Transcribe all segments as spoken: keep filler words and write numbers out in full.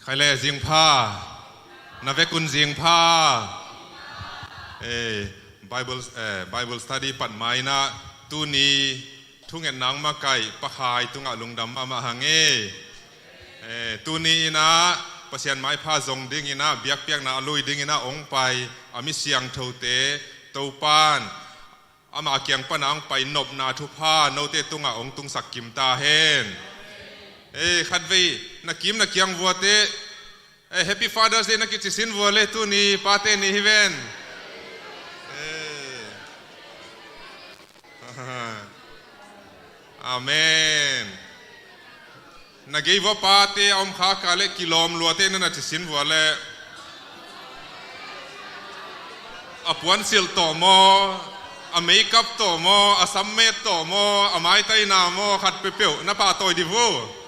Khai le zingpha. Na vekun zingpha. Eh, Bible, eh, Bible study pat mai-in ah tuni thungetna hong makaih Pa Khai tungah lungdam mahmah hang e. Eh, tuni in ah Pasian maipha zong dingin ah biakpiakna a lui dingin ah hong pai a mi siangthote Topa'n ama kiang pana hong pai nopna thupha note tungah hong tungsak kim ta hen. Eh, khatvei na kim na kiang vuate, eh, Happy Father's Day na kici sin vua le, tuni pate ni hi ven. Eh. Amen. Na gei vua pate a om kha ka le kilawm luate na na ci sin vua le. A puansilh tawh maw, a makeup tawh maw, a sammet tawh maw, a maitaina maw, khat peuhpeuh na pahtawi di vua.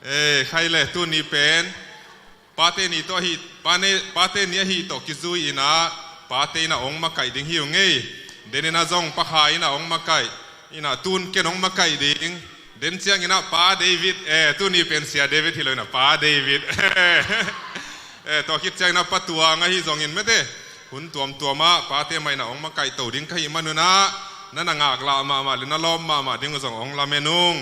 Eh, khai le tuni pen pate ni tawh ahi, pate ni ahi tawh kizui in ah pate in ah hong makaih ding hi ung ei. Den in ah zong Pa Khai in ah hong makaih in ah tun ken hong makaih ding. Den ciangin ah Pa David, eh, tuni pen Sia David hi lo in ah Pa David. Eh, tua khit ciangin ah Pa Tuang ahi zongin mete hun tuamtuam ah pate mah in ah hong makaih to ding ka hih manun ah na na ngaklah mahmah le na lawm mahmah ding uh zong hong lamen ung.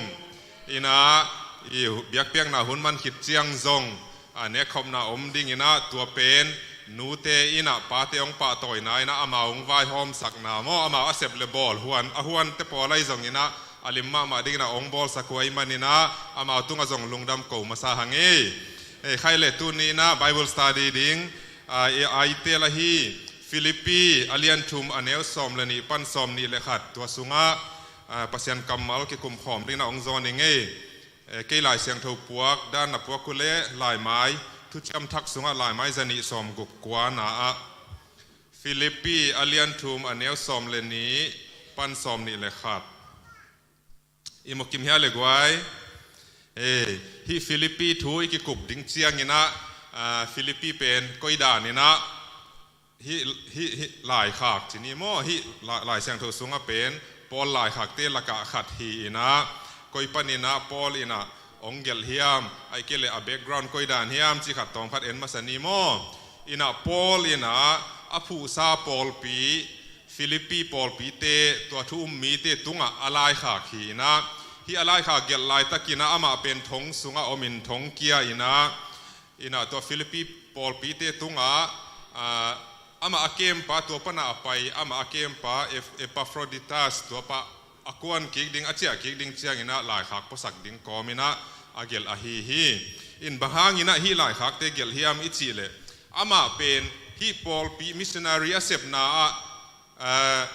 In ah i biakpiakna hun man khit ciang zong a nekkhopna om dingin ah tua pen nute in ah pate hong pahtawina in ah amau hong vaihawmsakna maw, amau a sep le bawl huan, a huante pawl ahi zongin ah a lim mahmah dingin ah hong bawlsak uh ahih manin ah amau tungah zong lungdam ko masa hang ei. Eh, khai le tuni in ah Bible study ding, ah, i, a i tel ahi Philippi a lian thum a neu sawm le nih pan sawm nih le khat, tua sungah, ah, Pasian kammal kikum khawm dingin ah hong zawn ing ei. Eh, kei Lai Siangtho puak dan na puak uh leh Laimai Thuciam Thak sungah Laimai zanih sawm guk kuana ah Philippi a lian thum a neu sawm le nih pan sawm nih le khat. I mu kim hia le guai? Eh, hih Philippi thu i kikup ding ciangin ah, ah, Philippi pen koi dan in ah hih, hih, hih laikhak ci ni maw, hih la-, Lai Siangtho sungah pen Paul laikhakte lakah khat hi in ah, koi panin ah Paul in ah hong gelh hiam, ahih kei leh a background koi dan hiam cih khat tawm khat en masa ni maw. In ah Paul in ah a phuhsa pawlpi, Philippi pawlpite, tua thu um mite tungah a laikhak hi in ah, hih a laikhak gelh laitakin ah amah pen thong sungah om in thong kia in ah, in ah tua Philippi pawlpite tungah, ah, amah a kempa, tua pana a pai amah a kempa Eph-, Epaphroditus, tua pa a kuan kik ding, a ciah kik ding ciangin ah laikhak puasak ding kawmin ah a gelh ahi hi. In bang hangin ah hih laikhakte gelh hiam i cih leh, amah pen hih pawlpi missionary a sepna ah, ah,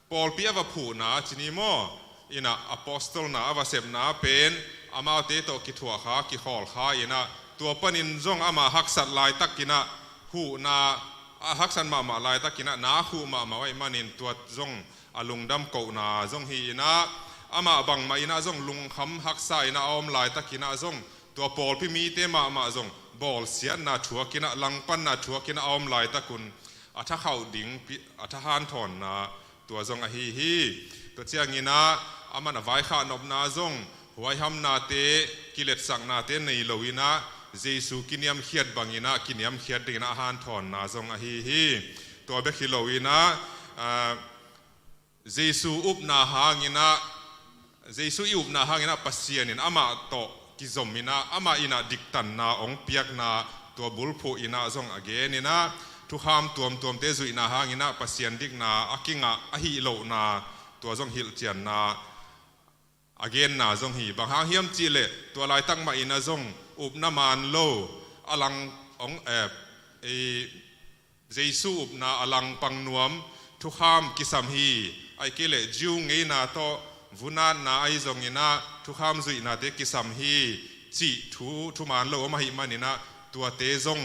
pawlpi a va phuhna ci ni maw, in ah apostle-na a va sepna pen amaute tawh kithuah kha, kikhawl kha in ah, tua panin zong amah haksat laitakin ah huhna, a haksat mahmah laitakin ah na a huh mahmah uh ahih manin tua zong a lungdam kohna zong hi in ah, amah bangmah in ah zong lungkham haksa in ah a om laitakin ah zong tua pawlpi mite mahmah zong bawlsiatna thuakin ah, langpanna thuakin ah a om laitakun a thakhauh ding pi-, a thahanthawnna tua zong ahi hi. Tua ciangin ah aman a vaikhak nopna zong huaihamnate, kiletsaknate nei lo in ah Jesu kiniamkhiat bangin ah kiniamkhiat dingin ah a hanthawnna zong ahi hi. Tua bek hi lo in ah, ah, Jesu upna hangin ah, Jesu i upna hangin ah Pasian in amah tawh kizom in ah, amah in ah diktanna hong piakna tua bulphuh in ah zong a gen in ah, thukham tuamtuamte zuihna hangin ah Pasian dikna a kingah ahih lohna tua zong hilhcianna a genna zong hi. Bang hang hiam cih leh tua laitak mah in ah zong upna man lo, a lang hong, eh, i Jesu upna a langpang nuam thukham kisam hi. Ahih kei leh Jew ngeina tawh vunatna ahi zongin ah thukham zuihnate kisam hi cih thu, thuman lo om ahih manin ah tuate zong,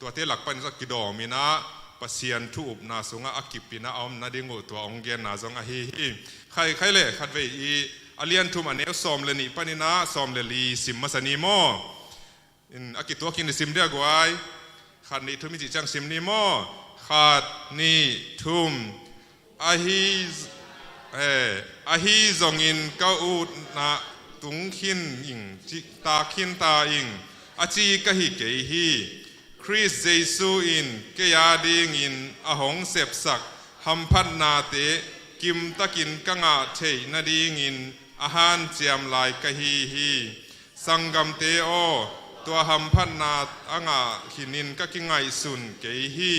tuate lak panin zong kidawm in ah Pasian thu upna sungah a kip in ah a om nading uh tua hong genna zong ahi hi. Khai, khai le khatvei i a lian thum a neu sawm le nih panin ah sawm le li sim masa ni maw. In a kituakin i sim dia guai. Khat, nih, thum i cih ciang sim ni maw. Khat, nih, thum. Ahi, eh, ahi zongin ka utna tung khin ing, ci, tak khin ta ing. a ci ka hi kei hi. Khrist Jesu in kei a dingin a hong sepsak hamphatnate kimtakin ka ngah theih nadingin a hanciam lai ka hi hi. Sanggamte aw, tua hamphatna a ngah khinin ka kingaihsun kei hi.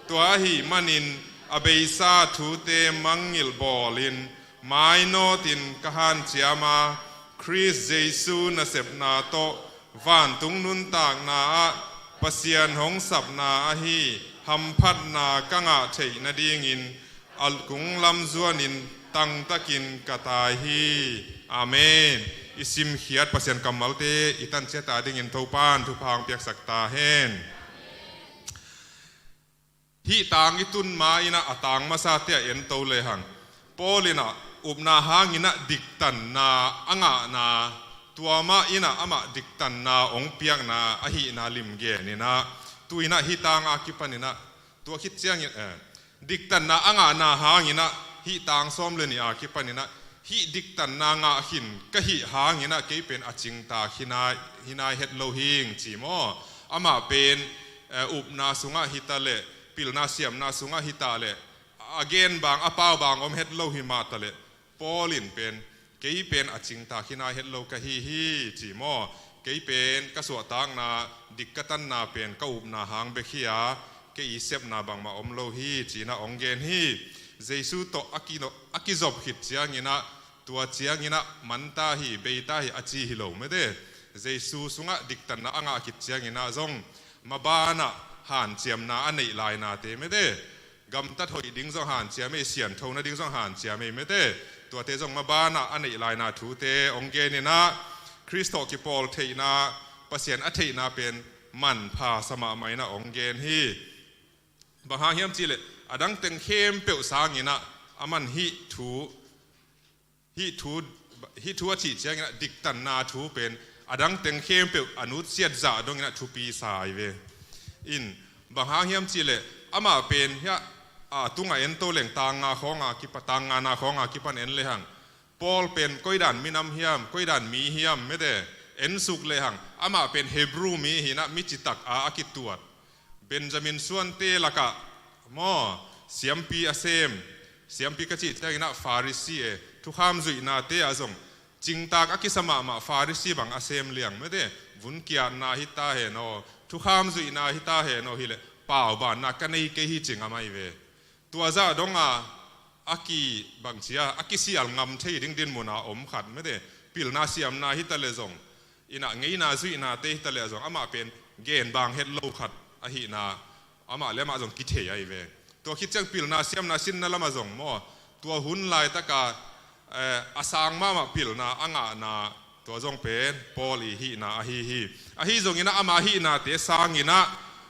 Tua ahih manin a beisa thute mangngilh bawlin mainawtin ka hanciam a, Khrist Jesu nasepna tawh vantung nuntakna ah Pasian hong sapna ahi hamphatna ka ngah theih nadingin a kung lam zuanin tangtakin ka tai hi. Amen. I simkhiat Pasian kammalte i tanciat a dingin Topan thupha hong piaksak ta hen. Hih tang i tun ma in ah a tang masate ah en to lehang, Paul in ah upna hangin ah diktanna a ngahna, tua mah in ah amah diktanna hong piakna ahihna lim gen in ah, tu in ah hih tang a kipan in ah, tua khit ciangin, eh, diktanna a ngahna hangin ah hih tang sawm le nih a kipan in ah, hih diktanna ngah khin ka hih hangin ah kei pen a cingtak hi nai, hi nai het lo hing ci maw? Amah pen, eh, upna sungah hi ta leh, pilna siamna sungah hi ta leh, a gen bang, a pau bang om het lo hi mah ta leh, Paul in pen, kei pen a cingtak hi nai het lo ka hi hi ci maw? Kei pen ka suahtakna, dik ka tanna pen ka upna hang bek hi a, kei i sepna bangmah om lo hi ci in ah hong gen hi. Jesu tawh a ki, a kizop khit ciangin ah, tua ciangin ah man ta hi, bei ta hi a ci hi lo mete. Jesu sungah diktanna a ngah khit ciangin ah zong maban ah hanciamna a neih lainate mete. Gamtat hoih ding zong hanciam ei, siantho nading zong hanciam ei mete. Tuate zong maban ah a neih laina thute hong gen in ah, Khrist tawh kipawl theihna, Pasian a theihna pen manpha sa mahmah in ah hong gen hi. Bang hang hiam cih leh, a dang teng khempeuh sangin ah aman hih thu, hih thu, hih thu a cih ciangin ah diktanna thu pen a dang teng khempeuh a nutsiat zah dongin ah thupi sa hi ve. In, bang hang hiam cih leh, amah pen hiah, a, tungah en to leng, tang nga khawng a kipa, tang ngana khawng a kipan en lehang, Paul pen koidan minam hiam, koidan mi hiam mete, en suk lehang, amah pen Hebru mi hi in ah, mi citak a a kituat, Benjamin suante lakah maw, siampi a sem, siampi ka cih ciangin ah Pharisee e, thukham zuihnate ah zong cingtak a kisa mahmah Pharisee bang a sem liang mete. Vun kiatna hi ta hen aw, thukham zuihna hi ta hen aw, hi leh paubanna ka nei kei hi cing a mai ve. Tua zah dong a, a ki bang ci a, a kisial ngam thei ding dinmun a om khat mete. Pilna siamna hi ta leh zong, in ah ngeina zuihnate hi ta leh zong, amah pen gen bang het lo khat ahihna, amah le amah zong kithei ahi ve. Tua khit ciang pilna siamna sinna lamah zong maw, tua hun laitaka, eh, a sang mahmah pilna a ngahna, tua zong pen Paul i hihna ahi hi. Ahi zongin ah ama hihnate sangin ah,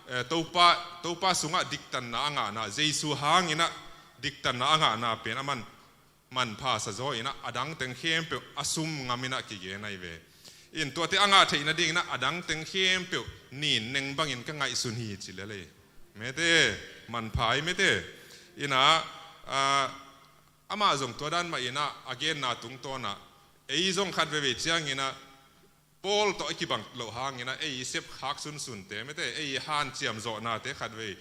eh, Topa, Topa sungah diktanna a ngahna, Jesu hangin ah diktanna a ngahna pen aman manpha sa zaw in ah, a dang teng khempeuh a sum ngam in ah kigen ahi ve. In, tuate a ngah theih nadingin ah a dang teng khempeuh nin neng bangin ka ngaihsun hi ci lel ei. Mete, manpha hi mete. In ah, ah, amah zong tua dan mah in ah a genna tungtawn ah, ei zong khat veivei ciangin ah Paul tawh i kibang loh hangin ah ei i sepkhak sunsunte mete, ei i hanciam zawhnate khat vei,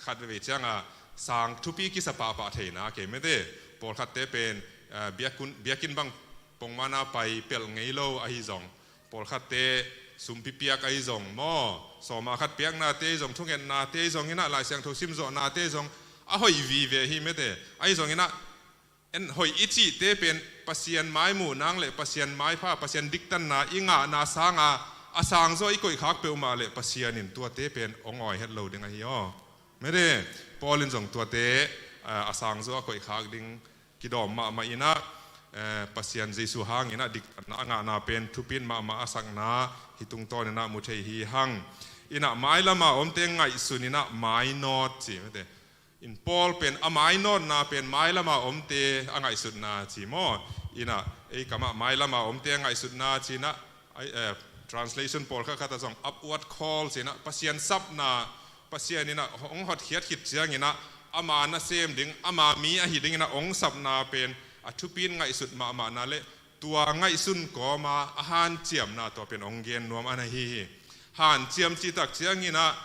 khat veivei cianga sang thupi kisa pahpah theina kei mete. Pawlkhatte pen, ah, biakun, biakinn bang pongmana pai pelh ngei lo ahi zong, pawlkhatte sumpi piak ahi zong maw, sawma khat piaknate ahi zong, thungetnate ahi zongin ah, Lai Siangtho simzawhnate ahi zong, a hoih vive hi mete. Ahi zongin ah, en hoih i cihte pen Pasian maimuh nang le Pasian maipha, Pasian diktanna i ngahna sanga a sangzaw i koihkhak peuhmah le Pasian in tuate pen hong awi het lo ding ahi aw. Mete, Paul in zong tuate, eh, a sangzaw a koihkhak ding kidawm mahmah in ah, eh, Pasian Jesu hangin ah diktanna a ngahna pen thupit mahmah a sakna, hih tungtawnin ah mu thei hi hang. In ah mailama omte ngaihsun in ah mainawt ci mete. In Paul pen a mainawtna pen mailama omte a ngaihsutna ci maw? In ah ei kamah mailama omte a ngaihsutna ci in ah, ai, eh, translation pawlkhat khat ah zong upward call ci in ah, Pasian sapna, Pasian in ah hong hotkhiat khit ciangin ah ama nasem ding, ama mi ahi dingin ah hong sapna pen a thupin ngaihsut mahmahna le tua ngaihsun kawma a hanciamna tua pen hong gen nuam a na hi hi. Hanciam cih tak ciangin ah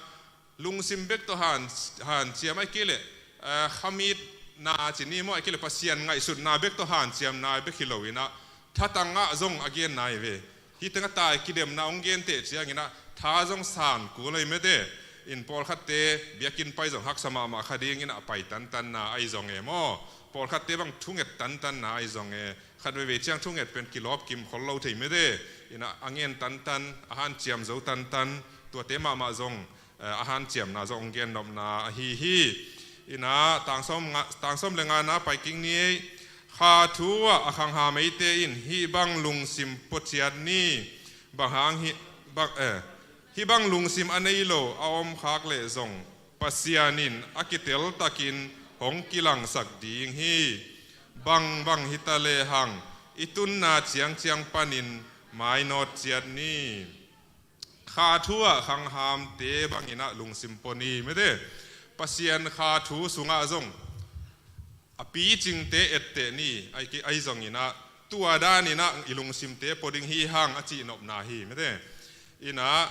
lungsim bek tawh han, hanciam ahih kei leh, eh, khamitna ci ni maw, ahih kei leh Pasian ngaihsutna bek tawh hanciamna bek hi lo in ah thatang ah zong a genna hi ve. Hih teng a tai kidemna hong gen teh ciangin ah tha zong san kul ahi mete. In pawlkhatte biakinn pai zong haksa mahmah kha dingin ah pai tantanna ahi zong e maw. Pawlkhatte bang thunget tantanna ahi zong e. Khat veivei ciang thunget pen kilawp kim khol lo thei mete. In ah a ngen tantan, a hanciam zo tantan, tuate mahmah zong, eh, a hanciamna zong hong gennopna ahi hi. In ah tang sawm nga, tang sawm le ngana pai kik ni ei. Kha thu ah a khangham eite in hih bang lungsim pua ciat ni. Bang hang hih, bang, eh, hih bang lungsim a nei lo a om khak leh zong Pasian in a kitel takin hong kilangsak ding hi. Bangbang hi ta lehang i tunna ciangciang panin mainawt ciat ni. Kha thu ah khanghamte bangin ah lungsim pua ni mete. Pasian kha thu sungah zong a picingte etteh ni, ahi, ahi zongin ah tua danin ah i lungsimte pua ding hi hang a cihnopna hi mete. In ah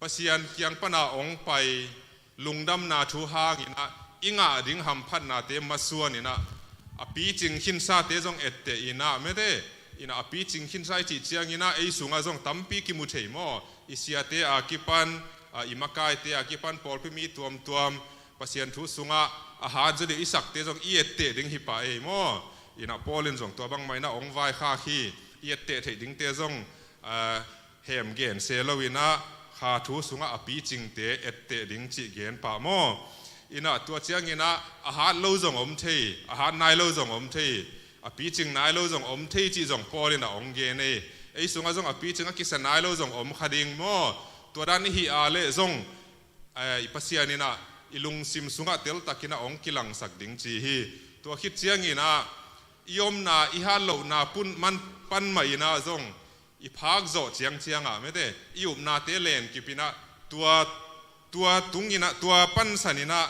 Pasian kiang pana hong pai lungdamna thu hangin ah i ngah ding hamphatnate masuanin ah a picing khinsate zong etteh in ah mete. In ah a picing khinsa i cih ciangin ah ei sungah zong tampi kimu thei maw. I siate a kipan, a, i makaite a kipan, pawlpi mi tuamtuam Pasian thu sungah a hat zaw deuh i sakte zong i etteh ding hi pah ei maw. In ah Paul in zong tua bangmah in ah hong vaikhak hi. I etteh theih dingte zong, a, hem gen se lo in ah kha thu sungah a picingte etteh ding cih gen pah maw. In ah tua ciangin ah a hat lo zong om thei, a hat nai lo zong om thei, a picing nai lo zong om thei cih zong Paul in ah hong gen ei. Ei sungah zong a picing a kisa nai lo zong om kha ding maw. Tua dan i hih a leh zong, eh, i Pasian in ah i lungsim sungah teltakin ah hong kilangsak ding ci hi. Tua khit ciangin ah i omna, i hat lohna pun man pan mah in ah zong i phak zawh ciangciang ah mete, i upnate lenkip in ah tua, tua tungin ah, tua pansan in ah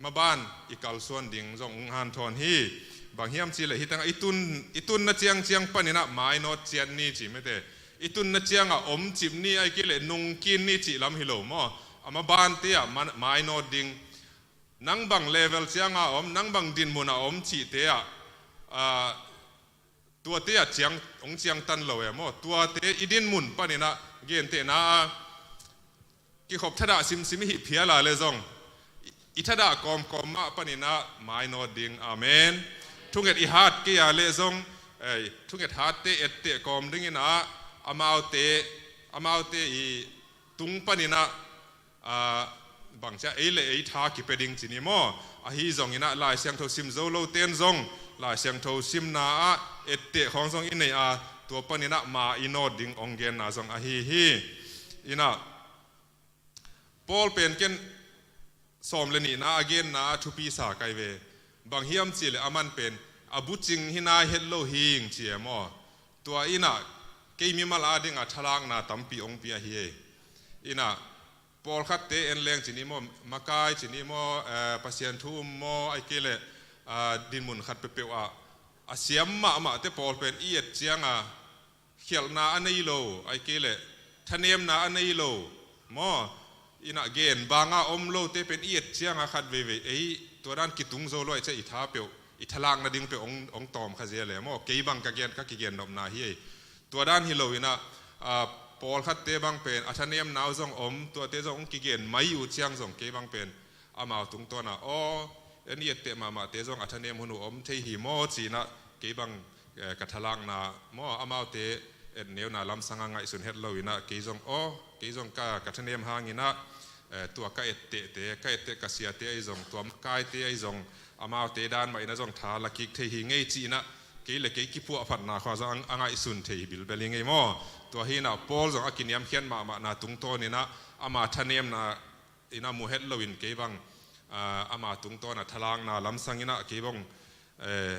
maban i kalsuan ding zong hong hanthawn hi. Bang hiam cih leh hih tengah i tun, i tunna ciangciang panin ah mainawt ciat ni ci mete. I tunna ciangah omcip ni, ahi kei leh nungkin ni cih lam hi lo maw. A mabante ah ma, mainawt ding. Nang bang level ciangah om, nang bang dinmun ah om cihte ah, a, tuate ah ciang, hong ciangtan lo e maw. Tuate i dinmun panin ah gentehna ah kikhop thadah simsim i hih phial a leh zong i, i thadah kawmkawm mah panin ah mainawt ding. Amen. Thunget i hat kei a leh zong, eh, thunget hatte etteh kawm dingin ah amaute, amaute i tung panin ah, a, bangci a, ei le ei tha kipia ding ci ni maw. Ahi zongin ah Lai Siangtho sim zo lote in zong Lai Siangtho simna ah etteh khawng zong i nei a, tua panin ah ma i nawt ding hong genna zong ahi hi. In ah Paul pen ken sawm le nihna a genna ah thupi sa kai ve. Bang hiam cih leh aman pen a bucing hi nai het lo hing ci e maw. Tua in ah kei mimal adingah thalakna tampi hong pia hi ei. In ah pawlkhatte en leng ci ni maw, makai ci ni maw, eh, Pasian thu um maw, ahi kei leh, ah, dinmun khat peuhpeuh ah a siam mahmahte pawl pen i et ciangah khialhna a nei lo, ahi kei leh thanemna a nei lo maw. In ah gen banga om lote pen i et ciangah khat veivei ei tua dan kitung zo lo ahi ciah i tha peuh, i thalak nading peuh hong, hong tawm kha zel e maw. Kei bang ka gen, ka kigennopna hi ei. Tua dan hi lo in ah, a, pawlkhatte bang pen a thanemna uh zong om, tuate zong hong kigen mai uh ciang zong kei bang pen amau tungtawn ah, aw, en i etteh mahmahte zong a thanem hun uh om thei hi maw ci-in ah kei bang, eh, ka thalakna maw, amaute etneuna lamsang a ngaihsun het lo in ah kei zong, aw, kei zong ka, ka thanem hangin ah, eh, tua ka ettehte, ka etteh ka siate ahi zong, tua makaite ahi zong, amaute dan mah in ah zong tha la kik thei hi ngei ci-in ah kei le kei kiphuahphatna khawng zong a, a ngaihsun thei hi bilbel hi ngei maw. Tua hi in ah Paul zong a kiniamkhiat mahmahna tungtawn in ah ama thanemna in ah mu het loin kei bang, ah, ama tungtawn ah thalakna lamsang in ah kei bang, eh,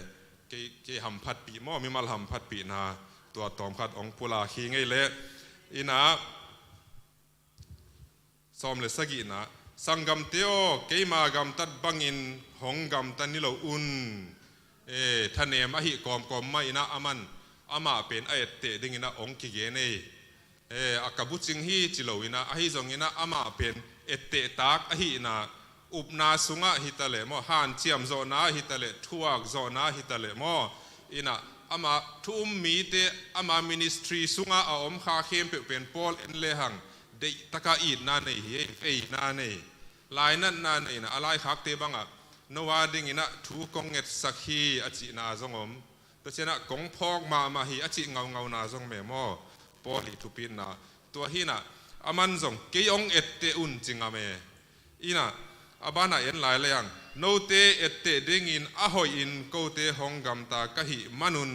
kei, kei hamphatpih maw, mimal hamphatpihna tua tawmkhat hong pulak hi ngei leh. In ah sawm le sagihna, sanggamte aw, keima gamtat bangin hong gamta ni lo un. Eh, thanem ahih kawmkawm mah in ah aman amah pen a etteh dingin ah hong kigen ei. Eh, a ka bucing hi ci loin ah, ahi zongin ah amah pen etteh tak ahihna, upna sungah hi ta leh maw, hanciam zawhna hi ta leh, thuak zawhna hi ta leh maw, in ah ama thu um mite, ama ministry sungah a om kha khempeuh pen Paul en lehang deihtakah itna nei hi ei, veina nei, lainatna nei in ah, a laikhakte bangah Noah dingin ah thu kong ngetsak hi a cihna zong om. Tua ciangin ah kong phawk mahmah hi a cih ngaungauna zong om e maw, Paul ii thupitna. Tua hi in ah aman zong kei hong etteh un ci ngam e. In ah a banah en lai lehang, note etteh dingin a hoihin kote hong gamta ka hih manun,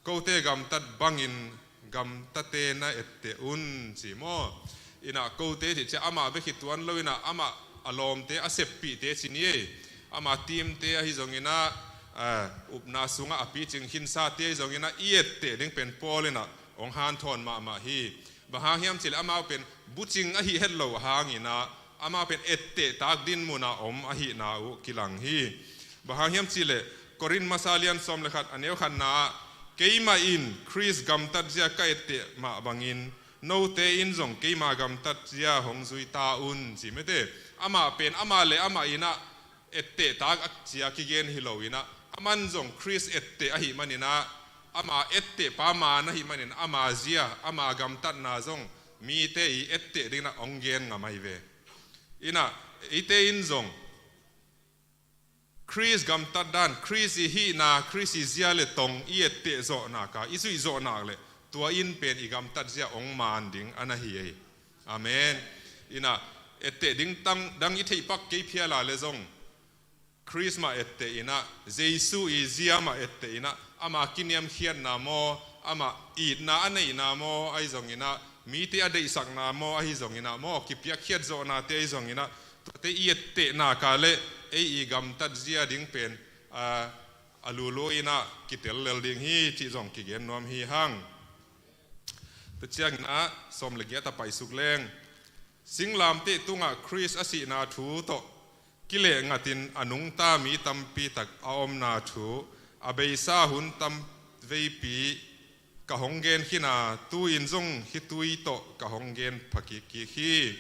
kote gamtat bangin gamtate na etteh un ci maw. In ah kote cih ciang amah bek hi tuan lo in ah, amah a lawmte, a seppihte ci ni ei. Ama teamte ahi zongin ah, eh, upna sungah a picing khinsate ahi zongin ah i etteh ding pen Paul in ah hong hanthawn mahmah hi. Bang hang hiam cih leh amau pen bucing ahih het loh hangin ah, amau pen etteh tak dinmun ah om ahihna uh kilang hi. Bang hang hiam cih leh Korin masa lian sawm le khat, a neu khatna ah, keimah in Khrist gamtat zia ka etteh mah bangin, note in zong keima gamtat zia hong zui ta un ci mete. Amah pen amah le amah in ah etteh tak a cia kigen hi lo in ah, aman zong Khrist etteh ahih manin ah, ama etteh pa man ahih manin ama zia, ama gamtatna zong mite ii etteh dingin ah hong gen ngam ahi ve. In ah eite in zong Khrist gamtat dan, Khrist ii hihna, Khrist ii zia le tong i etteh zawh nak a, i zuih zawh nak leh, tua in pen i gamtat zia hong man ding a na hi ei. Amen. In ah etteh ding tang dang i theih pak kei phial a leh zong, Khrist mah etteh in ah, Jesu ii zia mah etteh in ah, ama kiniamkhiatna maw, ama itna a neihna maw ahi zongin ah, mite a deihsakna maw ahi zongin ah maw, kipiakkhiat zawhnate ahi zongin ah, tuate i etteh nak a leh ei ii gamtat zia ding pen, a, a lulu in ah kitel lel ding hi cih zong kigen nuam hi hang. Tua ciangin ah sawm le giat ah paisuk leng, singlamteh tungah Khrist a sihna thu tawh kileh ngatin a nungta mi tampi tak a omna thu, a beisa hun tam veipi ka hong gen khin a, tu-in zong hih tui tawh ka hong gen pha kikkik hi.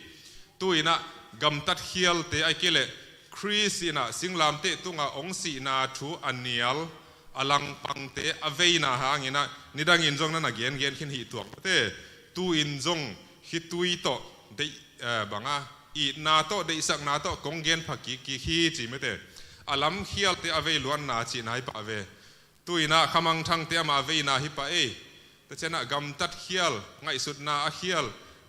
Tu-in ah gamtat khialte ahih kei leh Khrist in ah singlamteh tungah hong sihna thu a nial, a langpangte a veina hangin ah nidangin zong na na gengen khin hi tuak mate. Tu-in zong hih tui tawh deih, eh, bang a, itna tawh, deihsakna tawh kong gen pha kikkik hi ci mate. A lam khialte a vei luanna cihna hi pah ve. Tu-in ah khamangthangte ama veina hi pah ei. Tua ciangin ah gamtat khial, ngaihsutna a khial,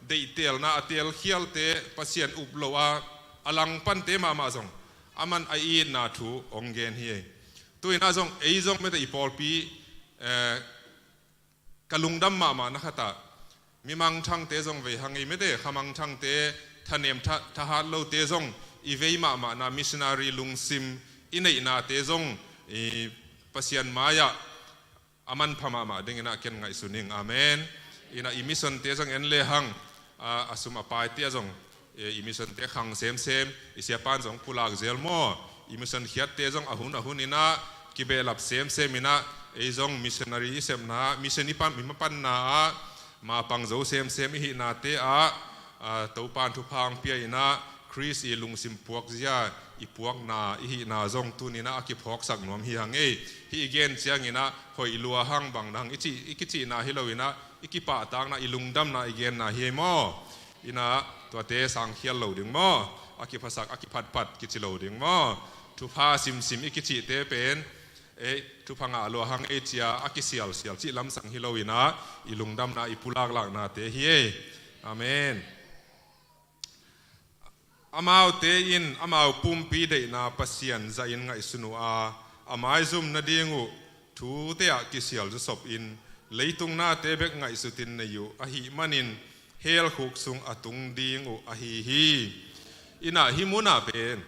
deihtelna a tel khialte, Pasian up loh a, a langpante mahmah zong aman a itna thu hong gen hi ei. Tu-in ah zong, ei zong mate i pawlpi, eh, ka lungdam mahmahna khat ah, mi mangthangte zong vei hang ei mate, khamangthangte, thanem tha-, thahat lote zong i vei mahmahna, missionary lungsim i neihnate zong, i Pasian mai-ah a manpha mahmah dingin ah ken ngaihsun ing. Amen. In ah i missionte zong en lehang, a, a sum a paite ah zong, e, i missionte khang semsem, i siapa'n zong pulak zel maw. I mission khiatte zong a hun a hun in ah kibehlap semsem in ah, ei zong missionary i sepna, mission i pan, i mapanna ah mapang zo semsem i hihnate ah, a, Topa'n thupha hong pia in ah, Khrist ii lungsim puakzia i puakna i hihna zong tuni-in ah a kiphawksak nuam hi hang ei. Hih i gen ciangin ah hoih lua hang bang nang i cih, i kicihna hi lo in ah, i kipahtakna, i lungdamna i genna hi ei maw. In ah tuate sangkhial lo ding maw. A kiphasak, a kiphatpat kici lo ding maw. Thupha simsim i kicihte pen, ei, thupha ngah lua hang ei ci-a a kisialsial cih lamsang hi lo in ah, i lungdamna, i pulaklaknate hi ei. Amen. Amaute in amau pumpi deihna Pasian zahin ngaihsun uh a, a maizum nading uh thute ah kisial zawsopin, leitung nate bek ngaihsutin nei uh ahih manin, hell khuk sung a tung ding uh ahi hi. In ah hih mun ah pen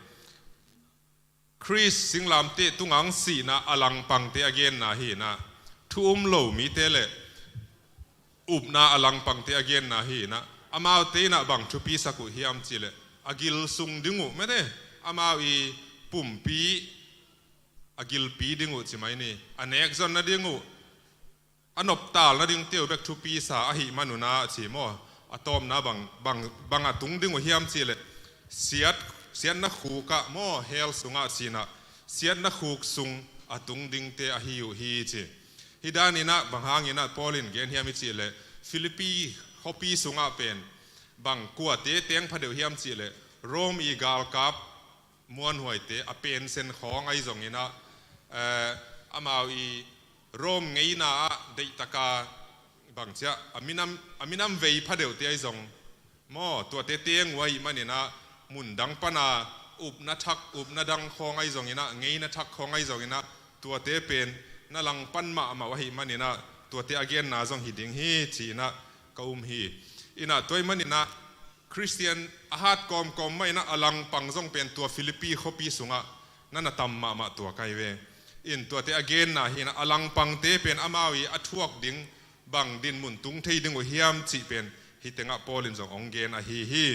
Khrist singlamteh tungah hong sihna a langpangte a genna hi in ah, thu um lo mite le upna a langpangte a genna hi in ah, amaute in ah bang thupisak uh hiam cih leh, a gil sung ding uh mate, amau ii pumpi a gilpi ding uh ci mai ni, a nekzon nading uh a noptal nading teu bek thupi sa ahih manun ah ci maw, a tawpna bang, bang, bang a tung ding uh hiam cih leh, siat, siatna khuk ah maw, hell sungah cinah, siatna khuk sung a tung dingte ahi uh hi ci. Hih daninah bang hanginah Paul in gen hiam i cih leh, Philippi khuapi sungah pen bang kuate teng phadeuh hiam cih leh, Rome i galkap muanhuaite a pensen khawng ahi zonginah, eh, amau i Rome ngeina ah deihtaka bangciah a minam, a minam vei phadeuhte ahi zong maw, tuate teng uh ahih maninah, mundang pana upna thak, upna dang khawng ahi zonginah, ngeina thak khawng ahi zonginah, tuate pen na langpan mahmah uh ahih maninah, tuate a genna zong hi ding hi, ci-inah ka um hi. Inah tua ahih maninah, Khristian a hat kawmkawm mah inah a langpang zong pen tua Philippi khuapi sungah na na tam mahmah tua kai ve. In tuate a genna hinah a langpangte pen amau i a thuak ding bang dinmun tung thei ding uh hiam cih pen hih tengah Paul in zong hong gen ahi hi.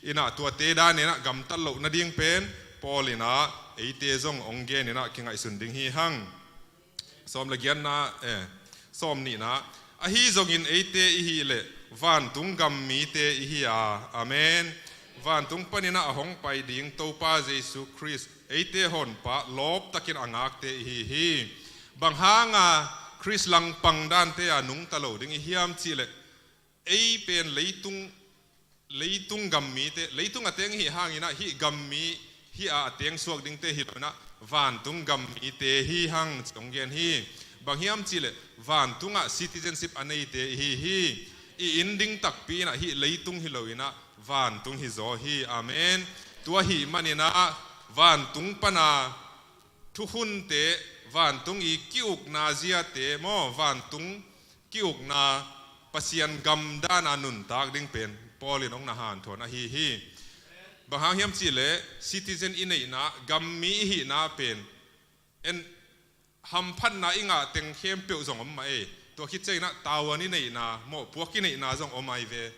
Inah tuate daninah gamtat loh nading pen Paul inah eite zong hong gen inah kingaihsun ding hi hang. Sawm le giatna, eh, sawm nihna. Ahi zongin eite i hih leh vantung gam mite i hi a. Amen. Vantung paninah a hong pai ding Topa Jesu Khrist, eite honpa lawptakin a ngakte i hi hi. Bang hanga Khrist langpang dante a nungta lo ding i hiam cih leh, ei pen leitung, leitung gam mite, leitung a teng i hih hanginah hih gam mi hih a a teng suak dingte hi lo inah, vantung gam mite hi hang ci hong gen hi. Bang hiam cih leh, vantungah citizenship a neite i hi hi. I inn ding takpi inah hih leitung hi lo inah vantung hi zaw hi. Amen. Tua ahih maninah vantung pana thukhunte, vantung i ki-ukna ziate maw, vantung ki-ukna Pasian gam dana nuntak ding pen Paul in hong na hanthawn ahi hi. Bang hang hiam cih leh, citizen i neihna, gam mi i hihna pen en hamphatna i ngah teng khempeuh zong om mah ei. Tua khit cianginah tavuan i neihna, mawhpuak i neihna zong om ahi ve.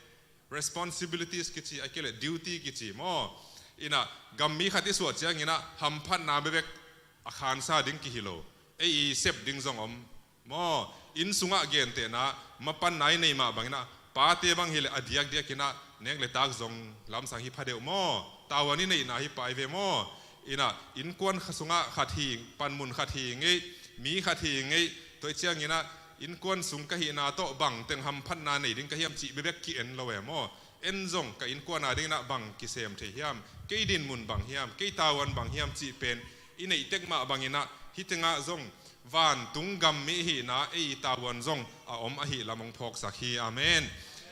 Responsibilities kici, a kei leh duty kici maw. Inah gam mi khat i suah cianginah hamphatna bekbek a khansa ding kihi lo. Ei i sep ding zong om maw. Inn sungah gentehna, mapanna i neih mah banginah, pate bang hi leh a diakdiakinah nek le tak zong lamsang hi phadeuh maw. Tavuan i neihna hi pai ve maw. Inah innkuan kha sungah khat hi, panmun khat hi ngeih, mi khat hi ngeih, tua i cianginah innkuan sung ka hihna tawh bang teng hamphatna nei ding ka hiam cih bekbek ki-en lo e maw. En zong ka innkuan a dinginah bang kisem thei hiam, kei dinmun bang hiam, kei tavuan bang hiam cih pen i neih tek mah banginah hih tengah zong vantung gam mi i hihna ei i tavuan zong a om ahih lam hong phawksak hi. Amen.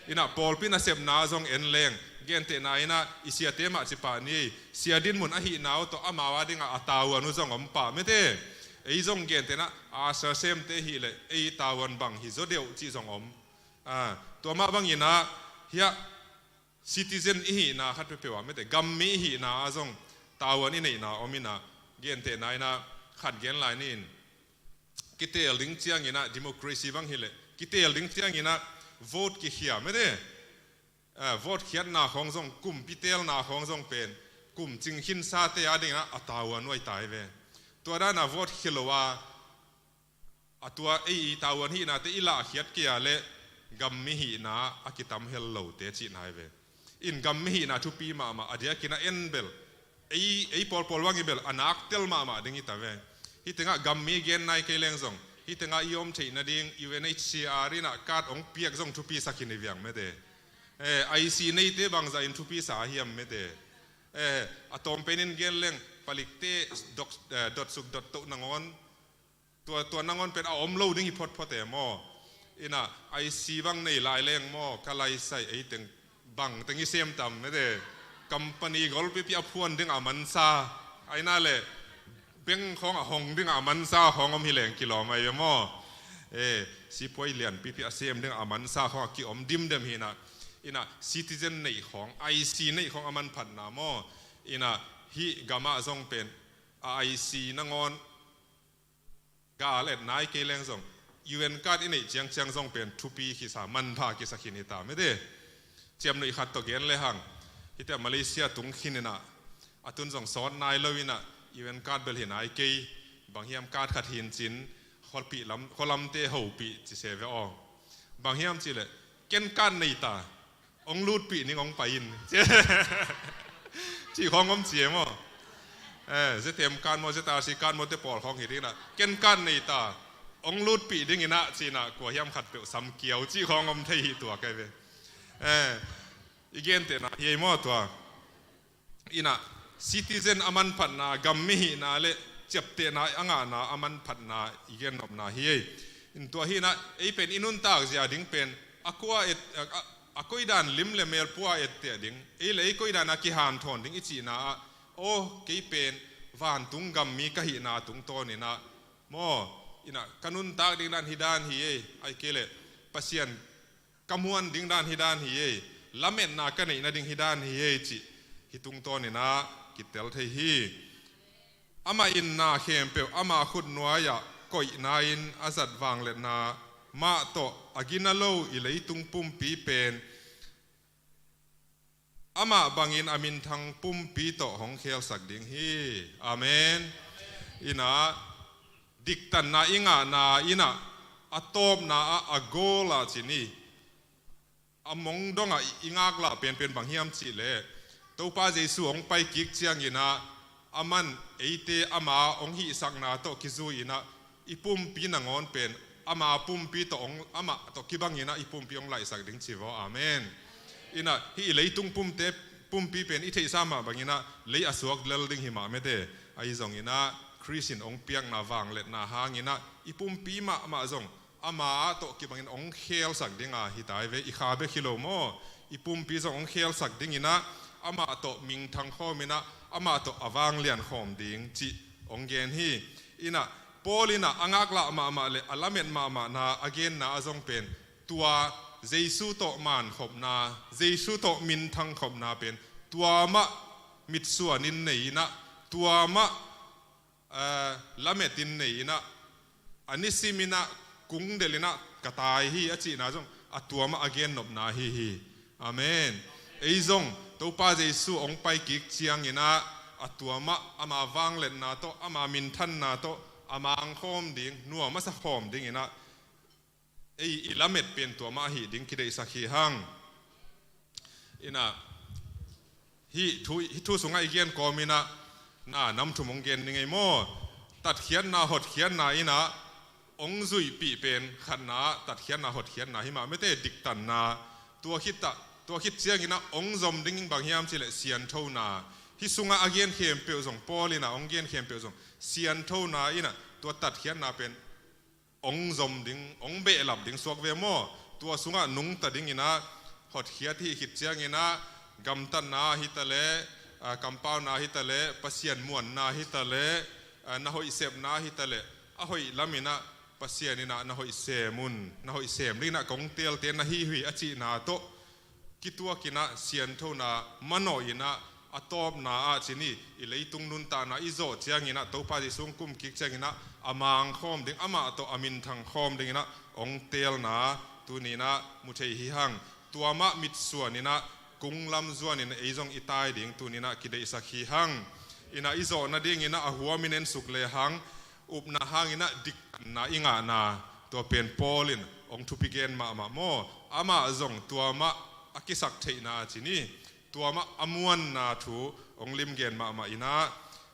Inah pawlpi nasepna zong en leng, gentehna inah i siate mah ci pah ni, sia dinmun ahihna uh tawh amau a dingah a tavuan uh zong om pah mete. Ei zong gentehna a sersemte hih leh ei tavuan bang hi zaw deuh cih zong om. Ah, tua mah banginah hiah citizen i hihna khat peuhpeuh ah mete, gam mi i hihna ah zong tavuan i neihna om inah, gentehna inah khat gen lai ni in, kiteel ding cianginah, democracy bang hi leh, kiteel ding cianginah vote kikhia mete. Ah, vote khiatna khawng zong, kumpi teelna khawng zong pen kum cing khinsate a dinginah a tavuan uh ahi ta hi ve. Tua dana vote khia lo a, a tua ei i tavuan hihnate i lahkhiat kei a leh gam mi hihna a kitam hel lote cihna hi ve. In gam mi hihna thupi mahmah, a diakin a en bel, ei, ei pawlpawl bang i bel a nak tel mahmah ding hi ta ve. Hih tengah gam mi gen nai kei leng zong, hih tengah i om theih nading U N H C R inah card hong piak zong thupi sa khin hi viang mete. Eh, I C neite bangzah in thupi sa hiam mete. Eh, a tawm penin gen leng palikte dot, eh, dot suk dot toh nangawn, tua, tua nangawn pen a om lo ding hi photphot e maw. Inah I C bang nei lai leng maw, ka laisai ei teng bang teng i sem tam mete. Company golpipi a phuan ding a mansa, aina le bank khawng a hong ding a mansa khawng om hi leng kilawm ahi ve maw. Eh, sipuai lianpipi a sem ding a mansa khawng a kiom dimdem hi inah. Inah citizen neih khawng, I C neih khawng a manphatna maw. Inah hih gamah zong pen a I C nangawn gal et nai kei leng zong, U N card i neih ciangciang zong pen thupi kisa, manpha kisa khin hi ta mete. Ciamnuih khat tawh gen lehang, hihte Malaysia tung khin inah, a tun zong sawt nai lo inah, U N card bel hi nai kei, bang hiam card khat hi in cin, khualpih lam, khualamte hopih ci se ve aw. Bang hiam cihleh, ken kan nei ta, hong lutpih ning hong pai in. Cihkhawng om ci e maw. Eh, ZTM kan maw, ZRC kan maw, te pawl khawng hi ding inah, ken kan nei ta, hong lutpih ding inah ci inah, kua hiam khatpeuh samkiau cihkhawng om thei hi tua kai ve. Eh, i gentehna hi ei maw tua. Inah, citizen a manphatna, gam mi hihna le ciaptehna a ngahna a manphatna i gennopna hi ei. In tua hi inah, ei pen i nuntak zia ding pen, a kua et, a, a, a koidan lim le mel pua etteh ding, ei le ei koidan a kihanthawn ding i cihna ah, aw, kei pen vantung gam mi ka hihna tungtawn inah, maw, inah, ka nuntak ding dan hi dan hi ei, ai kei le, Pasian ka muan ding dan hi dan hi ei, lametna ka neih nading hi dan hi ei cih, hih tungtawn inah kitel thei hi. Amah in na khempeuh ama khut nuai-ah koihna-in a zat vangliatna mah tawh a gina lo i leitung pumpi pen amah bangin a minthang pumpi tawh hong khelsak ding hi. Amen. Inah, diktanna i ngahna inah, a tawpna ah, a goal ah ci ni, a mong dongah i, i ngaklah penpen bang hiam cihleh, Topa Jesu hong paikik cianginah, aman eite ama hong hihsakna tawh kizui inah, i pumpi nangawn pen ama pumpi tawh hong, amah tawh kibang inah i pumpi hong laihsak ding ci vaw. Amen. Inah, hih i leitung pumte, pumpi pen i theihsa mah bang inah lei a suak lel ding hi mah mete. Ahi zong inah, Khrist in hong piakna vangliatna hang inah, i pumpi mahmah zong ama tawh kibangin hong khelsak dinga hi tai ve, i kha bek hi lo maw. I pumpi zong hong khelsak ding inah, amah tawh minthang khawm inah, amah tawh a vanglian khawm ding cih hong gen hi. Inah, Paul inah a ngaklah mahmah le a lamet mahmahna a genna ah zong pen, tua Jesu tawh mankhopna, Jesu tawh minthang khopna pen, tua mah mitsuanin nei inah, tua mah, eh, lametin nei inah, a nisim inah, kung delh inah ka tai hi a cihna zong, a tua mah a gennopna hi hi. Amen. Ei zong, Topa Jesu hong paikik cianginah, a tua mah ama vangliatna tawh, ama minthanna tawh, a mangkhawm ding, nuam a sa khawm ding inah, ei i lamet pen tua mah ahi ding kideihsak hi hang. Inah, hih thu, hih thu sungah i gen kawm inah, na, nam thum hong gen ni ngei maw. Tatkhiatna, hotkhiatna inah, hong zuihpih pen khatna ah, tatkhiatna, hotkhiatna hi mah mete, diktanna. Tua khit ah, tua khit cianginah hong zom ding bang hiam cihleh sianthona. Hih sungah a gen khempeuh zong, Paul inah hong gen khempeuh zong, sianthona inah, tua tatkhiatna pen hong zom ding, hong behlap ding suak ve maw. Tua sungah nungta ding inah, hotkhiat hih khit cianginah, gamtatna hi taleh, ah, kampauna hi taleh, Pasian muanna hi taleh, ah, na hoih sepna hi taleh, a hoih lam inah, Pasian inah na hoih sem un, na hoih sem ding inah kong teelte na hi uh hi a cihna tawh kituak inah, sianthona manawh inah, a tawpna ah ci ni, i leitung nuntakna i zawh cianginah, Topa Jesu hong kumkik cianginah, a mangkhawm ding, amah tawh a minthang khawm ding inah hong teelna tuni inah mu thei hi hang. Tua mah mitsuan inah, kung lam zuan inah ei zong i tai ding tuni inah kideihsak hi hang. Inah i zawh nading inah a huamin ensuk lehang, upna hang inah diktanna i ngahna, tua pen Paul in hong thupi gen mahmah maw. Amah zong tua mah a kisaktheihna ci ni, tua mah a muanna thu hong limgen mahmah inah,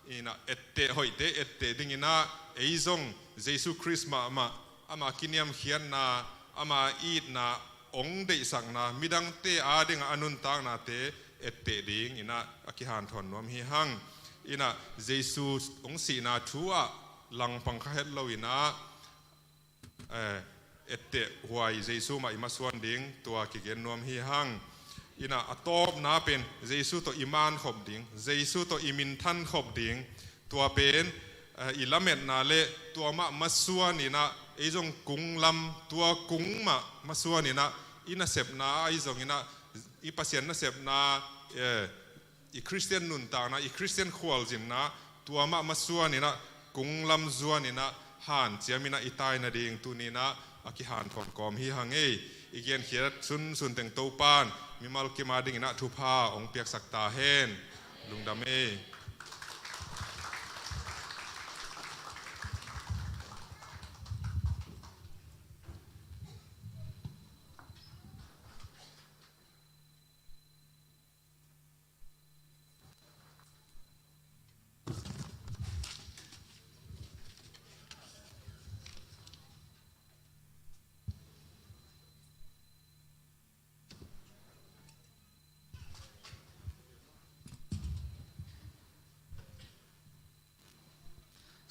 inah etteh hoihte etteh ding inah, ei zong Jesu Khrist mahmah, ama kiniamkhiatna, ama itna, hong deihsakna, midangte adingah a nuntaknate etteh ding inah a kihanthawn nuam hi hang. Inah Jesu hong sihna thu ah langpang kha het lo inah, eh, etteh huai Jesu mah i masuan ding, tua kigen nuam hi hang. Inah a tawpna pen Jesu tawh i mankhop ding, Jesu tawh i minthan khop ding, tua pen, eh, i lametna le tua mah masuan inah, ei zong kung lam, tua kung mah masuan inah, i nasepna ah ei zong inah, i Pasian nasepna, eh, i Khristian nuntakna, i Khristian khualzinna, tua mah masuan inah, kung lam zuan inah, hanciam inah i tai nading tuni inah a kihanthawn kawm hi hang ei. I genkhiat sunsun teng Topan mimal kim ading inah thupha hong piaksak ta hen. Lungdam ei.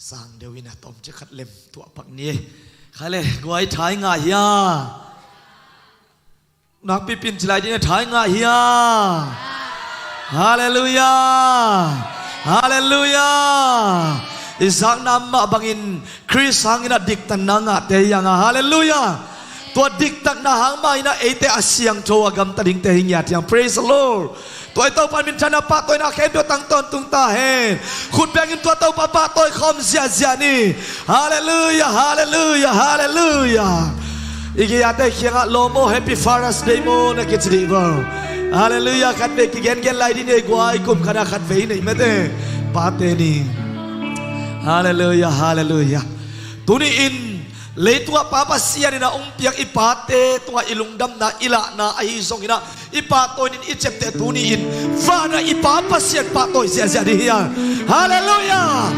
Sang deuh in a tawmcik khat lem tuah pak ni. Khai le, guai, tha i ngah hia? Nakpipin ci lai ding a, tha i ngah hia? Halleluiah. Halleluiah. I zakna mah bangin Khrist hangin a diktakna ngahte hi hang a. Halleluiah. Tua diktakna hang mah in a eite a siangtho a gamta dingte hi ngiat hi hang. Praise the Lord. Tua i Topa minthanna pahtawina khempeuh tang tawntung ta hen. Khut bengin tua Topa pahtawi khawm ziahziah ni. Halleluiah, halleluiah, halleluiah. I gei-ate kiangah lawm aw, Happy Father's Day maw na kici dih vo. Halleluiah, khatvei kigengen lai ding ni ei guai, kum khat a khatvei i neih mate. Pate ni. Halleluiah, halleluiah. Tuni-in leitungah Pa Pasian in a hong piak i pate tungah i lungdamna, i lahna ahi zongin a, i pahtawi nin i ciamteh tuni-in vanah i Pa Pasian pahtawi ziahziah ding hi hang. Halleluiah.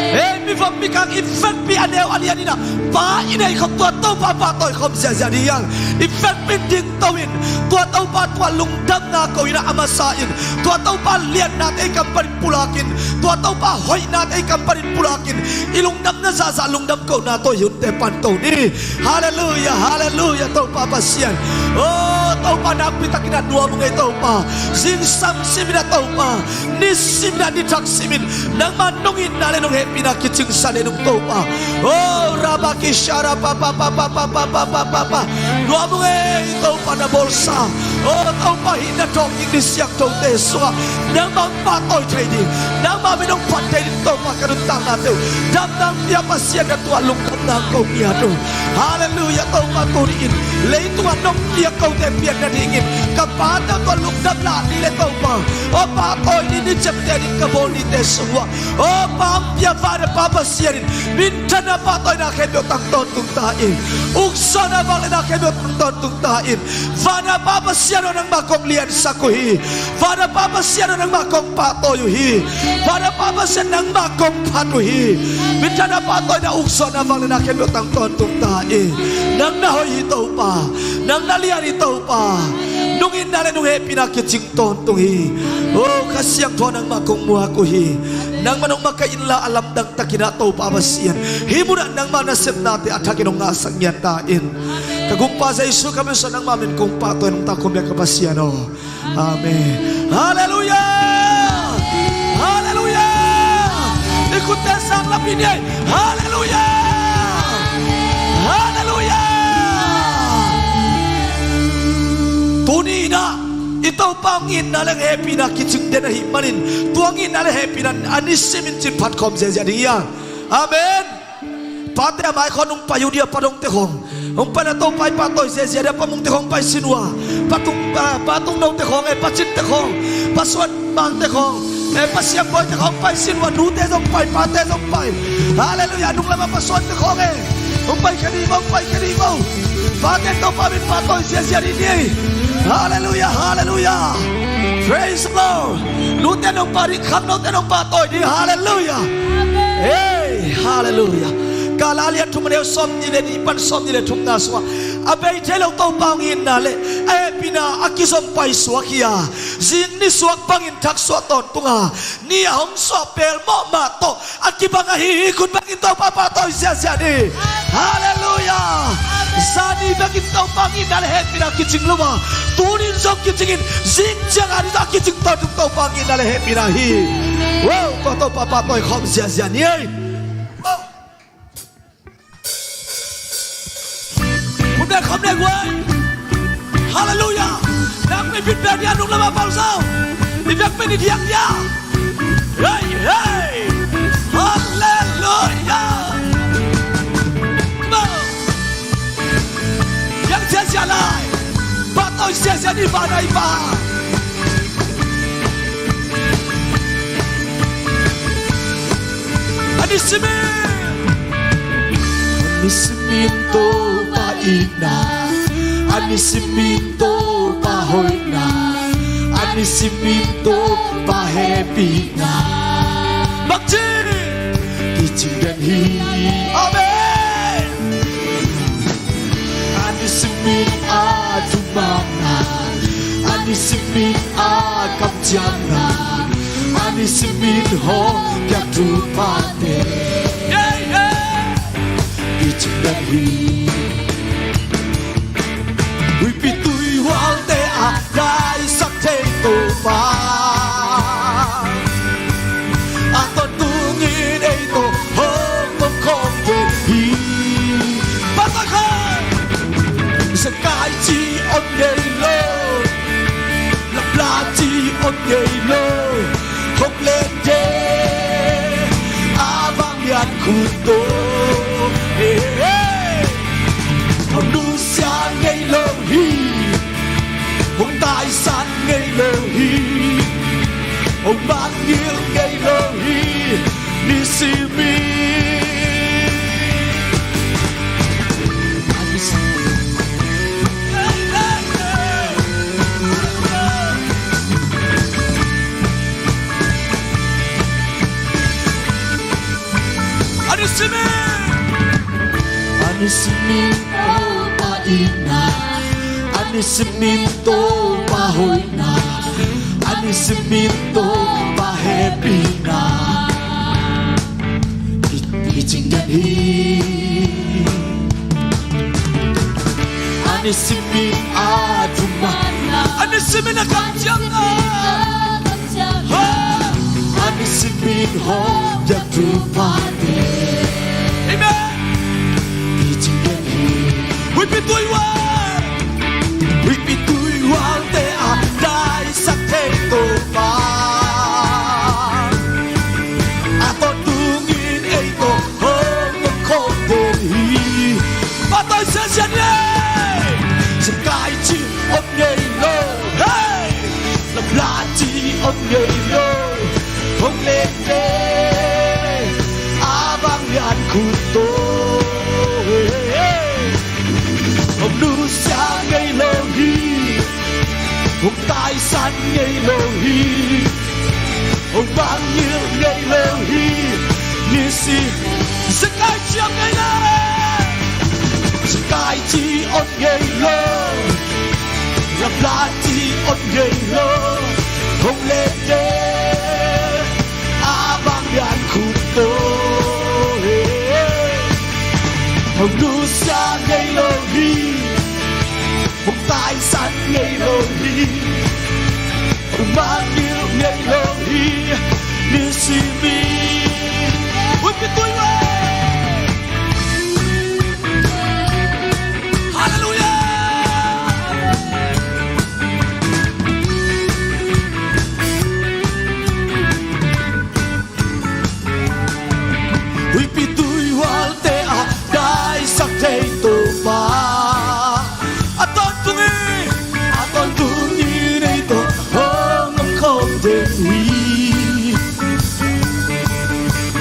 Ei, mi vom mi kang, i vekpi a neu a lian in a, Pa i neih khop tua Topa pahtawi khawm ziahziah ding hi hang. I vekpi in dingto in tua Topa tungah lungdamna ko in a, a masa in tua Topa liannate i kam panin pulakin, tua Topa hoihnate i kam panin pulakin, i lungdamna zahzah lungdam kohna tawh i hunte pan to ni. Halleluiah, halleluiah, Topa Pasian. Oh, Topa nakpi takin a nuam ung ei Topa. Zingsang simin a Topa, nisimin a nithak simin nangma nong itna le nong hehpihna kicingsa le nong Topa. Oh, rabakishara pa pa pa pa pa pa pa pa pa pa. Nuam ung ei Topa na bawlsa. Oh, Topa hihna thawhkik ni siangthote sungah nangma pahtawi thei ding, nangma min hong phat thei ding Topa ka nuntaknate uh damna hong pia Pasian na tungah lungdamna kong ngiat uh. Halleluiah, Topa tuni-in leitungah nong piak kote piak nadingin ka pate uh tungah lungdam lah ni le Topa, aw pahtawi ni, ni ciamteh ding ka bawl nite sung uah, aw Pa hong pia vanah Pa Pasian in minthanna pahtawina khempeuh tang tawntung ta in, ukzawhna vangliatna khempeuh tang tawntung ta in. Vanah Pa Pasian aw, nangmah kong liansak uh hi. Vanah Pa Pasian aw, nangmah kong pahtawi uh hi. Vanah Pa Pasian, nangmah kong phat uh hi. Minthanna pahtawina, ukzawhna vangliatna khempeuh tang tawntung ta in. Nang na hoih hi Topa, nang na lian hi Topa. Nong itna le nong hehpihna kicing tawntung hi. Oh, Kha Siangtho nangmah kong muak uh hi. Nangmah nong makaih inla a lamdang takin a Topa Pasian, hih munah nangmah nasepnate a thakin hong ngahsak ngiat ta in. Ka Gumpa Jesu ka min suang nangmah min kong pahtawi nong ta khum bek ka Pasian aw. Amen. Halleluiah. Halleluiah. I khutte sang lam in ei. Halleluiah. Halleluiah. Tuni-in ah i Topa hong itna le hehpihna kicing den ahih manin tua hong itna le hehpihna a nisimin cin phat khawm ziahziah ding hi hang. Amen. Pate a mai khawng hong pai uh dih a, pa dongte khawng hong pai na Topa i pahtawi ziahziah dih a, pa mungte khawng pai sin uh a, pa tung, pa, pa tungnote khawng e, pa citte khawng, pa suan mangte khawng e, pa siampawite khawng pai sin uh a, nute zong pai, pate zong pai. Halleluiah. Nung lamah pa suante khawng e, hong pai khe dih vo, hong pai khe dih vo. Pate Topa min pahtawi ziahziah dih ni. Halleluiah, halleluiah. Praise the Lord. Nute nong pah dih, khangnote nong pahtawi dih. Halleluiah. Hey, halleluiah. Galati a lian thum a neu sawmnih le nih pan sawmnih le thumna sungah a bei thei lo Topa hong itna le a hehpihna a kizom paisuak hi a, zing nisuak bangin thaksuah tawntung a, ni a hong suah pelmawh mah tawh a kibang ahi hi. Khut bengin Topa pahtawi ziahziah ni. Halleluiah. Zani bek in Topa hong itna le hehpihna kicing lo a, tuni in zong kicing in, zing ciang a ding zong a kicing tawntung Topa hong itna le hehpihna hi. Wow, tua Topa pahtawi khawm ziahziah ni ei. Wow. Khut beng khawm le guai. Halleluiah. Nakpipin beng dih a, nung lamah pau zaw. I beng pen i diang dih a. Hey, hey. Halleluiah. Come on. Diang ziahziah lai. Pahtawi ziahziah ni vanah i Pa. A nisimin, a nisimin Topa itna, a nisimin Topa hoihna, a nisimin Topa hehpihna. Bangci kicing den hi. Amen. A nisimin a thumanna, a nisimin a kamciamna, a nisimin hong piak thuphate. Huipi tuihualte a daisak thei Topa, a tawntungin ei tawh hong om khawm den hi. Pastor Khang, Zekai ci om ngei lo, Lapla ci om ngei lo, hong len de, a vang lian khut to. Hong nusia ngei lo hi, hong taisan ngei lo hi, hong mangngilh ngei lo hi. Nisimin a nisimin, a nisimin Topa itna, a nisimin Topa hoihna, a nisimin Topa hehpihna i, i cing den hi. A nisimin a thumanna, a nisimin a kamciamna, a nisimin hong piak thupha te. Amen. I cing den hi. Huipi tuihual, huipi tuihualte a daisak thei Topa, a tawntungin ei tawh hong om khawm den hi. Pastor Sian Sian ye, Zekai ci om ngei lo, hey, Lapla ci om ngei lo, hong len de, a vang lian khut to. Hong nusia ngei lo hi, hong taisan ngei lo hi, hong mangngilh ngei lo hi. Nisi, Zekai ci om ngei lo, Zekai ci om ngei lo, Lapla ci om ngei lo, hong len de, a vang lian khut to. Hong nusia ngei lo hi, hong taisan ngei lo hi, hong mangngilh ngei lo hi. Nisimin, huipi tuihual. Halleluiah. Huipi tuihualte a daisak thei Topa, a tawntungin, a tawntungin ei tawh hong om khawm den hi.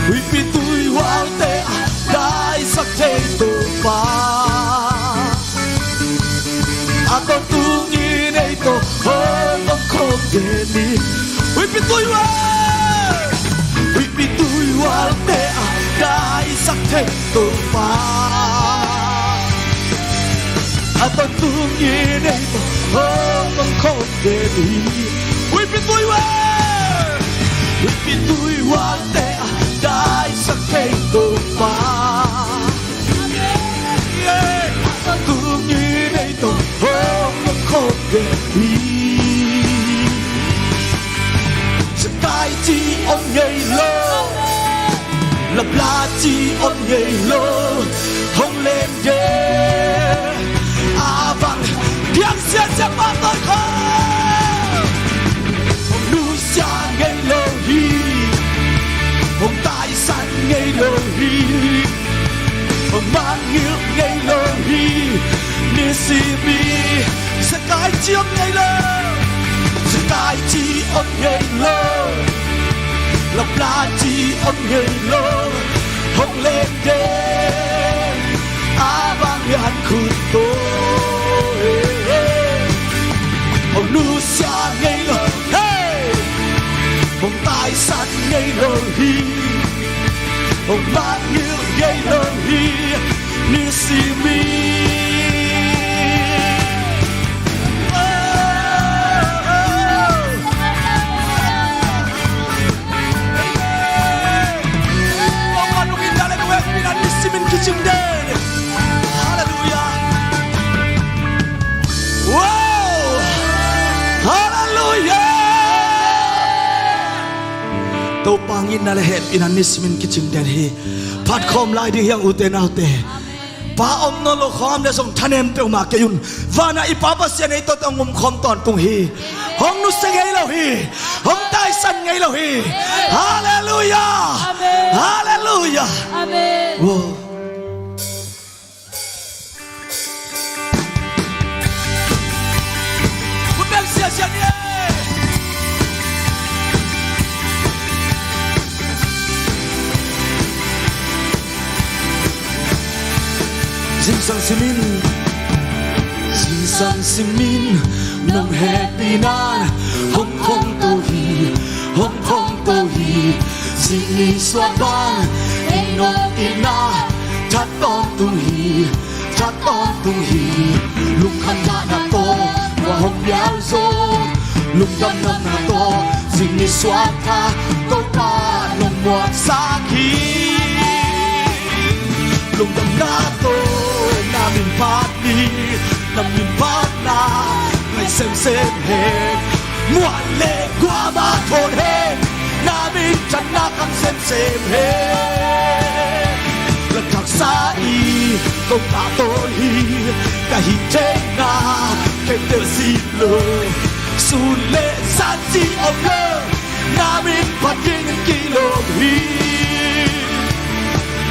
Huipi tuihualte a daisak thei Topa, a tawntungin ei tawh hong om khawm den hi. Huipi tuihual, huipi tuihualte a daisak thei Topa, a tawntungin ei tawh hong om khawm den hi. Huipi tuihual, huipi tuihualte a daisak thei Topa, a tawntungin ei tawh hong om khawm den hi. Zekai ci om ngei lo, Lapla ci om ngei lo, hong len de, a vang lian siasia pa tawh kha. Hong nusia ngei lo hi, hong taisan ngei lo hi, hong mangngilh ngei lo hi. Nisimin Zekai ci om ngei lo, Zekai ci om ngei lo, Lapla ci om ngei lo, hong len de, a vang lian khut to. Hong nusia ngei lo, hey, hong taisan ngei lo hi, hong mangngilh ngei lo hi. Nisimin, oh, oh, oh. Nisimin kicing den. Topa ngitna le hehpihna nisimin kicing den hi. Phat khawm lai ding hi hang, ute naute. Pa om nawn lo khawm le zong thanem peuhmah kei un. Vana i Pa Pasian ei tawh hong um khawm tawntung hi. Hong nusia ngei lo hi. Hong taisan ngei lo hi. Halleluiah. Amen. Halleluiah. Amen. Wow. Khut beng siasia ni e. Zingsang simin, zingsang simin nong hehpihna in hong khongto hi, hong khongto hi. Zing nisuak bang ei nong itna tha tawntung hi, tha tawntung hi. Lungkham dahna tawh tua hong pial zo, lungdam dahna tawh zing nisuak tha Topa nong muaksak hi. Lungdamna tawh na min phat ni, na min phatna ngai semsem hi. Mual le guam a thawn hi, na minthanna khang semsem hi. La taksa i kong pahtawi hi, ka hih theihna khempeuh si lo. Sun le zan ci om lo, na min phat dingin kilawm hi.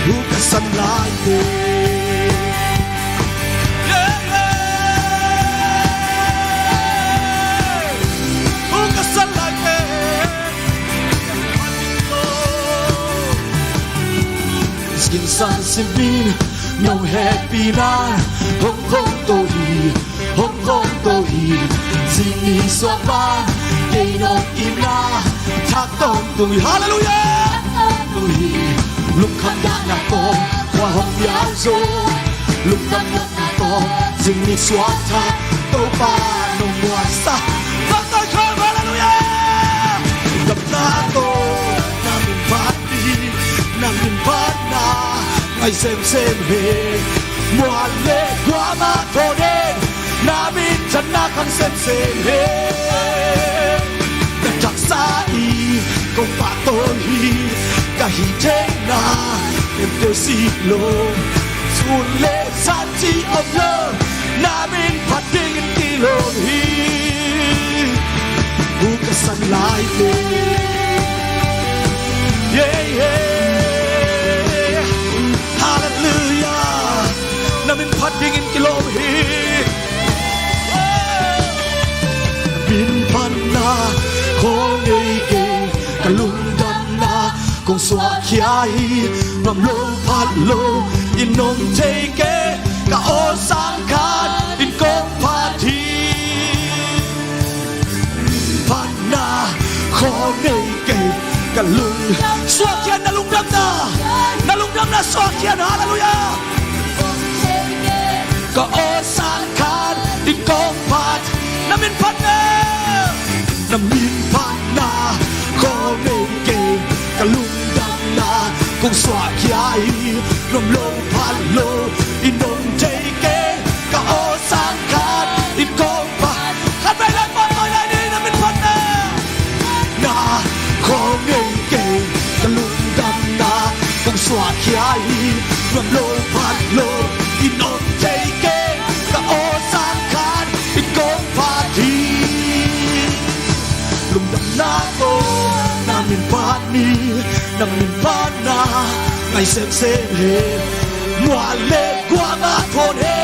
Hu ka san lai teh. Yeah, yeah. Hu ka san lai teh. Zingsang simin nong hehpihna in hong khongto hi, hong khongto hi. Zing nisuak bang ei nong itna tha tawntung hi. Halleluiah. Tawntung hi. Lungkham dahna tawh tua hong pial zo, lungdam dahna tawh zing nisuak tha Topa nong muaksak. Pahtawi khawm, halleluiah. Lungdamna tawh na min phat ni, na min phatna ngai semsem hi. Mual le guam a thawn hi, na minthanna khang semsem hi. Na taksa i kong pahtawi hi, ka hih theihna khempeuh si lo. Sun le zan ci om lo, na min phat dingin kilawm hi. Hu ka san lai teh. Yeah, yeah. Halleluiah. Na min phat dingin kilawm hi. Min phatna khawl ngei kei, ka lungdamna kong suahkhia hi. Nuam lo phat lo in nong thei kei, ka aw sang khat in kong phat hi. Phatna khawl ngei kei, ka lung suahkhia in, na lungdamna, na lungdamna suahkhia in, halleluiah. Ka aw sang khat in kong phat, na min phatna, na min phatna khawl ngei kei, ka lungdamna kong suahkhia hi. Nuam lo phat lo in nong thei kei, ka aw sang khat in kong phat. Khat vei lai, pahtawi lai ni, na min phatna. Na khawl ngei kei, ka lungdamna kong suahkhia hi. Nuam lo phat lo in nong thei kei, ka aw sang khat in kong phat hi. Lungdamna tawh na min phat ni, na min phatna ngai semsem hi. Mual le guam a thawn hi,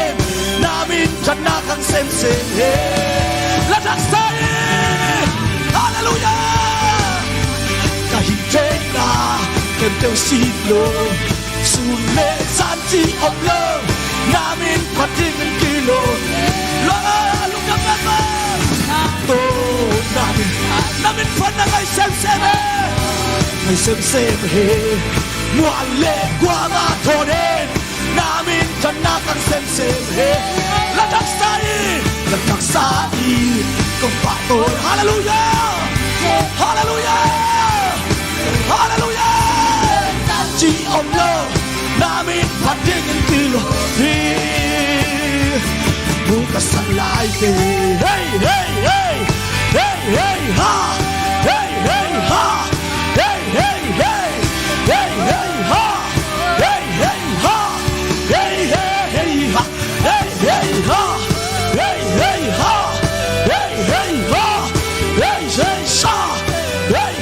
na minthanna khang semsem hi. La taksa i, halleluiah. Ka hih theihna khempeuh si lo, sun le zan ci om lo, na min phat dingin kilawm. Lungdamna tawh na min, na min phatna ngai semsem hi. Ngai semsem hi. Mual le guam a thawn hi, na minthanna khang semsem hi. La taksa i, la taksa i kong pahtawi. Halleluiah. Halleluiah. Halleluiah. Ci om lo, na min phat dingin kilawm hi. Hu ka san lai teh. Hey, hey, hey. Hey, hey, ha. Hey, hey, ha. Hey, hey.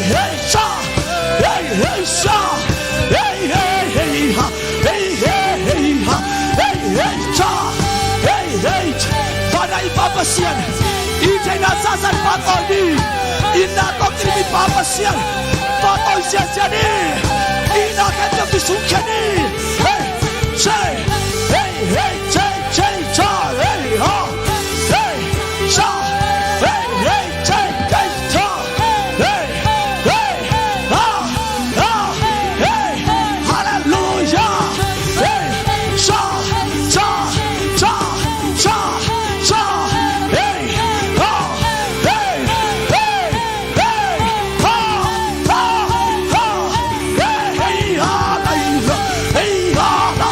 Hey, sha. Hey, hey, sha. Hey, hey, hey, ha. Hey, hey, hey, ha. Hey, hey, sha. Hey, hey, sha. Father, i Pa Pasian, i theihna sasa in pahtawi ni. I na tawh kiniam i Pa Pasian, pahtawi siasia ni. I na khempeuh kisung khia ni. Hey, sha. Hey, hey, sha, sha, sha. Hey, ha. Hey, sha. Hey, hey, sha, sha, sha. Hey, hey, ha, ha, hey. Hallelujah. Hey, sha, sha, sha, sha, sha. Hey, ha, hey, hey, hey, ha, ha, ha. Hey, hey, ha, la, hey, ha, la.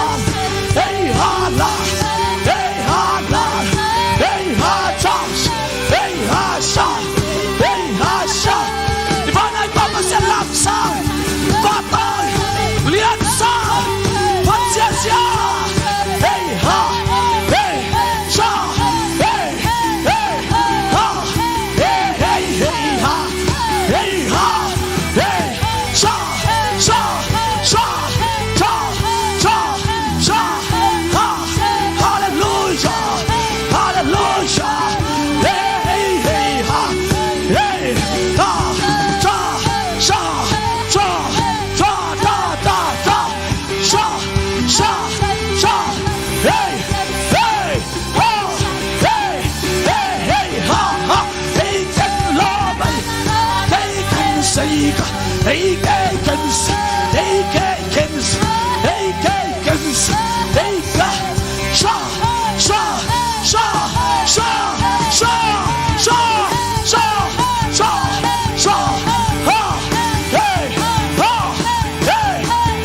Hey, ha, la. Hey, ha, la. Hey, ha, sha. Hey, ha, sha. Hey, ha, sha. I vanah i Pa Pasian lamsang, pahtawi, liansa, phat siasia. Hey, ha. Hey, sha. Hey, hey, ha. Hey, hey, hey, ha. Hey, ha. Hey, sha, sha, sha, sha, sha, sha, ha. Hallelujah. Hallelujah. Hey, hey, hey, ha. Hey, ha, sha, sha, sha, sha, da, da, da. Sha, sha, sha. Hey, hey, ha. Hey, hey, hey, ha, ha. Hey, ken lo mai. Hey, ken sei ka. Hey, hey, ken sei. Hey, hey, ken sei. Hey, hey, ken sei. Hey, ka. Sha, sha, sha, sha, sha, sha, sha, sha, sha, ha, hey, ha, hey,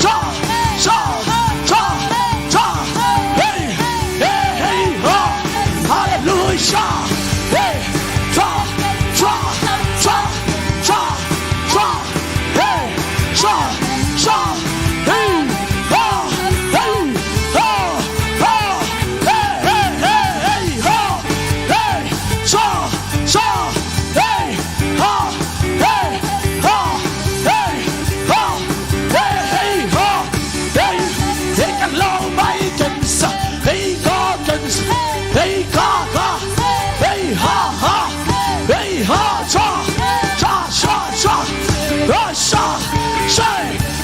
sha, sha, sha, sha, hey, hey, hey, ha, hallelujah, hey, sha, sha, sha, sha, sha. Hey, sha, sha, hey, ha, hey, ha, ha, hey, hey, hey, hey, ha, hey, sha, sha, hey, ha, hey, ha, hey, ha, hey, hey, ha, hey, hey, kan lo mai kan sa, hey, ka kan sa, hey, ka ka, hey, ha ha, hey, ha, sha, sha, sha, sha, ha, sha, sha,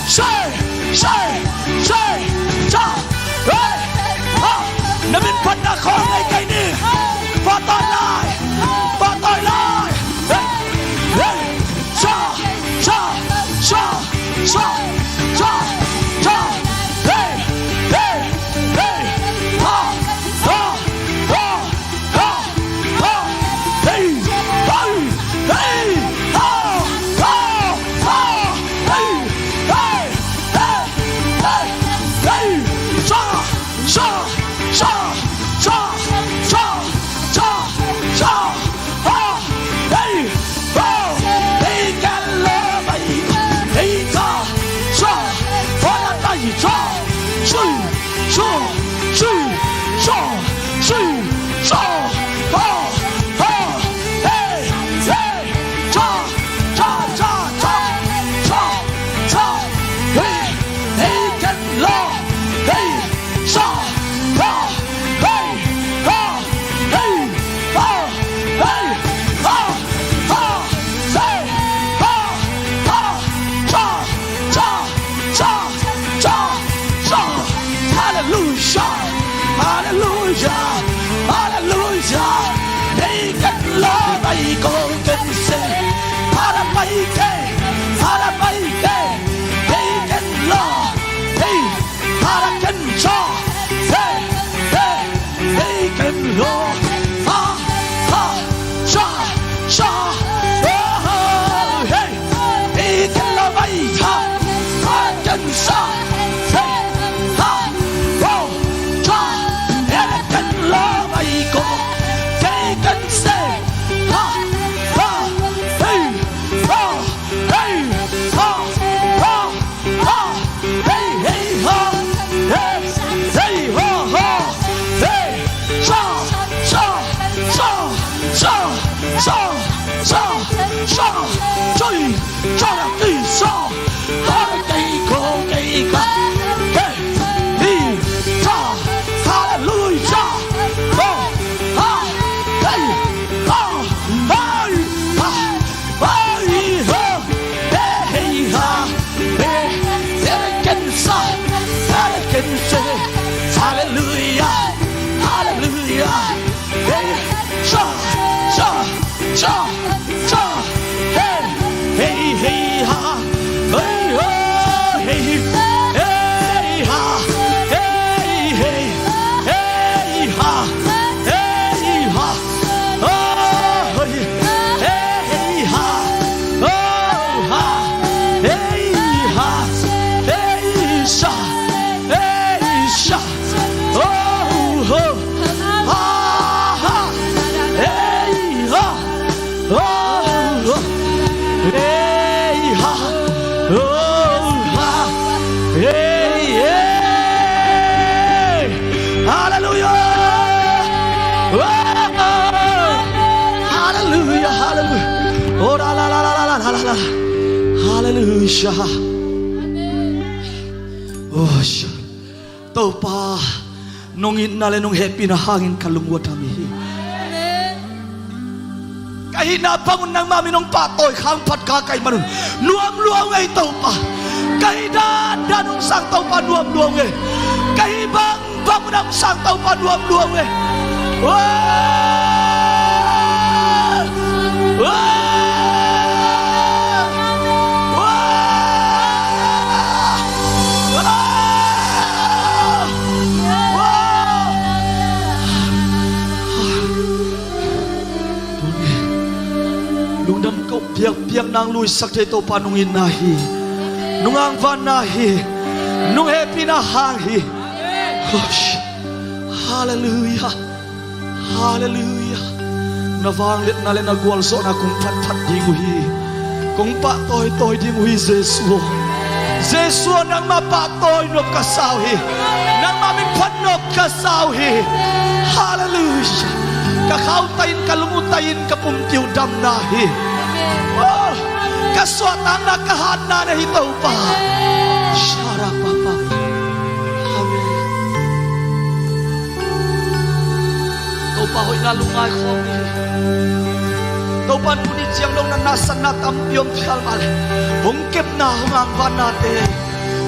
sha, sha, sha, sha, hey, ha. Na min phatna khawng nei kei ni. Pahtawi lai, pahtawi lai. Hey, hey, sha, sha, sha, sha, sha, sha. Hey, hey, hey, ha, ha, ha, ha. Ha! Hey! Hey! Hey! Ha! Ha! Ha! Hey! Hey! Hey! Hey! Hey! Sha! Sha! Sha! Sha! Hey, hey, ha. Hey, ho, hey. Hey, ha. Hey, hey. Hey, ha. Hey, ha. Oh, hey. Hey, ha. Oh, ha. Hey, ha. Hey, sha. Hey, sha. Oh, ho. Ha, ha. Hey, ha. Oh, oh. Hey, ha. Oh, ha. Hey, hey. Hallelujah. Oh, hallelujah, hallelujah. Oh, la, la, la. Hallelujah. Oh, sha. Topa, nong itna le nong hehpihna hangin ka lung uh a dam hi. Ka hihna bang un nangmah min hong pahtawi khang phat ka ka hih man un nuam lua uh ngei Topa. Ka hih dandan hong sang Topa nuam lua uh ngei. Ka hih bangbang un hong sang Topa nuam lua uh ngei. Wow! Wow! Wow! Lungdam ko piakpiak nang luisak thei Topa nong itna hi. Nong angvanna hi. Nong hehpihna hang hi. Hallelujah. Hallelujah. Na vangliatna le na gualzawhna kong phatphat ding uh hi. Kong pahtawitawi ding uh hi Jesu aw. Jesu aw, nangmah pahtawi nop ka sa uh hi. Nangmah min phat nop ka sa uh hi. Hallelujah. Ka kha uh tai-in, ka lung uh tai-in, ka pumpi uh damna hi. Oh, ka suahtakna, ka hatna na hi Topa. Sharapapa. Amen. Topa hoihna lungngai khawm ni. Topa tuni ciang dong natna sanna tampi om phial mah leh hong kepna, hong angvannate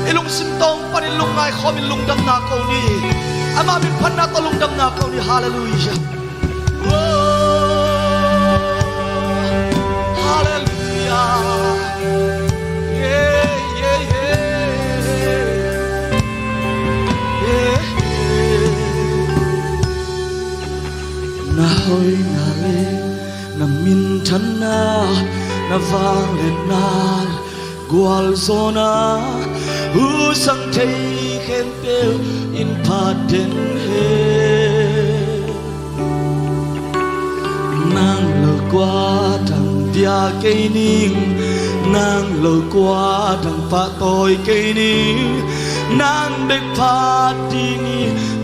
i lungsim tawng panin lungngai khawmin lungdamna ko ni. Amah min phatna tawh lungdamna ko ni. Hallelujah. Oh, hallelujah. Yeah, yeah, yeah. Yeah, yeah. Na hoihna le na minthanna, na vangliatna, gualzawhna, husang thei khempeuh in phat den hen. Nang lo kua dang bia kei ning, nang lo kua dang pahtawi kei ning, nang bek phat ding hi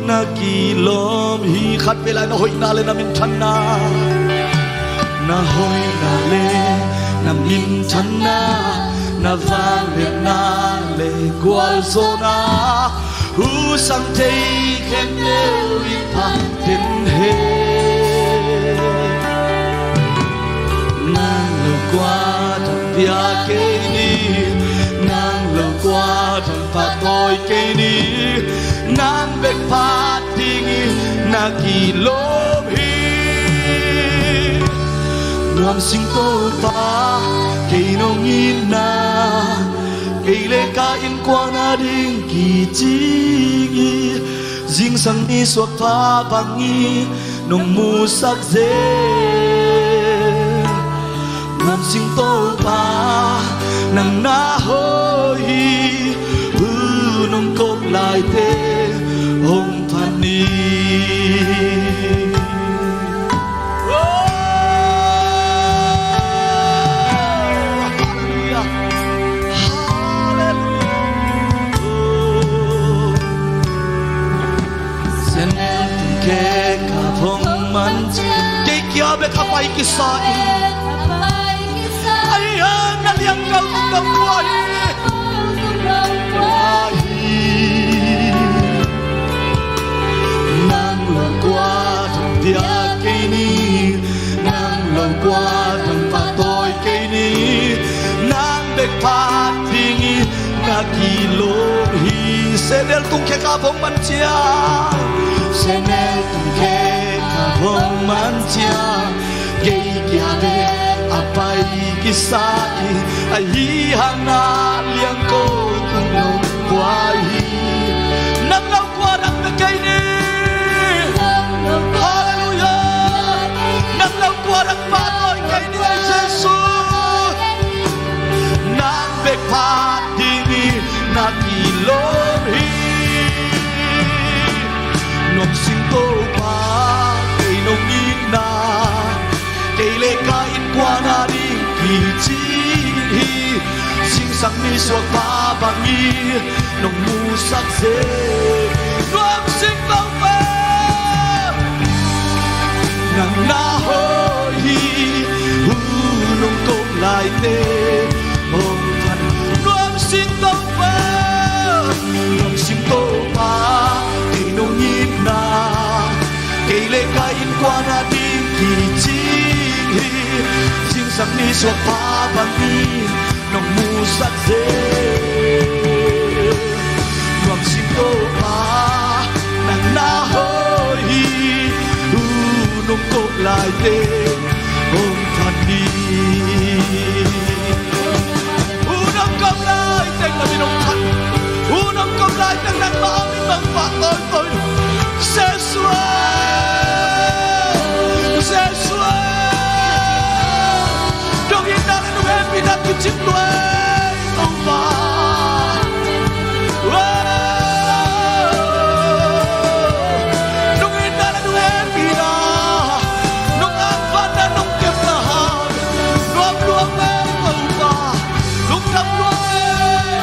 na kilawm hi. Khatvei lai na hoihna le na minthanna, na hoihna le na minthanna, na vangliatna le gualzawhna, husang thei khempeuh in phat den hen. Nang lo kua dang bia kei ning, nang lo kua dang pahtawi kei ning, nang bek phat ding hi na kilawm hi. Nuam sing Topa, kei nong itna, kei le ka innkuan a ding kicing hi. Zingsang nisuak pha bangin nong musak zel. Nuam sing Topa, nang na hoih hi. Hu nong kop laite hong phat ni. Oh, hallelujah. Hallelujah. Oh. Sianel tung khek a hong man ciang, kei kia bek a pai kisa in. Ai a, na liang kal tung dong kua hi. Nang lo kua dang bia kei ning, nang lo kua dang pahtawi kei ning, nang bek phat ding hi na kilawm hi. Sianel tung khek a hong man ciang, sianel tung khek a hong man ciang, kei kia bek A pai kisa in ahi hangin liangko tung nong buai hi. Nang lo kua rak na kei ni. Halleluiah. Nang lo kua rak pahtawi kei ni, Jesu. Nang bek phat ding hi na kilawm hi. Nuam sing Topa, kei nong itna, kei le ka innkuan a ding kicing hi. Zingsang nisuak pa bangin nong musak zel. Nuam sing Topa, nang na hoih hi. Hu nong kop laite hong phat. Nuam sing Topa, nuam sing Topa, kei nong itna, kei le ka innkuan a ding kicing hi. Zingsang nisuak pa bangin nong musak zel. Nuam sing Topa, nang na hoih hi. Hu nong kop laite hong phat hi. Hu nong kop laite na min hong phat. Hu nong kop laite nangmah a min hong phat. Oi, oi. Jesu aw, Jesu aw, nong itna le nong hehpihna kicing lua ei Topa. Wow. Nong itna le nong hehpihna, nong angvanna, nong kepna hang nuam lua ei Topa. Lungdam lua ei.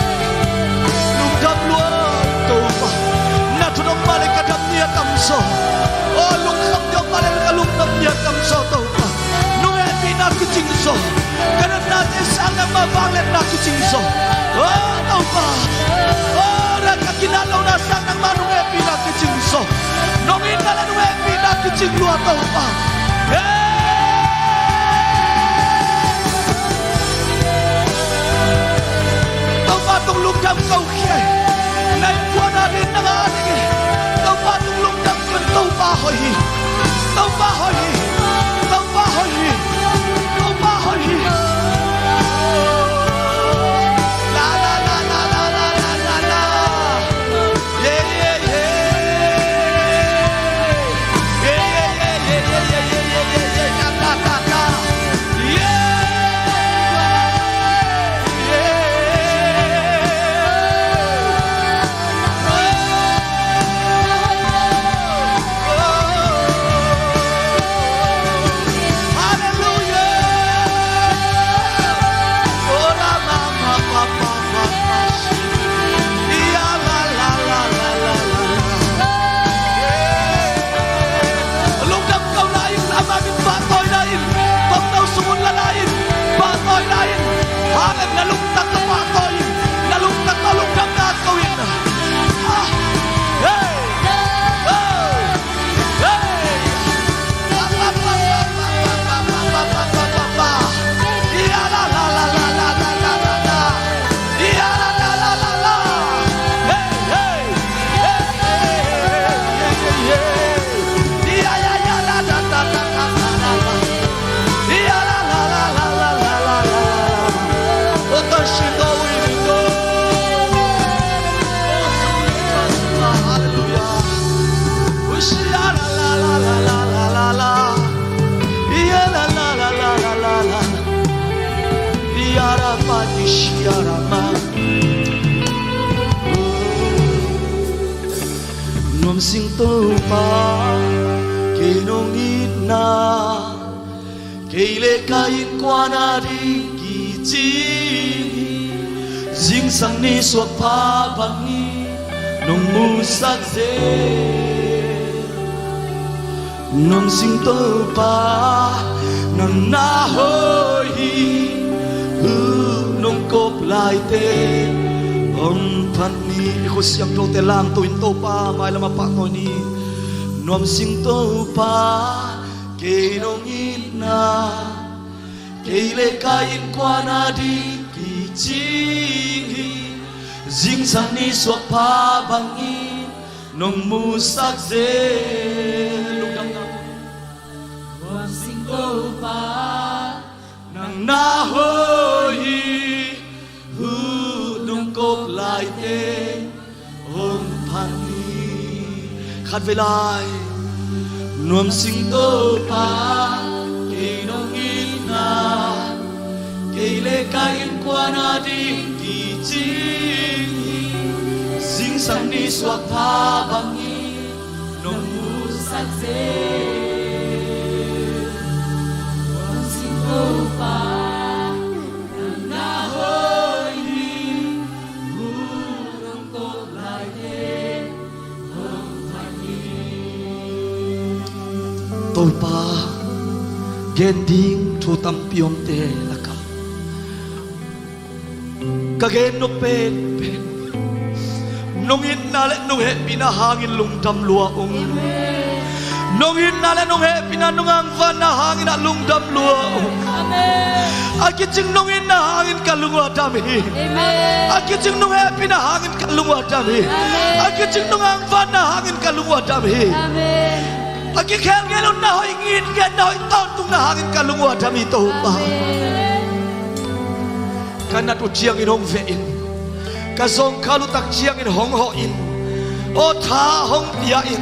Lungdam lua ei Topa. Na thu dong mah le ka dam ni a tamzaw. Aw, lungkham dong mah le ka lungdam ni a tamzaw Topa. Nong hehpihna kicing zaw. Ka natnate sang nangmah vangliatna kicing zaw. Aw Topa. Aw, na ka kinat lohna sang nangmah nong hehpihna kicing zaw. Nong itna le nong hehpihna kicing lua Topa. Hey! Topa tung lungdam ko khia. Na innkuan a ding, nang a ding. Topa tung lungdam ko, Topa hoih hi. Topa hoih hi. Topa hoih hi. Topa hoih hi. La, la, la, la. Lungdam ko lai in, amah min pahtawi lai in, kongno sung un la lai in, pahtawi lai in. Hallelujah, na lungtang tawh pahtawi in, na lungtang tawh lungdam ko in. Ah, hey, hey, hey. Nuam sing Topa, kei nong itna, kei le ka innkuan a ding kicing hi. Zingsang nisuak pa bangin nong musak zel. Nuam sing Topa, nang na hoih hi. Hu nong kop laite hong phat ni. I khut siangthote langto in Topa mailam ah pahtawi ni. Nuam sing Topa, kei nong itna, kei le ka innkuan a ding kicing hi. Zingsang nisuak pa bangin nong musak zel. Lungdam ngam. Nuam sing Topa, Na hoi hi, huh nong kop laite hong phan hi. Khat vei lai. Nuam sing Topa, kei nong itna, kei le ka innkuan a ding kicing hi. Zingsang ni suak pha bangin nong musak zel. Nuam sing Topa, nang na hoi hi, huh nong kop laite hong phan hi. Topa, gen ding thu tampi omte lakah ka gen nop penpen, nong itna le nong hehpihna hangin lungdam lua ung. Nong itna le nong hehpihna, nong angvanna hangin ah lungdam lua ung. A kicing nong itna hangin ka lung uh a dam hi. A kicing nong hehpihna hangin ka lung uh a dam hi. A kicing nong angvanna hangin ka lung uh a dam hi. A kikhelngel uh na hoih ngitnget, na hoih tawntungna hangin ka lung uh a dam hi Topa. Ka nat uh ciangin hong veh in, ka zawngkhal uh tak ciangin hong hawh in, aw tha hong pia in,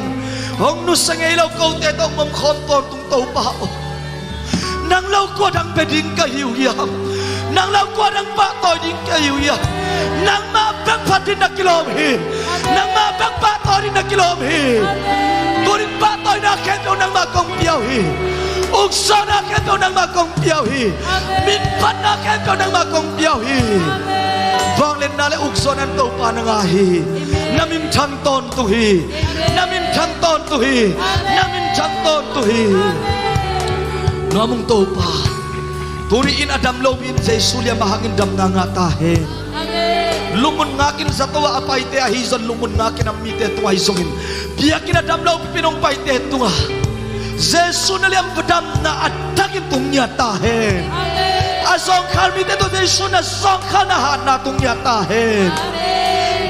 hong nusia ngei lo kote tawh hong omkhawm tawntung Topa aw. Nang lo kua dang pia ding ka hi uh hiam? Nang lo kua dang pahtawi ding ka hi uh hiam? Nangmah bek phat ding na kilawm hi. Nangmah bek pahtawi ding na kilawm hi. Tunin pahtawina khempeuh nangmah kong pia uh hi. Ukzawhna khempeuh nangmah kong pia uh hi. Minphatna khempeuh nangmah kong pia uh hi. Vangliatna le ukzawhna in Topa na ngah hi. Na minthang tawntung hi. Na minthang tawntung hi. Na minthang tawntung hi. Nuam ung Topa. Tuni in a dam lopi in Jesu liam a hangin damna ngah ta hen. Lungmuan ngakin zato ah a paite ahi zong lungmuan ngakin a mite tungah ahi zongin biakinn a dam lopi in hong paite tungah Jesu na liam va damna a takin tung ngiat ta hen. A zawngkhal mite tungah Jesu na zawngkhalna hatna tung ngiat ta hen.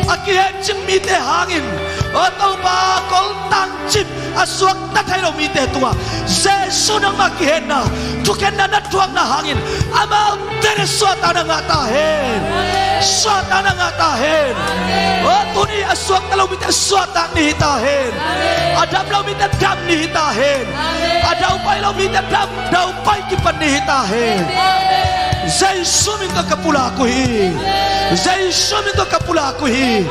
A kihencing mite hangin, aw Topa, koltang cip a suakta thei lo mite tungah Jesu nangmah kihenna, thukhenna na thuakna hangin amaute na suahtakna ngah ta hen. Suahtakna ngah ta hen. Aw tuni a suakta lo mite suahtak ni hi ta hen. A dam lo mite dam ni hi ta hen. A daupai lo mite dam, daupai kipan ni hi ta hen. Jesu min tawh ka pulak uh hi. Jesu min tawh ka pulak uh hi.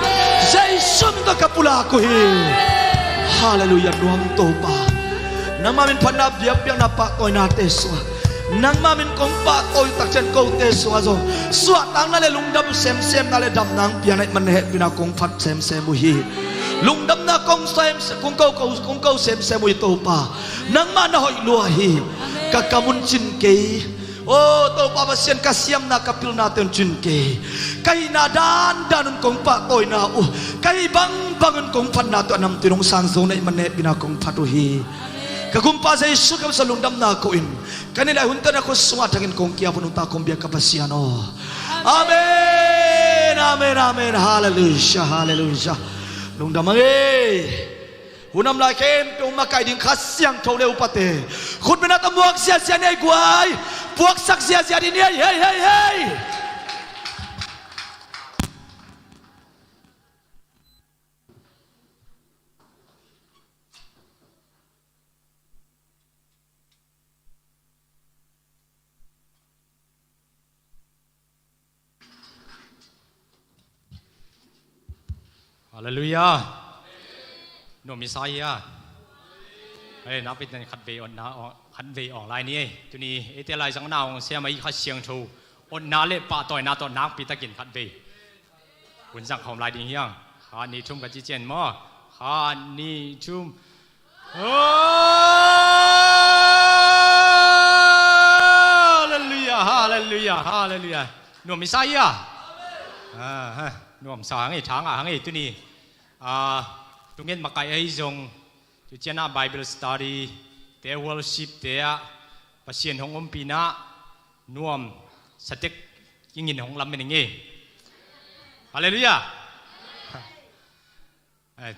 Jesu min tawh ka pulak uh hi. Halleluiah, nuam Topa. Nangmah min phatna biakpiakna pahtawinate suah. Nangmah min kong pahtawi uh takciang kote sungah zong suahtakna le lungdam semsemna le damna hong pia na hih manin na hehpihna kong phat semsem uh hi. Lungdamna kong sem, kong ko, ko, kong ko semsem uh hi Topa. Nangmah na hoih lua hi. Ka kam un cin kei. Aw Topa Pasian, ka siamna ka pilnate un cin kei. Ka hihna dandan un kong pahtawina uh, ka hih bangbang un kong phatna tawh a namtui in hong sang zo na hih manin na hehpihna kong phat uh hi. Ka Gumpa Jesu Khrist lungdamna ko-in ka nilai hunte na khut sungah thangin kong kiap uh nungta kong biak ka Pasian aw. Amen. Amen. Amen. Halleluiah. Halleluiah. Lungdam hang ei. Hun om lai khempeuh makaih ding Kha Siangtho le upate khutbetna tawh muak ziazia ni ei guai. Puaksak ziazia ding ni ei. Hei, hei, hei. Halleluiah. Nuam i sa hi a. Hei, nakpi takin khatvei awtna, khatvei awng lai ni ei. Tuni eite laizang na hong siam a i Kha Siangtho awtna le pahtawina tawh nakpi takin khatvei hun zang khawm lai ding hi hang. Khat, nih, thum ka ci ciang maw? Khat, nih, thum. Halleluiah, halleluiah, halleluiah. Nuam i sa hi a. Nuam sa hang ei, tha ngah hang ei tuni. Tungen makaih ahi zong, tu ciangah Bible study te, worship te ah Pasian hong ompihna nuam satek ingin hong lamen ing ei. Halleluiah.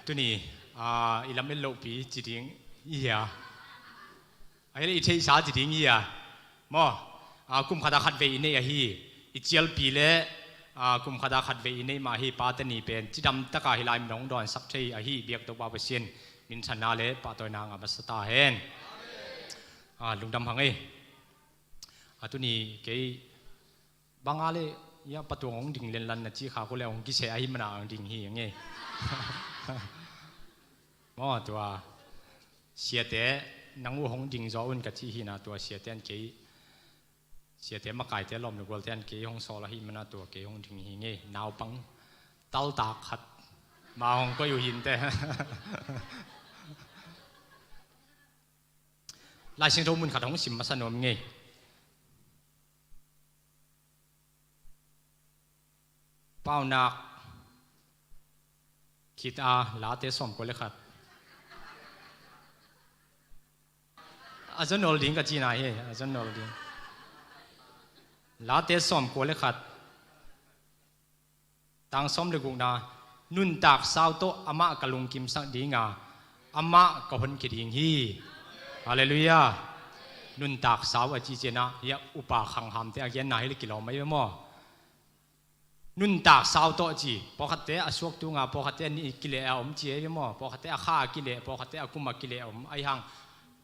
Tuni i lamen lohpi ci ding i hia? Ahih leh i theihsa ci ding i hia? Maw? Aa, kum khat a khat vei i neih ahi, i cialpi le, aa, kum khat a khat vei i neih mah ahi, pate ni pen cidam taka hih lai mun hong dawnsak thei ahi, biak Topa Pasian minthanna le pahtawina ngah masa ta hen. Aa, lungdam hang ei. Aa, tuni kei banga le, ia, patuang hong ding lenlan na ci kha ko le hong kiseh ahi mana hong ding hi hang ei. Maw, tua siate, nang uh hong ding zaw un ka cih hi na, tua siate an kei, siate makaite lawm le gualte an kei hong sawl ahi mana tua kei hong ding hi ngei. Naupang taltak khat ma hong koih uh hinte. Lai Siangtho mun khat hong sim masa nuam ngei. Paunak khit a, Late sawmkua le khat. A zon nawl ding ka cina hi, a zon nawl ding. Late sawmkua le khat. Tang sawm le gukna, nuntak sau tawh amah ka lungkimsak dinga, amah ka honkhia ding hi. Halleluiah. Nuntak sau a ci cianah, ia, upa khanghamte a genna hi le kilawm ahi ve maw? Nuntak sau tawh ci, pawlkhatte a suak tunga, pawlkhatte a nih kileh a om ci ahi ve maw? Pawlkhatte a kha a kileh, pawlkhatte a kum a kileh a om ahi hang.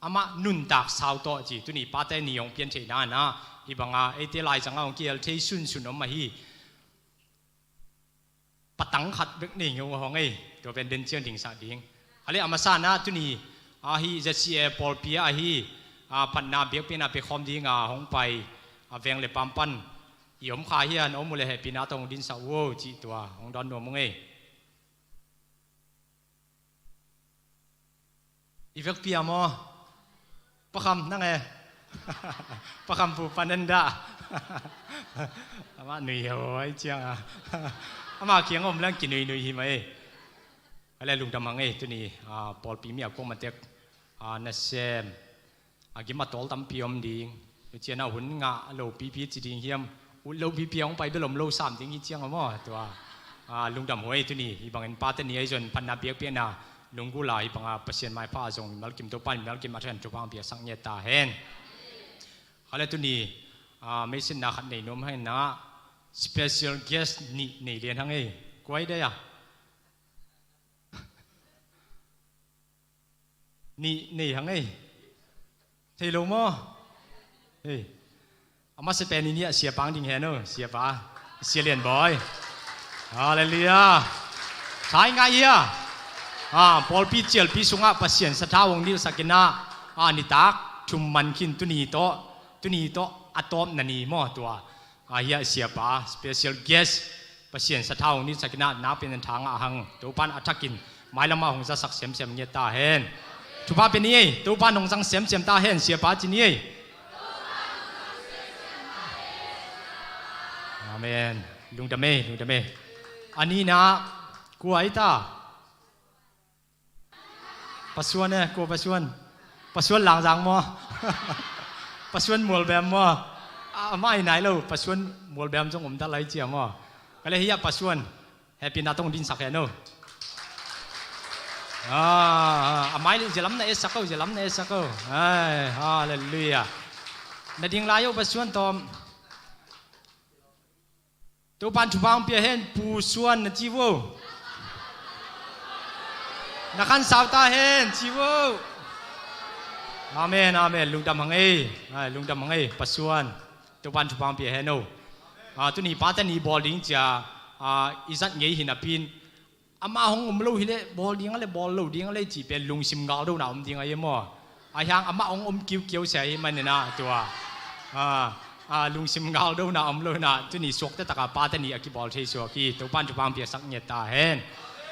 Amah nuntak sau tawh ci, tuni pate ni hong pian theihna na, hih banga eite laizanga hong kihel thei sunsun om ahi. Patang khat bek nei ngeu hong ei, tua pen den ciang dingsak ding. A le a masa na tuni, ahi Z C A pawlpi ahi, a, phatna biakpiakna pia khawm dinga hong pai, a, veng le pampan i om kha hian, om uh le hehpihna tawh hong dinsak uh o, cih tua hong dawn nuam hong ei. I vekpi a maw? Pakham nang e. Pakham pu panen dah. Amah nui heuhai cianga. Amah kiang om lang kinui nui hi mai. A le lungdam hang ei, tuni, a, pawlpi mi a kuamatek, a, nasem. A gim a tawl tampi om ding. Luciana hun ngah lopipi ci ding hiam? Ut lopipi a hong pai bel om lo sam ding hi ciang a maw? Tua, a, lungdam huai tuni. Hih bangin pate ni ahi zon phatna biakpiakna lunggula hih banga Pasian maipha a zong mimal kim Topa in mimal kim a than thupha hong piaksak ngiat ta hen. Kha le tuni, a, meisinna khat nei nuam hang na special guest nih nei lian hang ei. Kuai dai a. Nih nei hang ei. Thei lo maw? Hei. A masa pen i nih a siapa hong ding hen o, siapa. Sia Lian Bawi. Halleluiah. Thai ngai hia. A, pawlpi cialpi sungah Pasian sathau hong nilhsak inah, a, nitak thum man khin tuni tawh, tuni tawh a tawpna ni maw tua. A, hia siapa, special guest. Pasian sathau hong nilhsak inah nakpi in tha ngah hang, Topan a thakin mailamah hong zasak semsem ngiat ta hen. Thupha pia ni ei, Topan hong zang semsem ta hen, siapa ci ni ei. Amen. Lungdam ei, lungdam ei. A nihna, kua hi ta? Pasuan e, kua Pasuan? Pasuan Langzang maw? Pasuan Mualbem maw? A, amah hi nai lo, Pasuan Mualbem zong om ta lai cia maw? Ka le hi a Pasuan, hehpihna tawh hong dinsak hen o. A, a mai le zia lam na etsak o, zia lam na etsak o. Ai, halleluiah. Na ding lai o Pasuan tawm. Topan thupha hong pia hen, Pu Suan na ci vo. Na khansau ta hen, ci vo. Amen, amen. Lungdam hang ei. Ai, lungdam hang ei, Pasuan. Topan thupha hong pia hen o. A, tuni pate ni bawl ding cia, a, i zat ngei hi napi in. Amah hong om lo hileh bawl ding a le bawl lo ding a le cih pen lungsim ngaldona om ding ahi maw? Ahi hang amah hong om kiukiau sia ahi maninah tua. A, a, lungsim ngaldona om lo inah tuni suakta taka pate ni a kibawl thei suak hi. Topan thupha hong piaksak ngiat ta hen.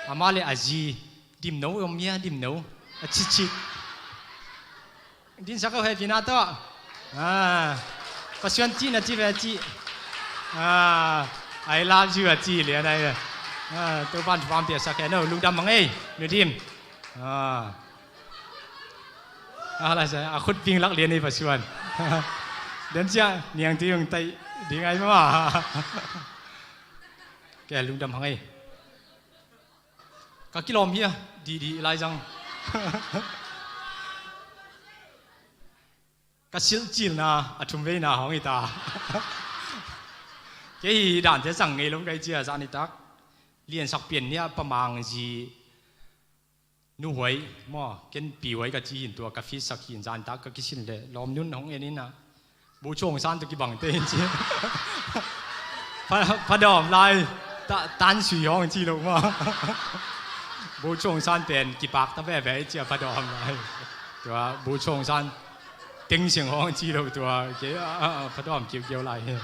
Amah le a zi Dimno om hia, Dimno? A cicit. Dinsak o hehpihna tawh. A, Pasuan cihna ci ve cih. A, I love you a ci lian ai ve. A, Topan thupha hong piaksak hen o, lungdam hang ei, Nu Dim. A. A, la sa, a khut ping lak lian ei Pasuan. Den cia, niang ti hong tai ding ai ma. Ke lungdam hang ei. Ka kilawm hia, didi lai zang. Ka silhcilna a thumveina hong hi ta. Kei hi dante sang ngei lo kai cia zan i tak. Liansak pian nia pamang zi nuhuai maw, ken pihuai ka ci hin tua ka fitsak hin zan tak ka kisin le lawm nun hong en ina. Buchuang san tu kibang te hin ci. Pha, phadawm lai ta, tan sui hong ci lo maw. Buchuang san pen kipak ta veve cia phadawm lai. Tua buchuang san teng sing hong ci lo tua ke a, a, a, phadawm kiukiu lai hi.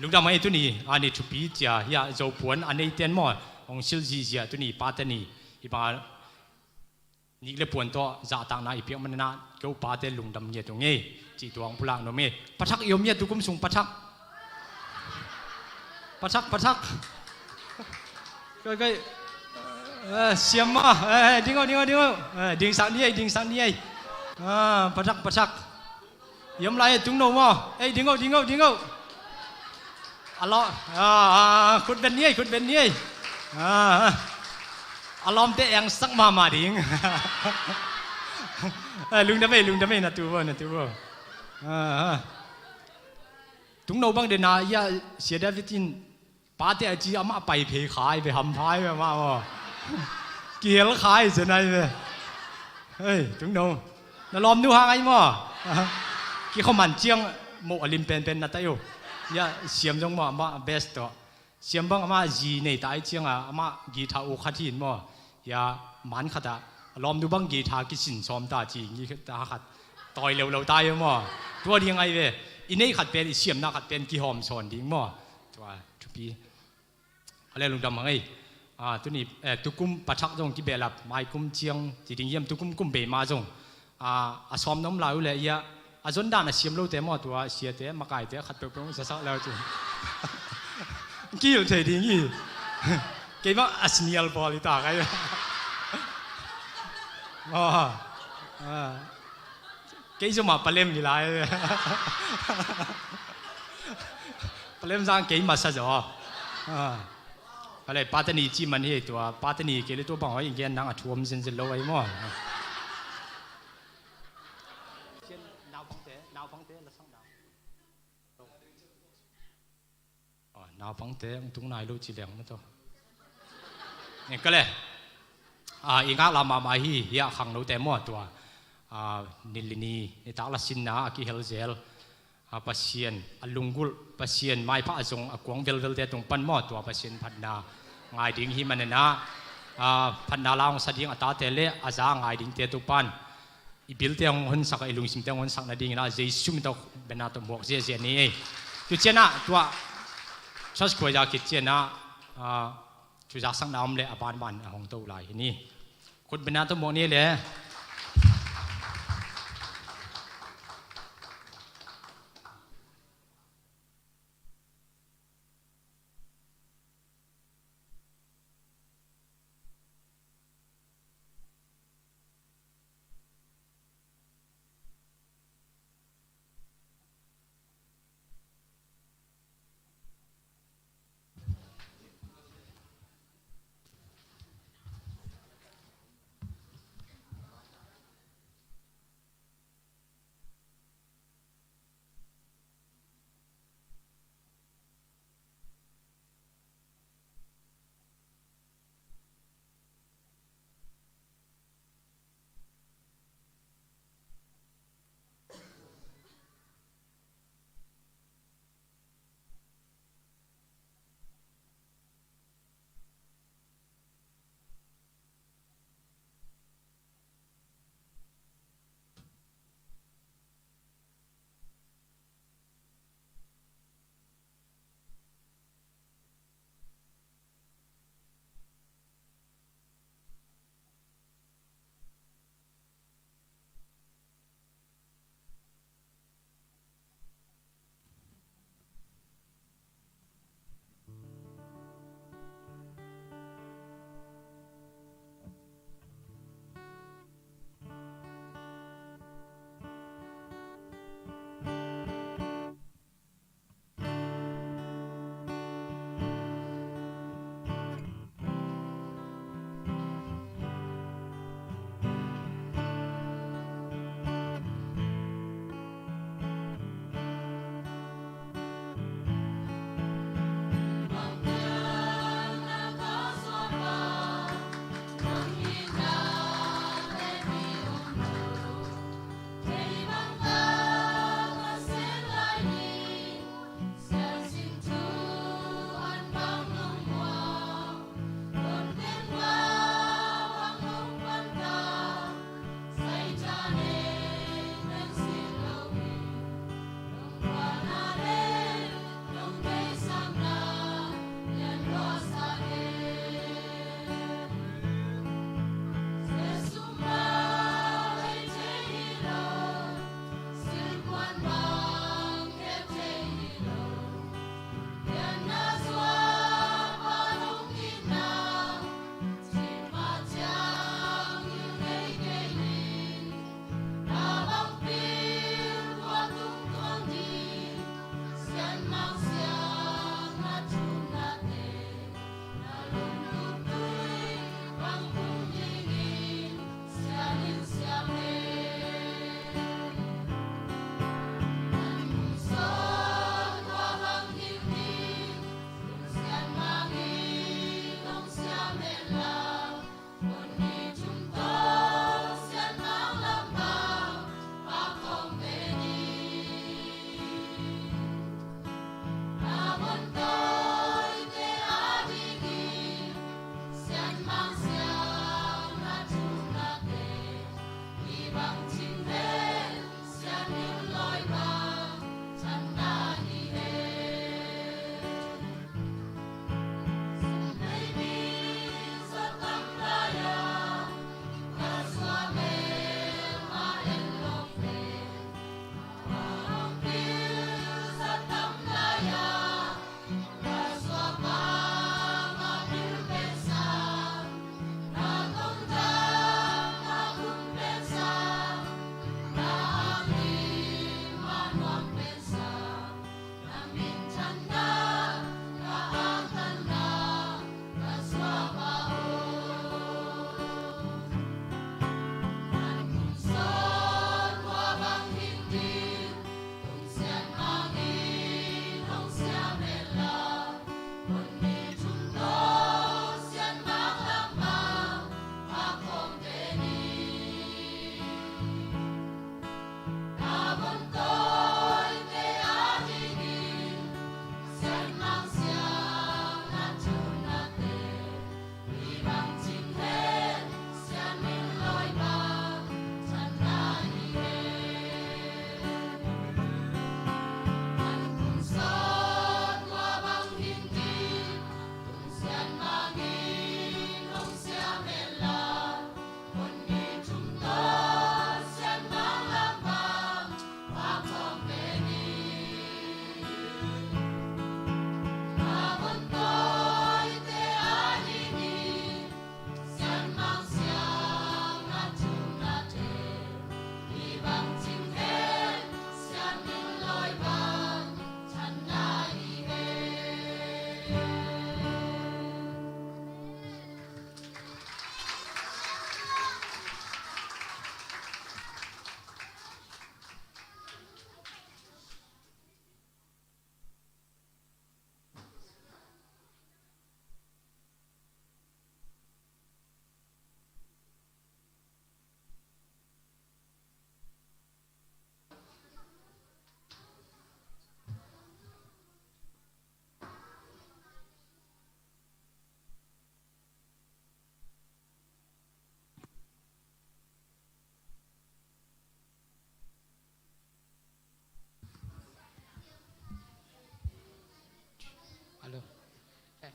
Lungdam ai tuni a ni thupi cia hia zopuan a nei ten maw hong sil zizia tuni pate ni hi ma nik le puan tawh zahtakna i piak manana keu pate lungdam ngiat uh ngei. Cih tuang pulak nom e. Pathak i om ngiat tukum sung pathak. Pathak, pathak. Kai, kai. Eh, siam ma. Eh, ding o, ding o, ding o. Eh, dingsak ni ei, dingsak ni ei. Ah, pathak, pathak. Yom lai tungno maw. Ei, ding o, ding o, ding o. A lawm, ah, ah, khutben ni ei, khutben ni ei. Ah, ah. A lawmte engsak mahmah ding. Eh, lungdam ei, lungdam ei, na tu bo, na tu bo. Ah, ah. Tungno bang dena ia sia David in pate a ci amah pai phei khai ve, ham phai ve amah maw. Kihel khai zen ai ve. Hei, tungno. Na lawmnu hang ai maw. Kikhoman ciang moh a lim penpen na tai uh. Ia siam zong maw amah best tawh. Siam bang amah zi nei ta ai cianga amah guitar uh khat hin maw. Ia man khatah a lawmnu bang guitar kisin sawm ta ci guitar khat tawi leuleu ta ai maw. Tua ding ai ve. I nei khat pen i siamna khat pen kihawm sawn ding maw. Tua thupi. A le lungdam hang ei. Ah, tuni, eh, tukum pathak zong kibehlap, mai kum ciang ci ding hiam tukum kum bei ma zong. Ah, a sawm na om lai uh le ia, a zon dan a siam lote maw tua, siate, makaite, khat peuhpeuh sasak leu tu. Kihil thei ding hi. Keimah a senior pawl hi ta kai. Ah, ah. Kei zomah palem hi lai. Palem zang kei masa zaw. Ah. Ka le patani ci man hi tua, patani kei le tua bang hoi gen nang a thuam zenzen lo ai maw. Naupangte, naupangte, la sang nau. Ah, naupangte hong tung nai lo ci leng maw tua. Ni ka le. Ah, i ngak lam mahmah hi, hiah khangnote maw tua. Ah, nilini, nitak la sinna a kihel zel. Ah, Pasian a lunggulh, Pasian maipha a zong a kuang velvelte tung pan maw tua Pasian phatna ngai ding hi manena. Ah, phatna la hong sa ding a tate le a za ngai dingte tu pan. I bilte hong honsak a, i lungsimte hong honsak nadingin ah Jesu min tawh bena tawh muak ziahziah ni ei. Tu cianah tua church khuaza khit cianah, ah, thu zaksakna om le a banban a hong to lai hi ni. Khut bena tawh muak ni le.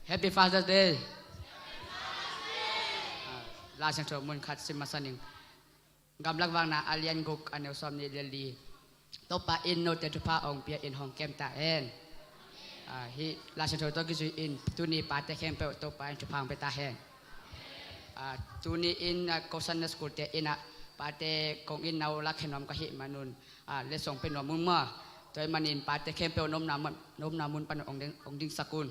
Happy Father's Day. Ah, Lai Siangtho mun khat sim masa ning. Gamlak Vakna a lian guk, a neu sawm nih le li. Topa in note thupha hong pia in hong kem ta hen. Ah, hih Lai Siangtho tawh kizui in tuni pate khempeuh Topa in thupha hong pia ta hen. Ah, tuni in, ah, ko Sunday School te in ah pate kong in nau lak khe nuam ka hih manun, ah, letsong pe nuam un maw. Tua ahih manin pate khempeuh nopna mun, nopna mun pan hong ding, hong dingsak un.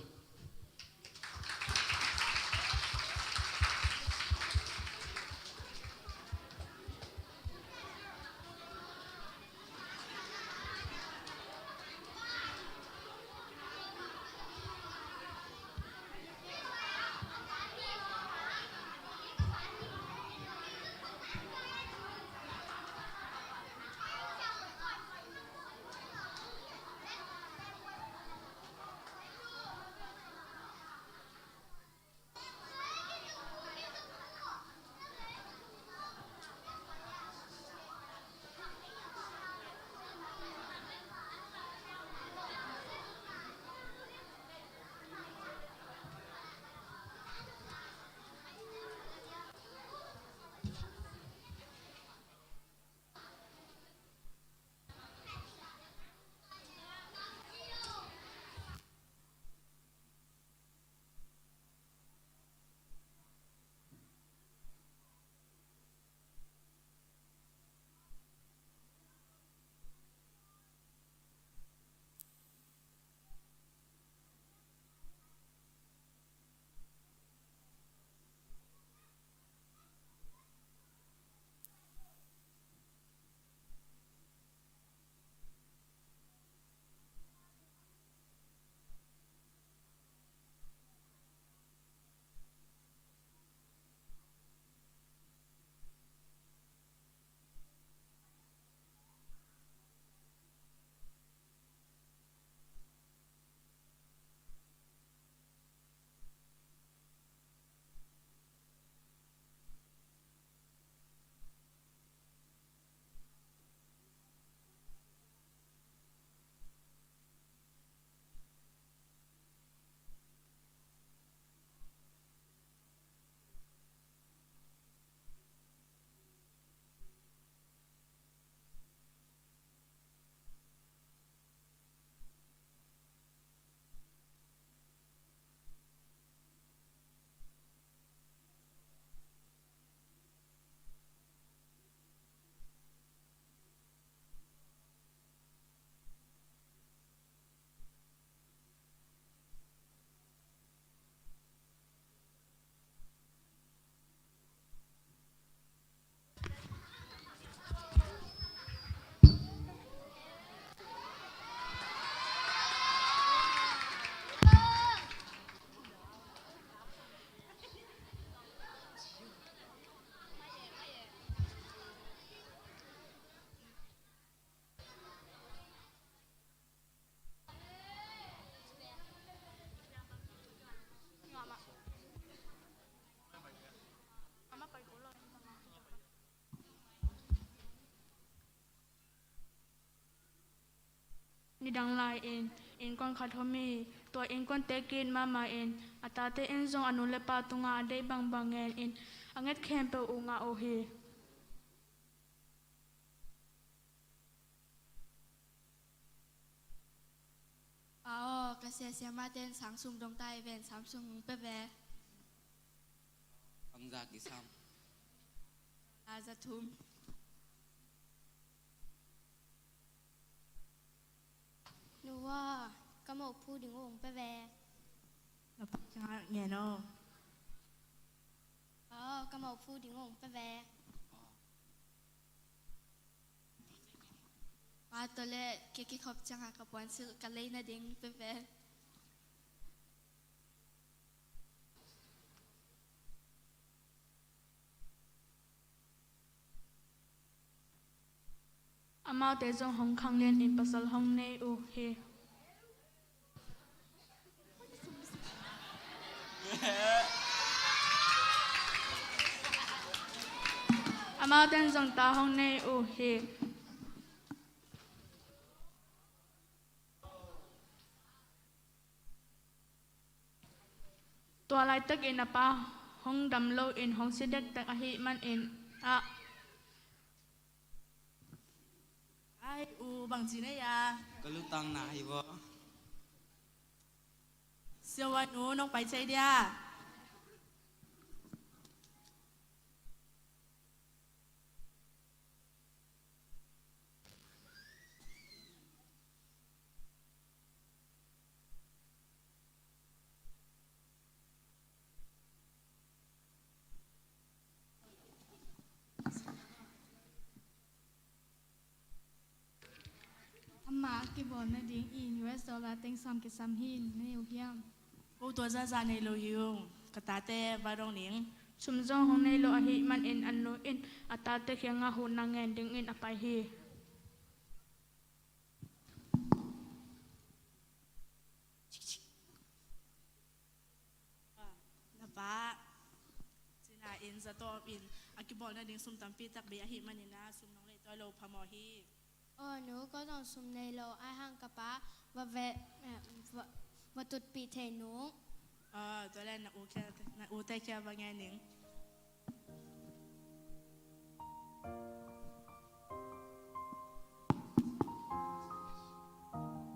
Nidang lai-in innkuan khat om hi. Tua innkuante kik mahmah in a tate in zong a nu le pa tungah a deih bangbang ngen in a nget khempeuh uh ngah uh hi. Pa aw, ka sia siamahte in sang sum dong ta hi ven, sang sum hong pia ve. Bangzah kisam? Bangzah thum. Nu aw, ka mawhphu ding uh hong pia ve. Ka pa kiangah ngen aw. Pa aw, ka mawhphu ding uh hong pia ve. Pa, tua leh kei kikhop ciangin ka puansilh ka lei nading pia ve. Amaute zong hong khanglian in pasal hong nei uh hi. Amaute in zong ta hong nei uh hi. Tua laitakin a pa hong dam loin hong si dekdek ahih manin ah. Ai, u bangci nei a? Ka lutang na hi vaw. Siavuan u, nong pai cei dia? Amah a kibawl nadingin U S dollar teng sawm kisam hi, na nei uh hiam? Ko tua zahzah nei lo hi ung, ka tate va dong ning. Sum zong hong nei lo ahih manin a nu in a tate kiangah huhna ngen dingin a pai hi. Na pa, cina in zato in a kibawl nading sum tampi tak bei ahih manin ah sum nong leitawi lo phamawh hi. Aw nu, ko zong sum nei lo ahih hang ka pa va ve, eh, va, va tutpih thei nung. Aw, tua leh na u kia, na u te kia va ngen ning.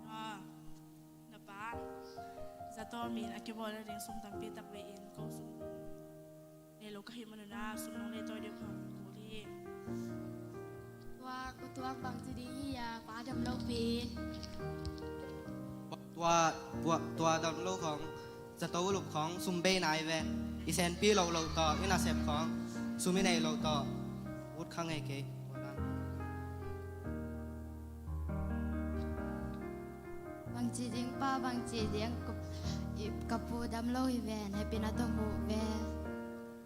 Aw, na pa, zato in a kibawl nading sum tampi tak bei in ko sum nei lo ka hih manun ah sum nong leitawi ding kong kul hi. Tua, ko tua bangci ding hi a, pa dam lo pi. Tua, tua, tua dam lo khong, zato lup khong sum bei nai ve. I senpi lo lo tawh, i nasep khong sum i nei lo tawh ut kha ngei kei. Bangci ding pa, bangci ding ka, i, ka pu dam lo hi ve, hehpihna tawh huh ve.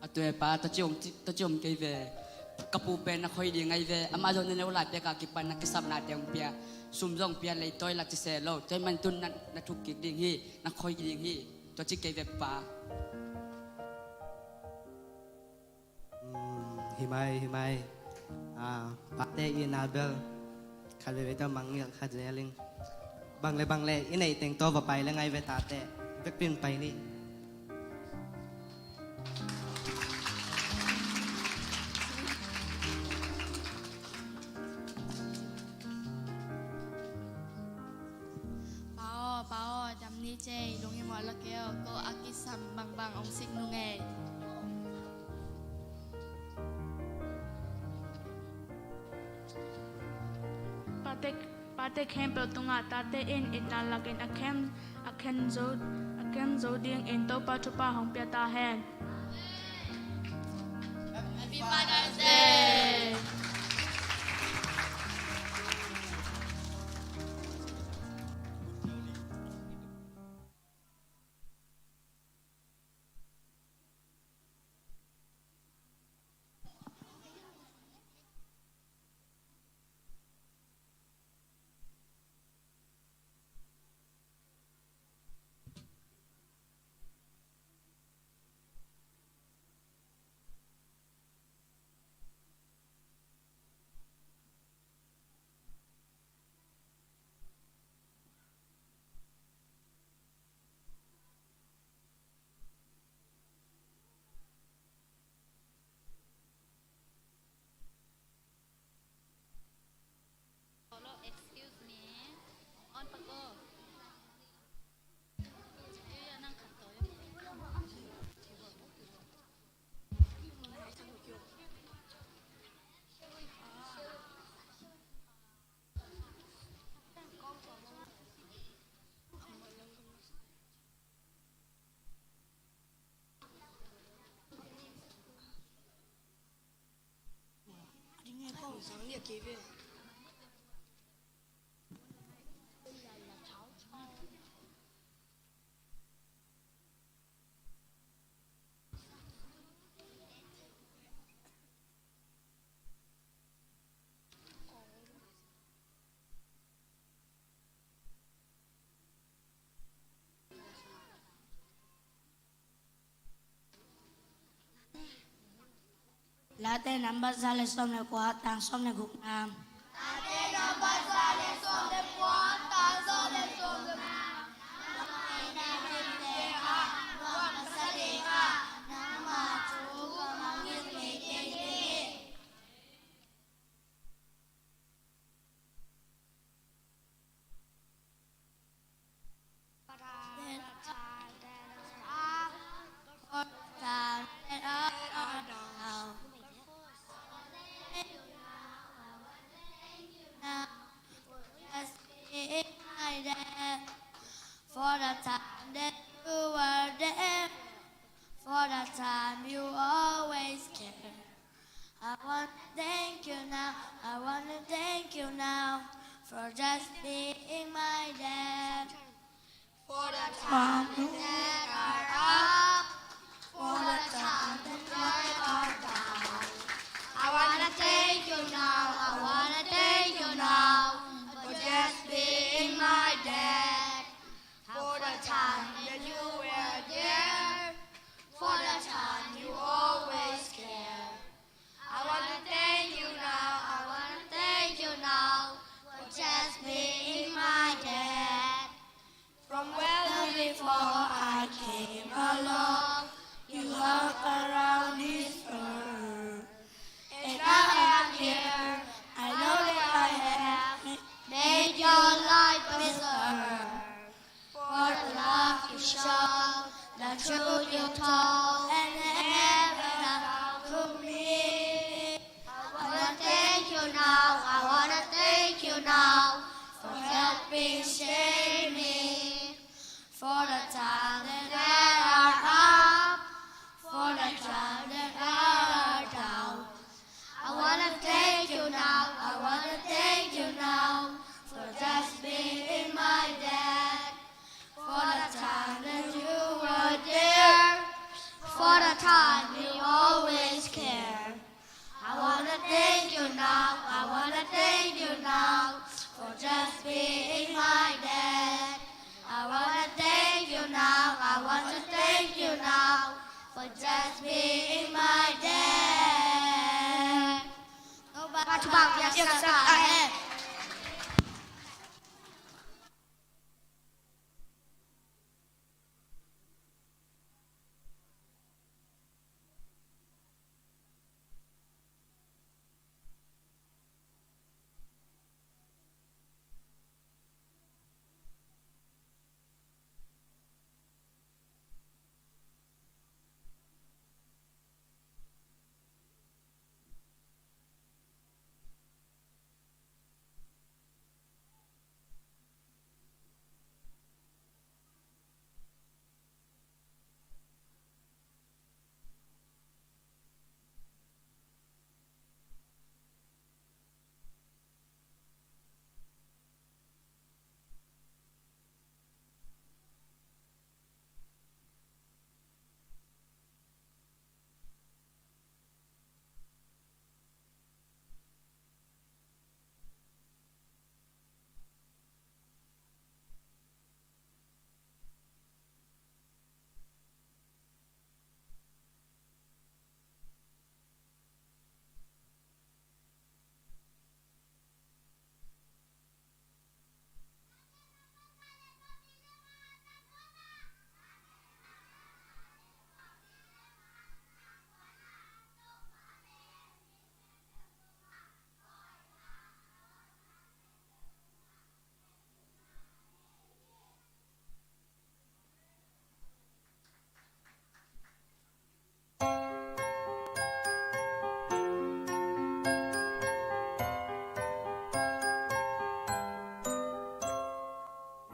A tua pa, ta ci om, ta ci om kei ve. Ka pu pen na khoi ding ngai ve. Amah zong na neu lai pek a kipan na kisapna te hong pia. Sum zong pia, leitawi la ci se lo. Tua man tun na, na thuk kik ding hi, na khoi ding hi. Tua ci kei ve pa. Hmm, hi mai, hi mai. Ah, pate i na bel khat veve tawh mangngilh kha zel ing. Bang le bang le i neih teng tawh va pai le ngai ve tate. Vekpi in pai ni. Pa aw, pa aw, dam ni cei, lung i mawh la kei aw, ko a kisam bangbang hong sik nung ei. Pate, pate khempeuh tungah tate in itna lakin a khem, a khen zo, a khem zo dingin Topa thupha hong pia ta hen. Happy Father's Day! Excuse me. On pa ko. Late nambat za le sawm le kua, tang sawm le gukna. Late nambat za le sawm le kua, tang sawm le gukna. The truth you told and the evidence you told to me. I wanna thank you now, I wanna thank you now for helping save me. For the time that I are up, for the time that I are down. I wanna thank you now, I wanna thank you now for just being my dad. For the time that you were there, for the time you always care. I wanna thank you now, I wanna thank you now for just being my dad. I wanna thank you now, I wanna thank you now for just being my dad. Topa thupha piaksak ta hen.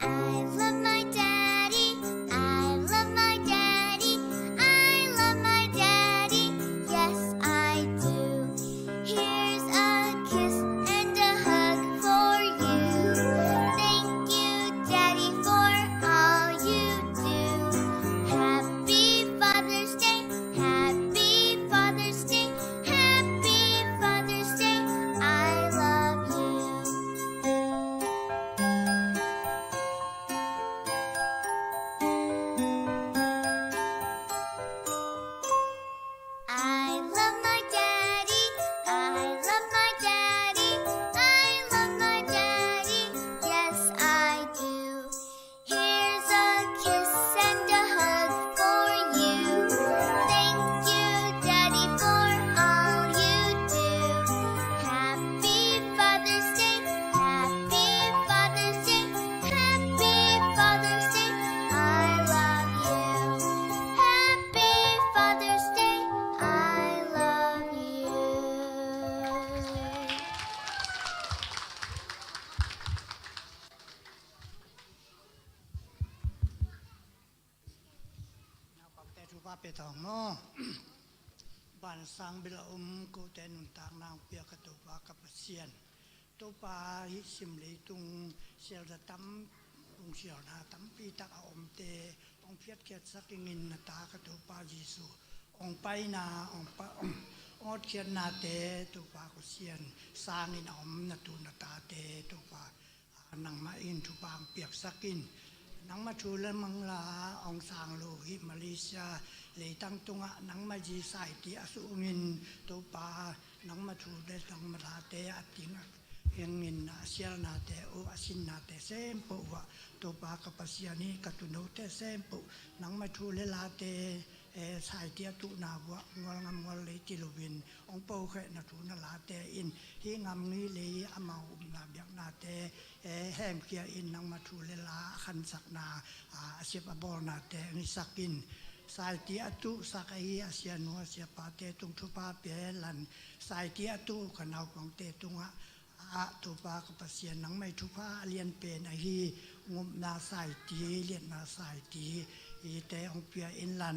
I love my daddy, I love my daddy, I love my daddy, yes I do. Here's a kiss and a hug for you. Thank you, Daddy, for all you do. Happy Father's Day, happy Father's Day, happy Father's Day. I love you. I love my daddy, I love my daddy, I love my daddy, yes I do. Here's a kiss and a hug for you. Thank you, Daddy, for all you do. Happy Father's Day, happy Father's Day, happy Father's Day. I love you. Happy Father's Day, I love you. นักปากแต่ทุกภาพไปทองเนาะ บ้านสร้างเบลอม กูแต่หนุนตากนางเปียกกระตูปากกับเซียน Topa, hih sim leitung sialza tam, tung sialna tampi tak a omte hong phiatkhiatsak ingin na ta ka Topa Jesu, hong paina, hong pa, hong hotkhiatnate Topa Pasian, sangin a om na tu na tate Topa, a, nangmah in thupha hong piaksak in. Nangmah thu le manglai hong sang lo hih Malaysia leitang tungah nangmah zi saiti a sungin Topa, nangmah thu le nangmah late a ting a, hengin a sialnate uh, a sinnate sempoh uh ah Topa ka Pasian, hih ka tuunote sempoh nangmah thu le late eh, saiti a tuhna vuah ngual ngam ngual lei ci loin hong pokhehna thu na late in hih ngam ngei lei amau upna biaknate, eh, hemkhia in nangma thu le la a khansakna, ah, a siap a bawlnate hong hisak in. Saiti a tuhsak ahi a sianu a siapate tung thupha pia hen la, saiti a tuh ka naupangte tungah ah, Topa ka Pasian, nangmah i thupha a lianpen ahi, ngupna saiti, liatna saiti, ite hong pia in la,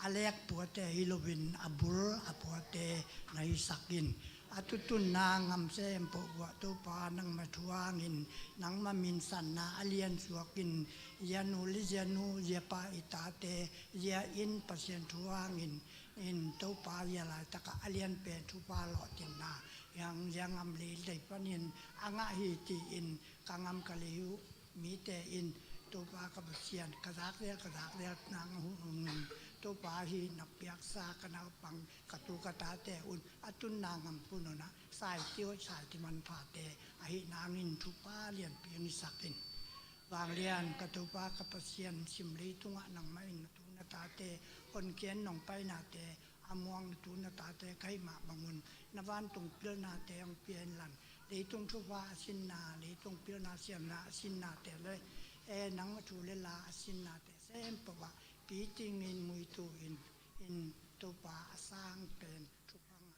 a lek puate hi loin a bul a puate na hisak in. A tutunna ngam sem peuh vuah Topa nangmah thu hangin, nangmah min sanna a lian suak in, zia nu le zia nu, zia pa i tate, zia inn Pasian thu hangin, in Topa zia laitakah a lianpen thupha lawhtinna, hiang zia ngam lei lei panin a ngah hi ci-in ka ngam ka lei uh mite in Topa ka Pasian ka zakzel ka zakzel nang uh, Topa hih na piaksa ka naupang ka tu ka tate un a tunna ngam pun unah saiti hoih saiti manphate ahi nangin thupha lianpi hong hisak in. Vanglian ka Topa ka Pasian, sim leitungah nangmah in na tu na tate honkhia nong painate a muang na tu na tate ka hih mah bangun na vantung pilnate hong pia in la, leitung thupha a sinna, leitung pilna siamna a sinnate le, eh, nangmah thu le la a sinnate sem peuh ah piting in muitu in, in Topa a sang pen thupha ngah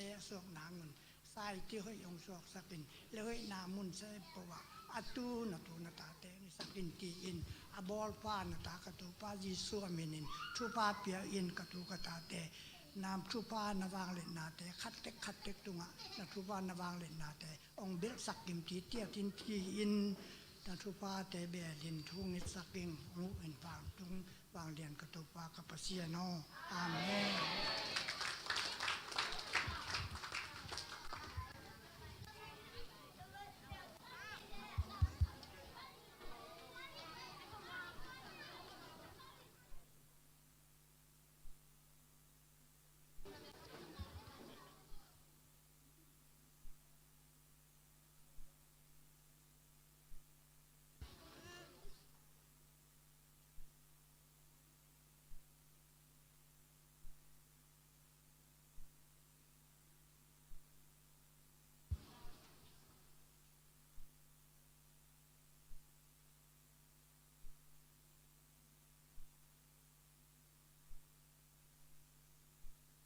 e a suak nangun saiti hoih hong suaksak in, le hoihna mun sem peuh ah a tu na tu na tate hong hisak in ci-in a bawlpa na ta ka Topa Jesu a minin thupha pia in ka tu ka tate na thupha na vangliatnate khat tek khat tek tungah na thupha na vangliatnate hong belhsak kim ci tiat in ci-in na thuphate belin thu ngitsak in, hong uh in vangtung Vanglian ka Topa ka Pasian aw. Amen.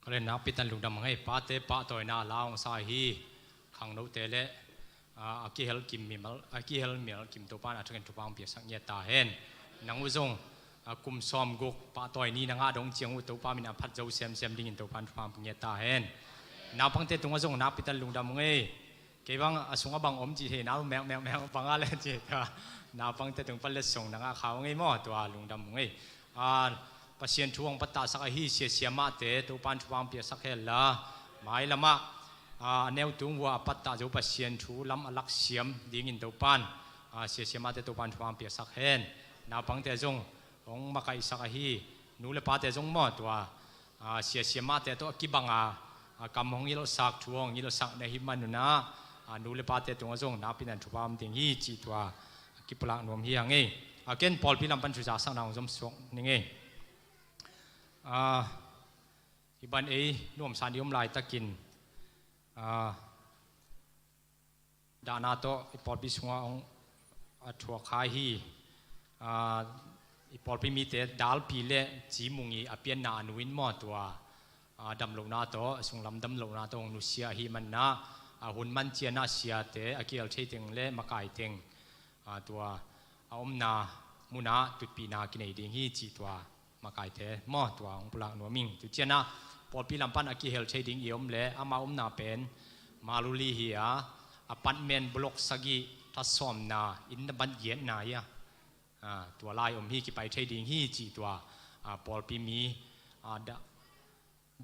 Ka le nakpi tan lungdam ngei, pate pahtawina la hong sa hi. Khangnote le, a, a kihel kim mimal, a kihel mimal kim Topa in a thakin thupha hong piasak ngiat ta hen. Nang uh zong, a, kum sawm guk pahtawi ni na ngah dong ciang uh Topa min a phat zo semsem dingin Topa in thupha hong pia ngiat ta hen. Naupangte tungah zong nakpi tan lungdam ngei. Kei bang a sungah bang om cih thei na uh, meng meng meng bang a le cih ta. Naupangte tung pan letsong na ngah kha uh ngei maw, tua lungdam uh ngei. A, Pasian thu hong pattahsak ahi sia siamahte Topa in thupha hong piasak hen la, mailamah, a, a neu tung vua a pattah zo Pasian thu lam a laksiam dingin Topa in, a, sia siamahte Topa in thupha hong piasak hen. Naupangte zong hong makaihsak ahi nu le pate zong maw, tua, a, sia siamahte tawh a kibanga, a, kam hong ngilsak, thu hong ngilsak na hih manunah, a, nu le pate tungah zong nakpi nan thupha om ding hi cih tua a kipulak nuam hi a ngei. A, ken pawlpi lam pan thu zaksakna hong zom suak ni ngei. A, hih ban ei nuamsa ni om laitakin, a, dahna tawh i pawlpi sungah hong a thuak kha hi. A, i pawlpi mite dalpi le cimung i a pianna a nu in maw, tua, a, damlohna tawh, a sunglam damlohna tawh hong nusia ahi manah, a, hun man cianah siate a kial thei teng le makai teng, a, tua a omna munah tutpihna kinei ding hi cih tua makaite maw, tua hong pulak nuam ing. Tu cianah pawlpi lam pan a kihel thei ding i om le ama omna pen Maluli hi a, apartment block sagih, thasawmna, inn na ban giatna hi a, a, tua lai om hi, kipai thei ding hi cih tua, a, pawlpi mi, a, da,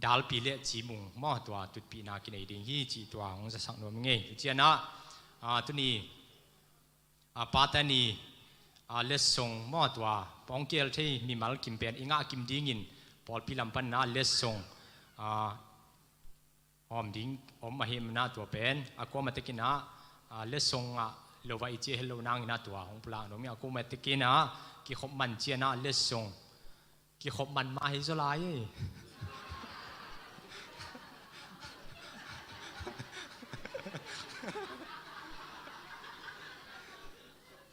dalpi le cimung maw, tua tutpihna kinei ding hi cih tua hong zasak nuam ngei. Tu cianah, a, tuni a, Patani, a, letsong maw, tua pawng kial thei mimal kim pen i ngah kim dingin pawlpi lam pan na letsong, a, om ding om ahi manah tua pen a kuama tekin ah, a, letsong ah lo va i ci a hel lo nangin ah tua hong pulak nuam ing. A kuama tekin ah kikhop man cianah letsong Kikhop man mah hi zaw lai ei.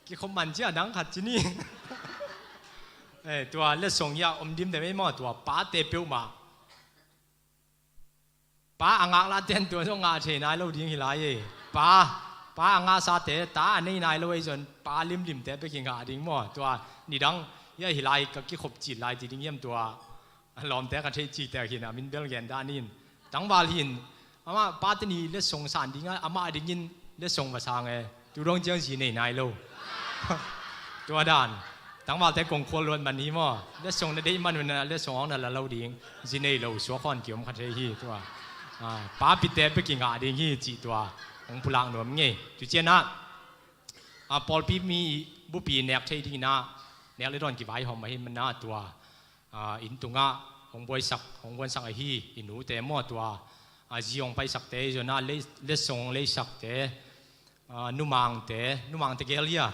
Kikhop man ciah dang khat ci ni. Eh, tua letsong hiah om dim te mei maw, tua pate peuhmah. Pa a ngaklah ten tua zong ngah thei nai lo ding hi lai ei. Pa, pa a ngahsate ta a nei nai lo ei zon, pa limlimte bek hi ngah ding maw. Tua nidang hiah hi lai ka kikhop cit lai ci ding hiam tua. A lawmte ka theih cihte hi na, min bel gen dan in. Tangval hin, amah pate ni letsong san ding a, amah dingin letsong va sang e. Tu dong ciang zi nei nai lo. Tua dan. Tangvalte kong khual luat man hi maw. Letsong na deih man un a, letsong awng na la lo ding. Zi nei lo, suak hawn kiom kha thei hi tua. Ah, pa pite bek i ngah ding hi cih tua. Hong pulak nuam ngei. Tu cianah, ah, pawlpi mi bupi nek thei ding inah, nek le dawn kivaihawm ahi manah tua. Ah, inn tungah hong buaisak, hong buansak ahi i nute maw tua. Ah, zi hong paisakte, i zonah lei-, letsong hong leisakte, ah, numangte, numangte gel hia.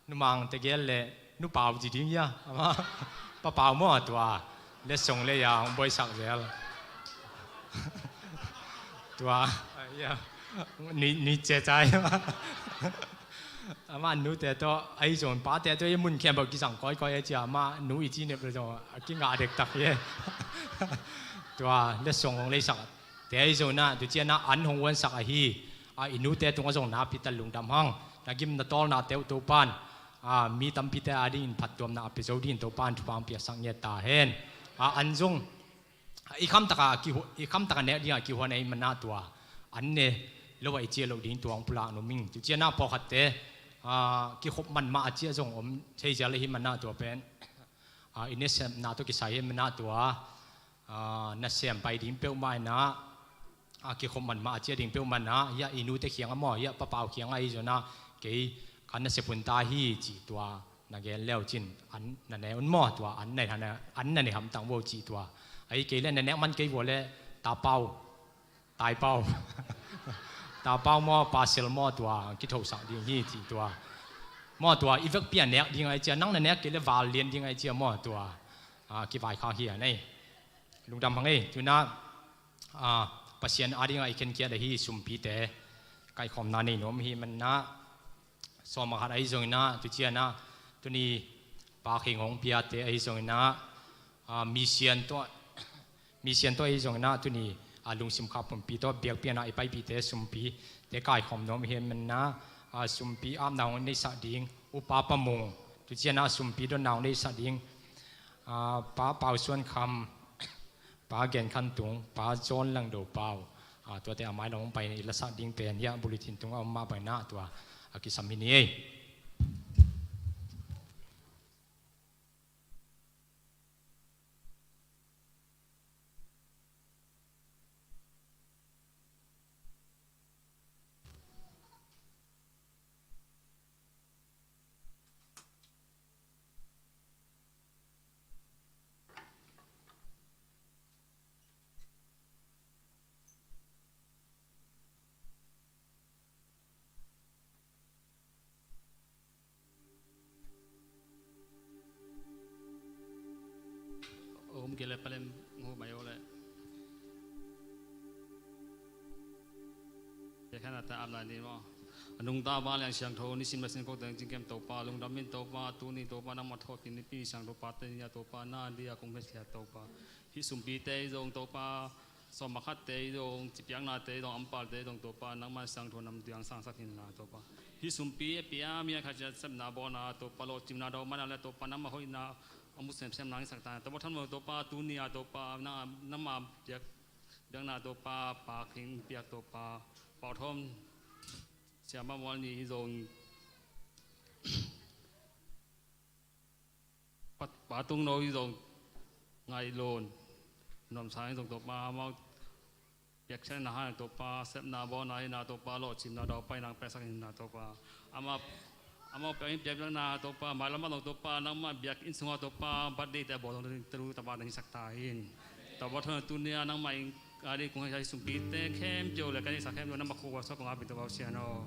Numangte gel le nupau ci ding hia. Amah, papau maw tua. Letsong lei a hong buaisak zel. Tua, ah, hia. Ni, ni cecai. Amah nute tawh, ahi zong pate tawh, i mun khempeuh kizang kawikawi a cia, amah nu i ci nep le zong, a kingah dektak hi e. Tua, letsong hong leisak. Te ahi zong inah, tu cianah an hong huansak ahi. A, i nute tungah zong na pital lungdam hang. Na gim na tawlna teuh Topan. A, mi tampite a dingin phattuamna a pia zo dingin Topan thupha hong piaksak ngiat ta hen. A, an zong, i khamtaka kihu-, i khamtaka nek dinga kihuan ahi manah tua. An ne lo a i ciah loh ding tua hong pulak nuam ing. Tu cianah pawlkhatte, a, kikhop man mah a ciah zong om thei zel ahi manah tua pen. A, i nasepna tawh kisai ahi manah tua. A, nasem pai ding peuhmah inah, a, kikhop man mah a ciah ding peuhmah inah, hiah i nute khiangah maw, hiah papau khiangah ahi zonah, kei ka nasep hun ta hi cih tua, na gen leu cin, an na ne un maw tua, an na, an na ne hamtang vo cih tua. Ahi kei le na nek man kei vo le, tapau, taipau. Tapau maw, pasel maw tua, kithosak ding hi cih tua. Maw tua, i vekpi a nek ding ahi cia, nang na nek kei le val lian ding ahi cia maw tua. A, kivaikhak hi a nei. Lungdam hang ei, tunah, a, Pasian a dingah i khenkiat ahi sumpite, kaikhawmna nei nuam hi manah, sawm a khat ahi zong inah, tu cianah, tuni Pa Khing hong piate ahi zong inah, a, misian tawh, misian tawh ahi zong inah, tuni, a, lungsim khak pumpi tawh, biakpiakna i paipihte sumpite kaikhawm nuam hi manah, a, sumpi apna hong neihsak ding, Upa Pa Mung, tu cianah sumpi dotna hong neihsak ding, a, Pa Pau Suan Kham, Pa Gen Khan Tung, Pa John Lang Do Pau, a, tuate a mailam hong pai in i lasak ding pen hiah bulletin tungah om mah bang inah tua a kisam hi ni ei. Om kei le palem ngu mai o le. Kei khan a ta ap lai ni maw. A nungta va lian siangtho, nisim le sin ko teng cingkem Topa, lungdam in Topa, tuni Topa, nangmah thawhpih nipi siangtho, pate ni a Topa, na dia kong hethia Topa. Hih sumpite zong Topa, sawm a khatte zong, cipiaknate zong, ampalte zong Topa, nangmah siangtho nam diang sangsak hinla Topa. Hih sumpi a pia mi a khat cia sepna bawlna Topa, lawhcimna dawh mana le Topa, nangmah hoihna a mu semsem nang sak ta. Topa thon mo Topa, tuni a Topa, nang, nangmah biak, biakna Topa, Pa Khing piak Topa, Pau Thawm, Siama Mual ni zong, Pa, Pa Tung No i zong ngaih lon nuam sa i zong Topa, amau piakhiatna hai Topa, sepna bawlna hina Topa, lawhcimna dawh pai nang peksak hina Topa. Amah, amau piak in piakpiakna Topa, mailam a zong Topa, nangmah biak inn sunga Topa, birthday te a bawl zong telu tapa nang hisak ta in. Topa thon tuni a nangmah in a ding kong hei sumpite khempeuh le ka nisa khempeuh nangmah khua suak kong a pi Topa Pasian aw.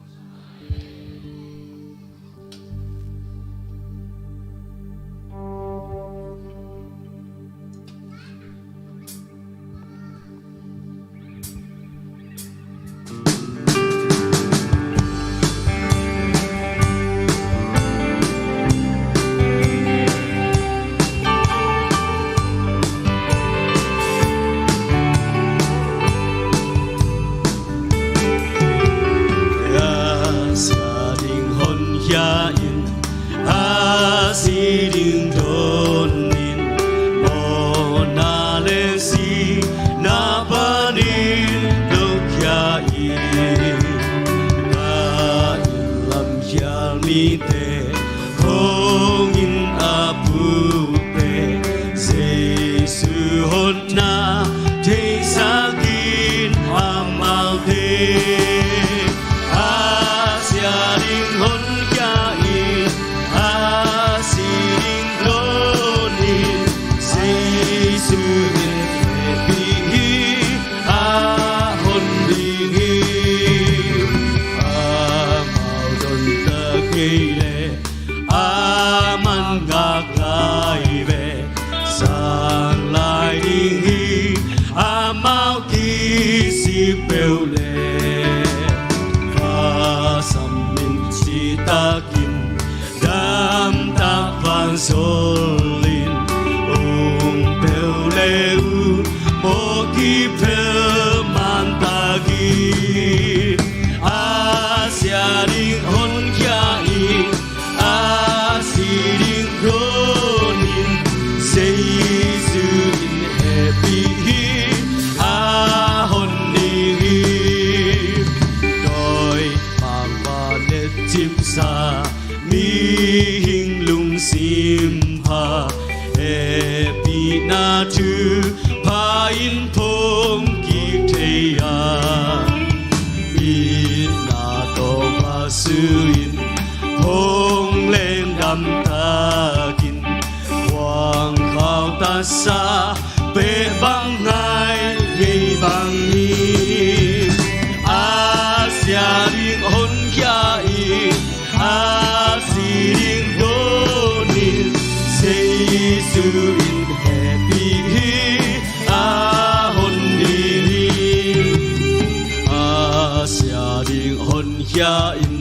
Amau kisik peuh le, va sam in citakin, damtak vangzol in, ung peuh le uh mawh kiphel mantak in, a sia ding honkhia in, a si ding dawnin, Jesu in hehpih hi, a hon ding hi. Dawi pakpa netcipsa, mihing lungsim pha, hehpihna thupha in phongkik thei a, itna tawh vasu in, phong leng damtakin, khuang khauh tasa peh bang ngai ngei bang hi. A sia ding honkhia in, a si ding dawnin, Jesu in hehpih hi, a hon ding hi. A sia ding honkhia in,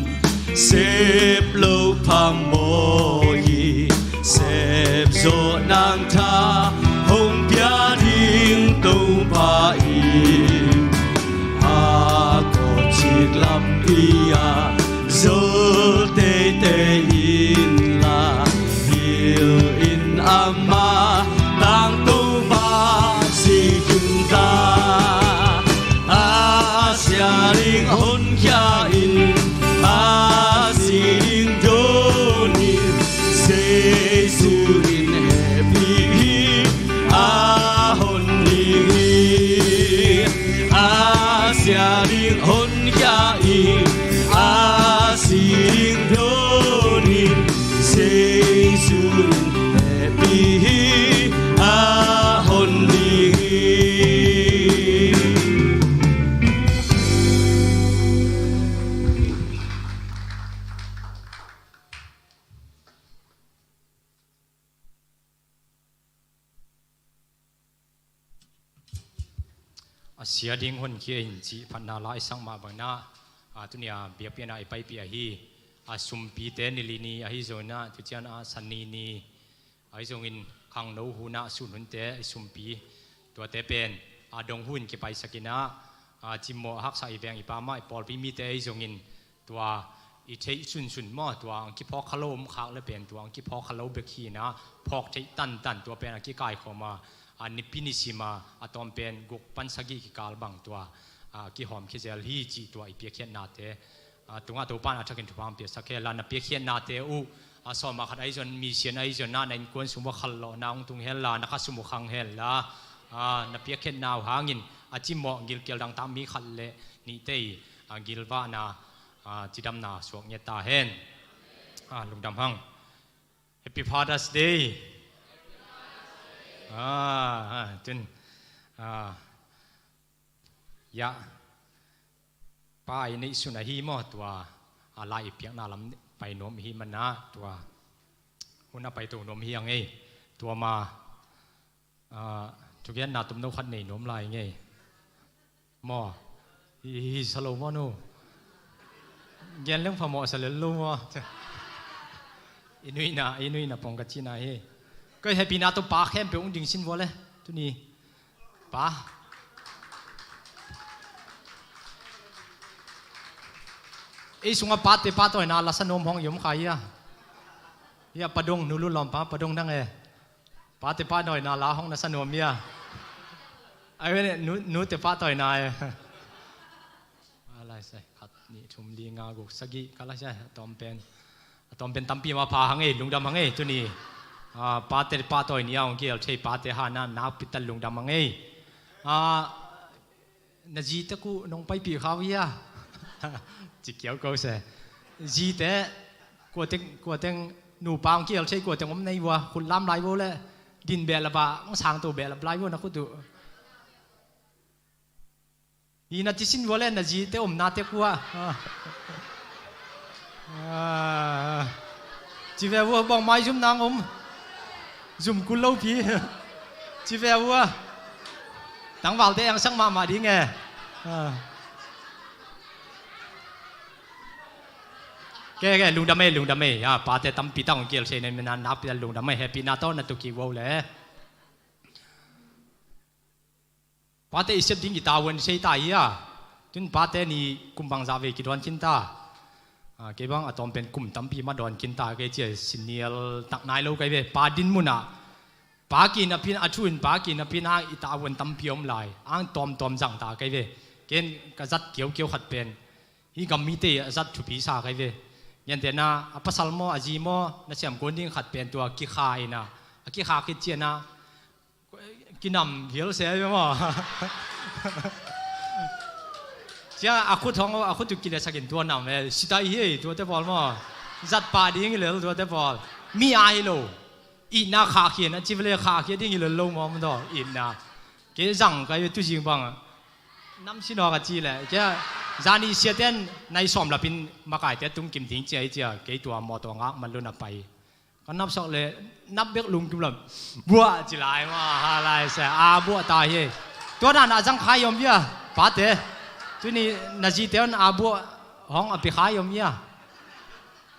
sep lo phamawh hi, sep zawh nang tha hong pia ding Topa in, a kawhcik lampi ah zol teitei inla, hil in ama tang Topa si khin ta. A sia ding honkhia in, a si ding dawnin, Jesu in hehpih hi, a hon ding hi. A sia ding honkhia in, a si ding dawnin, Jesu in hehpih hi, a hon ding hi. A sia ding honkhia in cih phatna la i sak mah bangin ah, a, tuni-a biakpiakna i paipih ahi, a, sumpite ni li ni ahi zongin ah, tu ciangin ah Sani ni ahi zongin khangno hun ah, sun hunte i sumpi tuate pen, a, dong hun kipaisak in ah, a, cimmawh haksa i veng i pam ah, i pawlpi mite ahi zongin tua i theih sunsun maw, tua ang kiphawk kha lo om khak le pen, tua ang kiphawk kha lo bek hi in ah, phawk theih tantan tua pen a kikaikhawm a, a nipi nisim a, a tawm pen guk pan sagih kikal bang tua, a, kihawm khia zel hi cih tua i piakkhiatnate, a, tungah Topa in a thakin thupha hong piasak hen la, na piakkhiatnate uh, a, sawm a khat ahi zong, misian ahi zong, na, na innkuan sung uh a khanlawhna hong tung hen la, na kha sung uh khang hen la, a, na piakkhiatna uh hangin a cimmawh gilkial dangtak mi khat le nihte i, a, gilvahna, a, cidamna suak ngiat ta hen. A, lungdam hang. Happy Father's Day. A, a, tun, a, ya, pa i neih sun ahi maw, tua, a, lai i piakna lam pai nuam hi man ah, tua hun a paito nuam hi a ngei. Tua ma, a, thugenna tomno khat nei nuam lai ngei. Maw? Hi, hi, sa lo maw nu? Gen leng phamawh sa lel lo maw? I nuihna, i nuihna pong ka cihna hi. Kei hehpihna tawh pa khempeuh hong ding sin vua le. Tuni. Pa. Ei sungah pate pahtawina lasa nuam hong i om kha hi a. Hi a, Pa Dong, Nu Lun lawmpa, Pa Dong nang e. Pate pahtawina la hong na sa nuam hi a. Ai, nu, nute pahtawina e. A lai sai, khat, nih, thum, li, nga, guk, sagih, ka lai sai, a tawm pen. A tawm pen tampi mah pha hang ei, lungdam hang ei, tuni. A, pate pahtawi ni a hong kihel thei, pate hana nakpi tak lungdam hang ei. A, na zite kuh nong paipih kha uh hia? Ci kiau ko se. Zite, kuateng, kuateng nupa hong kihel thei, kuateng om na hi ua, khut lam lai vo le, din behlap a, hong sangto behlap lai vo na khut uh. Hi na ci sin vua le na zite omnate kuah. Ah. Ah. Ci ve vua bawng mai zum nang om. Zum kul lo pi. Ci ve vua. Tangvalte angsak mahmah ding e. Ah. Ke, ke, lungdam e, lungdam e. Ah, pate tampi tak hong kiel sei na, mina nakpi tak lungdam e. Hehpihna tawh na tu kik vo le. Pate i sep ding i tavuan sei ta hi a. Tun pate ni kum bangzah vei kidawn khin ta. Ah, kei bang a tawm pen kum tampi mah dawn khin ta, kei cia senior tak nai lo kei ve. Pa din munah, pa kinapi in, a thu in pa kinapi in hang i tavuan tampi om lai. Ang tawmtawm zang ta kei ve. Ken ka zat kiaukiau khat pen hih gam mite a zat thupi sa kei ve. Gentehna, a pasal maw, a zi maw, na siam kuan ding khat pen tua kikha in a, a kikha khit ciangin a, kinam hial se ve maw? Cia a khut hong, a khut tu kilesak in tua nam e, sitai hi ei, tuate pawl maw? Zat pah ding hi lel tuate pawl. Mi a hi lo. Itna khahkhia in a ci ve le, khahkhia ding hi lel lo maw, maw tawh, itna. Kei zang kai ve tu zing bang. Nam sinawk a ci le. Cia zani siaten nai sawm lapin makaite tung kim ding cia i cia, kei tua mawtaw ngak man lun a pai. Ka napsak le, nap bek lungkim lam. Buah ci lai ma, ha lai se, a buah ta hi. Tua dan a zang khai om bia, pate. Tuni na zite on a buah hong a pi khai om bia.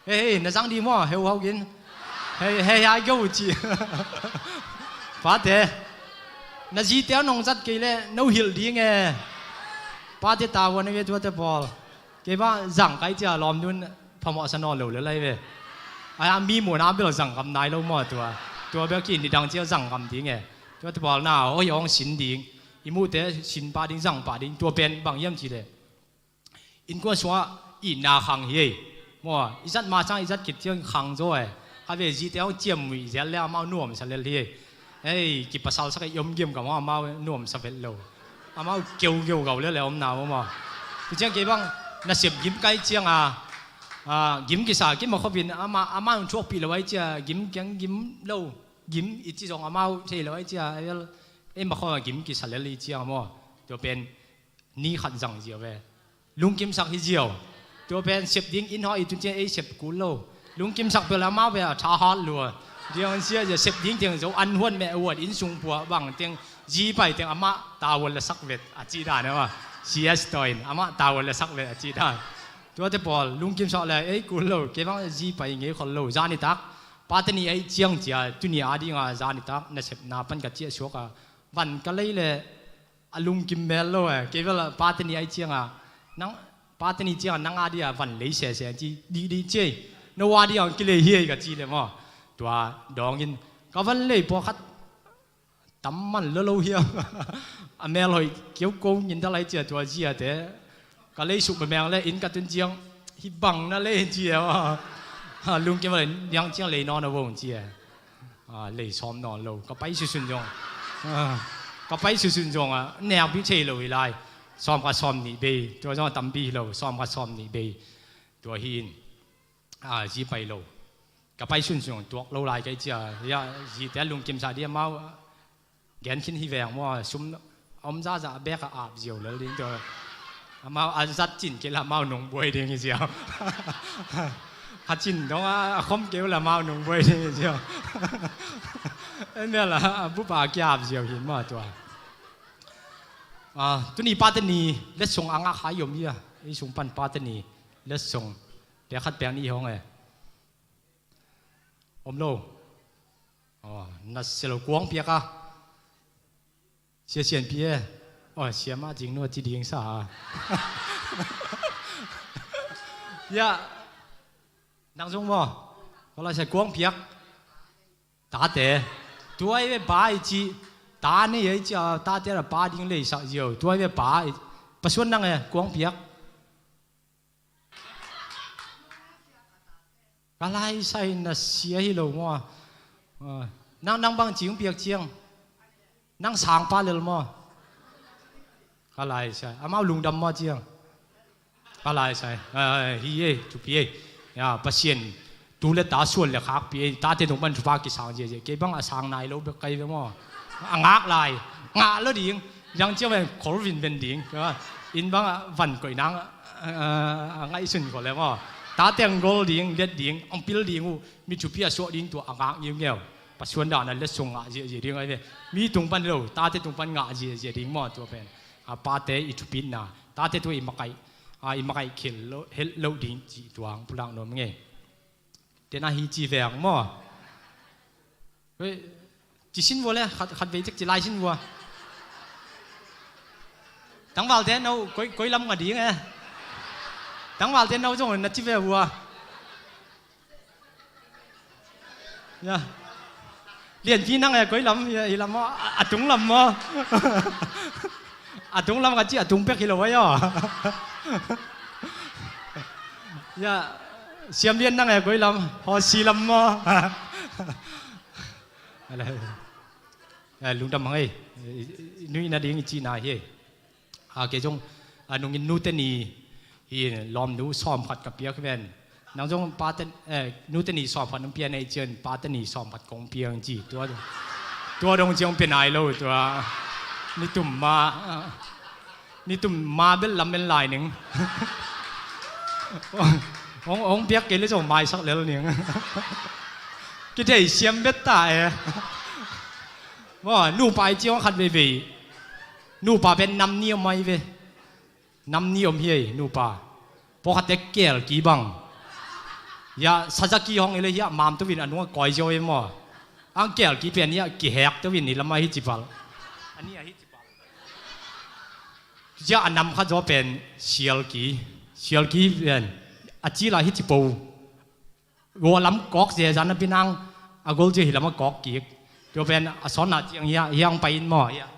Hei, hei, na zang di maw, heu hau gin. Hei, hei, hai geu ci. Pate. Na zite on hong zat kei le, no hilh ding e. Pate tavuan e ve tuate pawl. Kei bang zang kai cia lawm nun phamawh sa nawn lo le lai ve. Ai a mi muhna bel zang ngam nai lo maw tua. Tua bel ki nidang cia zang ngam ding e. Tua te pawl na, oi hong sin ding. I muhte sin pah ding, zang pah ding. Tua pen bang hiam ci le. Innkuan sungah itna khang hi ei. Maw, i zat ma sang i zat khit ciang khang zaw e. Kha ve zite hong ciam muih zel le amau nuamsa lel hi ei. Ei, kipasal sak ei i om giam ka maw amau nuamsa vet lo. Amau keugeu gau le le om na maw maw. Tu ciang kei bang na sep gim kai ciang a, a, gim kisa, gim a khopin ama, ama hong thuakpih lo ai cia, gim kiang gim lo, gim i ci zong amau thei lo ai cia, ei bel, ei ma khop a gim kisa lel i ciang maw. Tua pen ni khat zang ziau ve. Lungkimsak hi ziau. Tua pen sep ding inn haw i tun ciang ei sep kul lo. Lungkimsak bel amau bel a tha hat lua. Diang sia zia sep ding tiang zo an huan meh huan inn sung pua bang tiang zi pai tiang amah tavuan la sak vet a ci dan e ma. C S taw in amah tavuan la sak vet a ci dan. Tuate pawl lungkimsak le ei kul lo. Kei bang zi pai ngei khol lo. Zan i tak. Pate ni ei ciang cia. Tuni a ding a zan i tak. Na sep na pan ka cia suak a. Van ka lei le A lungkim mel lo e. Kei bel a pate ni ai cianga nang, pate ni cianga nang a dia van lei sese ci dihdih ci ei. No a dia kilei hi ei ka ci le maw. Tua dawngin ka van lei pawlkhat tam man lo lo hiam. A mel hoih kiauko ngin dalai cia tua ziate. Ka lei suk memeng le inn ka tun ciang hih bang na lei ci e maw. Lungkim a le niang ciang lei nawn a vong ci e. Lei sawm nawn lo ka pai susun zong, ka pai susun zong a nekpi thei lo hi lai. Sawm khat sawm nih bei tua zong a tampi hi lo, sawm khat sawm nih bei. Tua hi in zi pai lo. Ka pai sunsun zong tuak lo lai kei cia. Zite a lungkimsa di amau gen khin hi veng maw, sum a om zaza a bek a ap ziau lel ding tua. Amau a zat cin kei la amau nungbuai ding hi ziau. Kha cin dong a khom kei uh la amau nungbuai ding hi ziau. En mel a bupa a kiap ziau hi maw tua. Tuni pate ni letsong a ngak hai om hi a, ei sung pan pate ni letsong pek khat pek ni hong e. Om lo. Na sia lo kuang piak a. Sia sianpi e. Sia mah cing nua ci ding sa a. Ya. Nang zong maw. Kawlai sia kuang piak. Tate. Tuai ve pa i ci. Ta nei ei ci a tate la pa ding lei sak ziau. Tuai ve pa i. Pasuan nang e kuang piak. Ka laisai na sia hi lo maw. Nang, nang bang cing piak ciang. Nang sangpa lel maw. Ka laisai amau lungdam maw ciang. Ka laisai hi ei thupi ei. Pasian tu le ta suan le khakpi ei. Tate nung man thupa kisang ziazia kei bang a sang nai lo bek kai ve maw. A ngak lai. Ngah lo ding. Yang cia ven khol vinven ding. Inn bang a van koih nang a ngaihsun khol le maw. Tate ang gol ding let ding ang pil ding uh. Mi thupi a suak ding tua a ngak ngiungeu. Pasuan dan a letsong ngah ziahziah ding ahi ve. Mi tung pan lo, tate tung pan ngah ziahziah ding maw, tua pen. A, pate i thupitna, tate tua i makaih, a, i makaih khel lo, helh loh ding cih tua hong pulak nuam ngei. Tena hi ci veng maw. Hei, ci sin vua le, khat, khat vei cek ci lai sin vua. Tangvalte no, koi, koi lam nga ding e. Tangvalte no zong na ci ve vua. Ya. Lianpi nang e koi lam, ya, i lam maw, a, a tung lam maw. A tung lam ka ci a tung pek hi lo ai aw. Ya, Siam Lian nang e koi lam, haw si lam maw. Ala, ya, lungdam hang ei. Nuihna ding i cihna hi. A, kei zong, a, nungin nute ni hi, lawmnu sawmkhat ka piak hi ven. Nang zong pate, eh, nute ni sawmkhat nong pia nei cian, pate ni sawmkhat kong piang ci. Tua, tua dong ciang pia nai lo, tua. Nitum ma, a, nitum ma bel lam en lai ning. Hong, hong piak kei le zong maisak lel ning. Kithei siam bet ta e. Maw, nupa i ci hong khat veivei. Nupa pen nam ni om mai ve. Nam ni om hi ei, nupa. Pawlkhatte kelki bang. Hiah, sazaki hong i le hiah, mam tovin a nung a kawi zia i maw. Ang kelki pen hiah, kihek tovin i lam a hi ci pal. A ni a hi ci pal. Hiah a nam khat zaw pen, sialki. Sialki pen, a ci la hi ci po. Gua lam kawk zia zan a pinang, a gol zia hi lam a kawk kik. Tua pen, a sawnna ciang hiah, hiah ang pai in maw, hiah.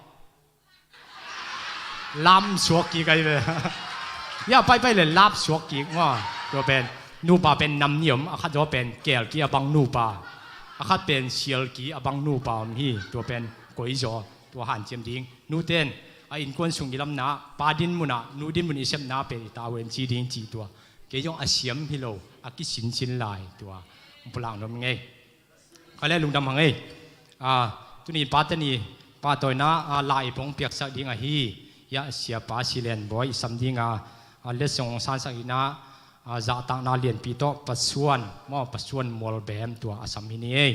Lam suak kik ai ve. Ya, paipai le lap suak kik maw. Tua pen, nupa pen nam ni om, a khat zaw pen, kelki a bang nupa. A khat pen, sialki a bang nupa om hi. Tua pen, koi zaw, tua hanciam ding. Nuten, a innkuan sung i lamna, pa din munah, nu din mun i sepna pen, i ta wen ci ding ci tua. Kei zong a siam hi lo, a kisinsin lai, tua. Pulak nuam ngei. Ka le lungdam hang ei. A, tuni pate ni, pahtawina, a, la i pong piaksak ding ahi. Ya, siapa Silen Bawi i sam ding a, a, letsong sansak ina, a, zahtakna lianpi tawh, pasuan, maw, pasuan mual bem tua a sam hi ni ei.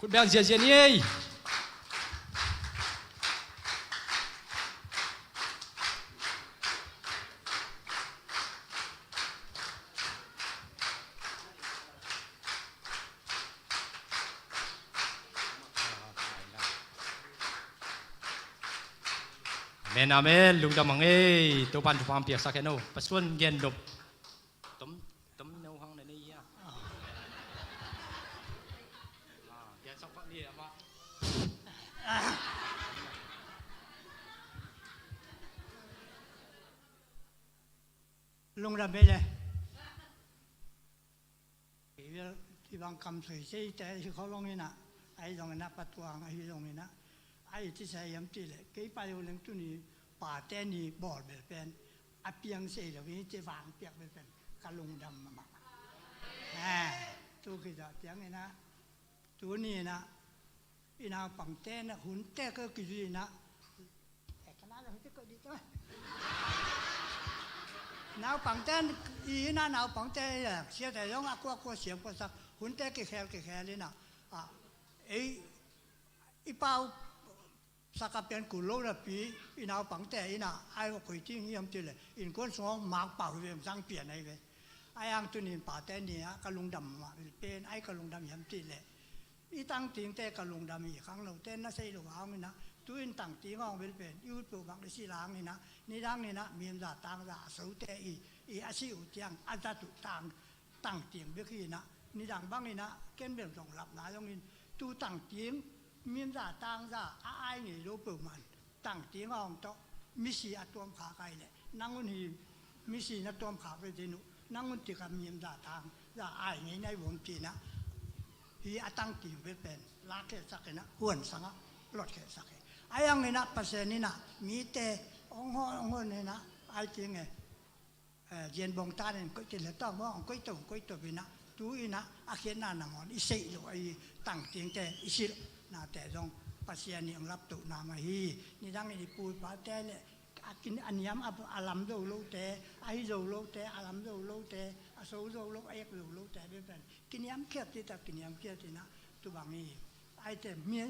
Khut beng ziazia ni ei. Amen, amen. Lungdam hang ei. Topan thupha piaksak hen o. Pasuan gen dop. Tom, tom no hang na nei hia. Ah, gen sak pak ni ama. Lungdam ei le. Kei bel hih bang kam soi sei te hi kholong ina, ahi zong ina patuang ahi zong ina, ahi ci sa hiam ti le, kei pa yo leng tuni pate ni bawl bel pen, a piang sei lo hi ci vang piak bel pen, ka lungdam mahmah. Eh, tu kizah piang ina, tuni ina, i naupangte na hunte ka kizui ina. Eh, ka na lo hite ko di to. Naupangte i ina naupangte i siate zong a kua kua siam kua sak hunte kikhel kikhel ina. A, ei, i pau saka pian kul lo napi i naupangte ina ai ko koi ting hiam ti le. Innkuan sung hong mak pau hi ve hong sang pian ai ve. Ai ang tunin pate ni a ka lungdam mah pen ai ka lungdam hiam ti le. I tangtingte ka lungdam hi khang lote na sei lo hang ina, tu in tangting hong bel pen, i ut peuhmah i si la hang ina, nidang ina, mim za tang za a sote i, i a si uh ciang, a zat uh tang, tangting bek hi ina, nidang bang ina, ken bel zong lapna zong in, tu tangting, mim za tang za, a ai ngei lo peuhmah in, tangting a hong tawh, misi a tuam khak ai le, nang un hi misi na tuam khak ve ding uh, nang un tika mim za tang, za ai ngei nai vuam tina, hi a tangting ve pen, la khe sak ina, huan sanga, lot khe sak hi. Ai ang ina, Pasian ina, mite, ong hon, ong hon ina, ai ting e, eh, zian bong tan in, koi ti le tawng, ong koi to, ong koi to ina, tu ina, a khiatna nangawn, i sei lo, ai tangtingte, i silh, nate zong, Pasian i ong lap to na ma hi, nidang i pu i pate le, a kin, a niam a, a lam zo lote, a hi zo lote, a lam zo lote, a so zo lo, a ek zo lote bek pen kiniamkhiat, ci ta kiniamkhiat inah, tu bang hi. Aite mi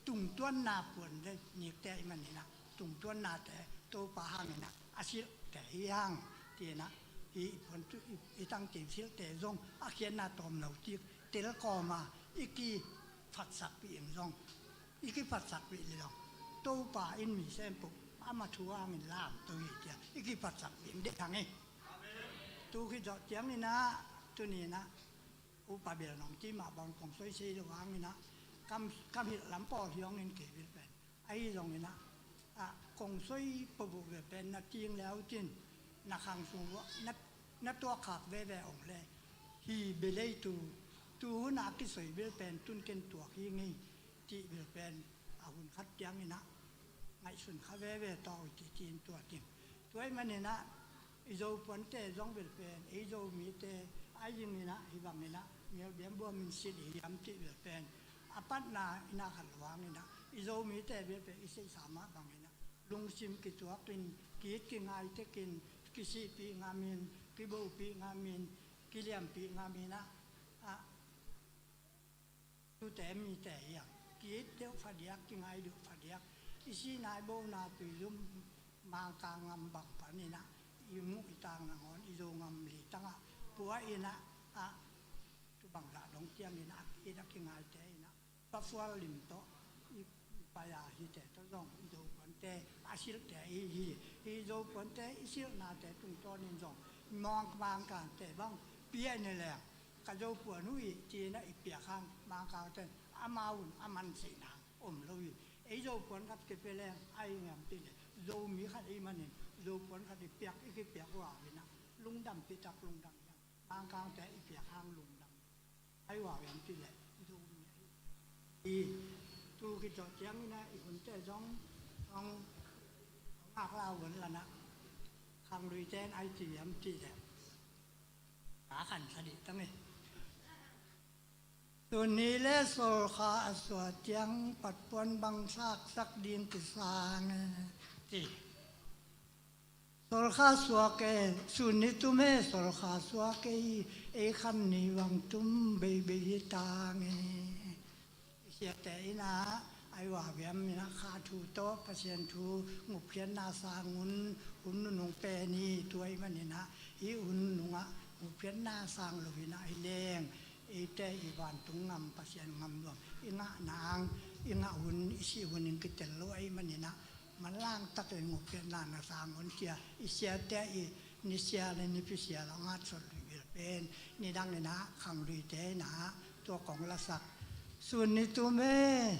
tungtuanna puan le nikte i man inah, tungtuannate Topa hang inah a silhte hi hang, ci inah, i, i puan tu, i, i tangtin silhte zong a khiatna tawm lo tik tel kawma i kiphatsakpih in zong, i kiphatsakpih le zong, Topa in mi sem peuh ama thu hangin lamto hi, ci-a i kiphatsakpih in deih hang hi. Tu khit zawh ciang inah, tuni inah, upa bel nong ci mah bang kong soisei lo hang inah, kam, kam hilh lam pawl hi hong in kei bel pen. Ahi zong inah, a, kong soi peuhpeuh bel pen na ting le au cin, na khang sung uah, na, na tuakkhak veve ong le, hi bel ei tu, tu hun a kisoi bel pen tun ken tuak hi ngei, cih bel pen, a hun khat ciang inah, ngaihsun kha veve tawh uh ci, ci-in tua ting. Tua ahih man inah, i Zo puante zong bel pen, ei Zomite, a zing inah, hi bang inah, mial biam buam in silh i hiam cih bel pen, a patna inah khat luang inah, i Zomite bel pen, i seisa mah bang inah, lungsim kituak in, ki-it kingai tek in, kisihpih ngam in, kibopih ngam in, kiliampih ngam inah, a, tute mite hi a, ki-it deuh phadiak, kingai deuh phadiak, i sihna i bona tuizum Mangkang ngam bang pan inah, i muh i tak nangawn, i Zo ngam li tangah pua inah, a, tu bang dah dong ciang inah, a ki-it a kingaite inah, pafual lim tawh i pai a, hihte tawh zong i Zo puante a silhte i hi, i Zo puante i silhnate tungtawnin zong Mang, Mangkangte bang pia ni leng, ka Zo puan uh hi, ci inah i piak hang, Mangkangte in amau in a manseihna om lo hi. Ei Zo puan khat kipia leng, a hi ngiam cih leh, Zomi khat i hih manin, Zo puan khat i piak, i kipiak uh a, inah lungdampih tak lungdam hi hang. Mangkangte i piak hang lungdam hi. A hi uh a, ngiam cih leh, Zomi a hi. I, tu khit zawh ciang inah, i hunte zong hong, hong ngaklah uh a, lanah, khangluite in a hi ci hiam cih leh, ka khansa dih tang hi. Sun ni le sawlkha a suah ciang, patpuan bangsak sak ding kisang e, ci. Sawlkha suak e, sun ni tum e, sawlkha suak e, ei khan ni bang tum beibei hi tang e. I siate inah, a hi uh a, biam inah kha thu tawh Pasian thu ngupkhiatna sang hun, hun nunung pen hi, tua ahih man inah, hih hun nungah ngupkhiatna sang lo inah hi leng, eite i vantung ngam, Pasian ngam nuam i ngah nang, i ngah hun, i sih hun in kitel lo ahih man inah, manlang takin ngupkhiatna na sang un, ci-a i siate i nisia le nipi sia lo ngat sawt luih bel pen, nidang inah khangluite inah tua kong lasak, sun ni tum e,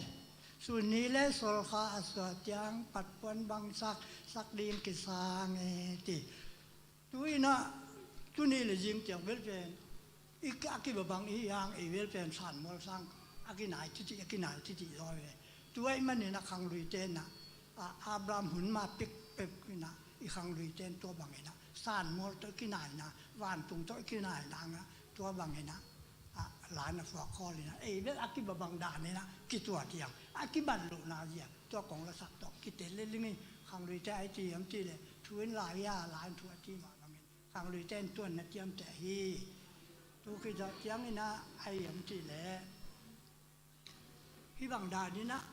sun ni le sawlkha a suah ciang, patpuan bangsak sak ding kisang e, ci. Tu inah, tuni le zing ciang bel pen, i ki, a kibabang i hi hang, ei bel pen sanmual sang a kinai titi, a kinai titi zaw ve. Tua ahih man inah khangluite inah, a, Abraham hun ma pekpek inah, i khangluite in tua bang inah sanmual tawh i kinaina, vantung tawh i kinaina inah, tua bang inah, a, la na phuak khawl inah, ei bel a kibabang dan inah kituat hi hang, a kibat lohna zia, tua kong lasak tawh kitel le ling hi. Khangluite a hi ci hiam cih leh, thu in la hi a, la in thu a ci mah bangin, khangluite in tuanna ciamteh hi. Tu khit zawh ciang inah a hi hiam cih leh, hih bang dan inah,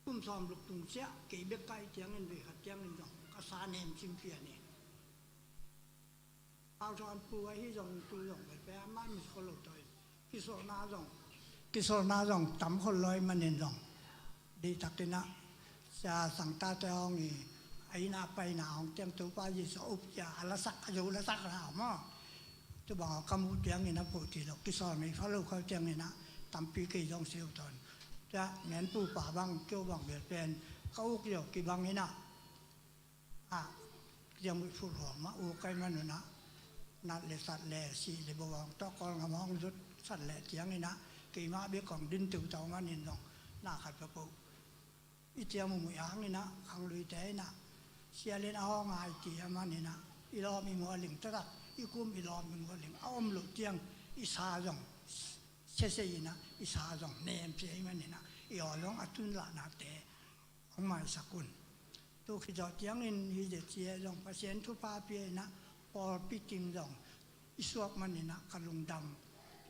kum sawm luk tung siah, kei bek ka hih ciangin, vei khat ciangin zong ka sa nem cing pian hi. Pau Thawn Pu ahi zong, tu zong bel pen amah miss khol lo tawh in, kisolhna zong, kisolhna zong tam khol lo ahih manin zong, deihtak inah, Sia Sang Tate hong hi, a inn ah paina hong ciang Topa Jesuh a up cia a lasak, a Zo lasak la maw. Tu bang a ka muh ciangin a phoh ci lo, kisawl ngei pha lo khau ciangin ah tampi kei zong si uh tawn. Tua Ngen Pu pa bang, kei uh bang bel pen ka uk zia uh kibang inah, ah, ciang uh i phut hawm ah uk ka hih manun ah, nat le sat le sih le bo hong tawh Kawlgam hong zut sat leh ciangin ah, keimah bek hong din teutau manin zong na khat papoh i ciang muhmuh hangin ah, khangluite in ah, Sia Lian a hawng a i cih a manin ah, i lawm i mual ling taktak, i kum i lawm i mual ling a om loh ciang i sa zong sese in ah, i sa zong nem cia ahih manin ah, i aw zong a tun lahnate hong maisak un. Tu khit zawh ciangin hi zia cia zong Pasian thupha pia inah pawlpi ting zong i suak man inah ka lungdam.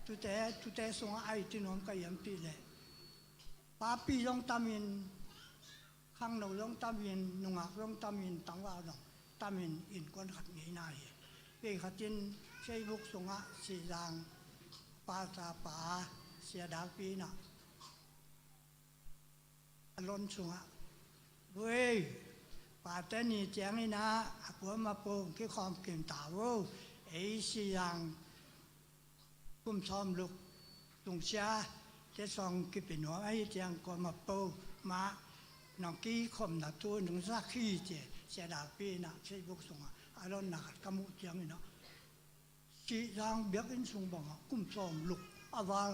Tute, tute sungah ai ti nuam ka hiam ti leh, papi zong tamin, khangno zong tamin, nungak zong tamin, tangval zong tamin, innkuan khat ngeina hi. Pei khatin Facebook sungah Sizang pa, ta pa, Sia Dau Pi inah a lon sungah, "Vui, pate ni ciangin ah a kuamah po kikhawm kim ta vo, ei Sizang kum sawm luk tungsia te sawng kipi nuam ahi ciang kuamah po mah nong kikhawmna thu nong zak hi," ci-a Sia Dau Pi inah Facebook sungah a lonna khat ka muh ciangin ah, Sizang biakinn sung bangah kum sawm luk a val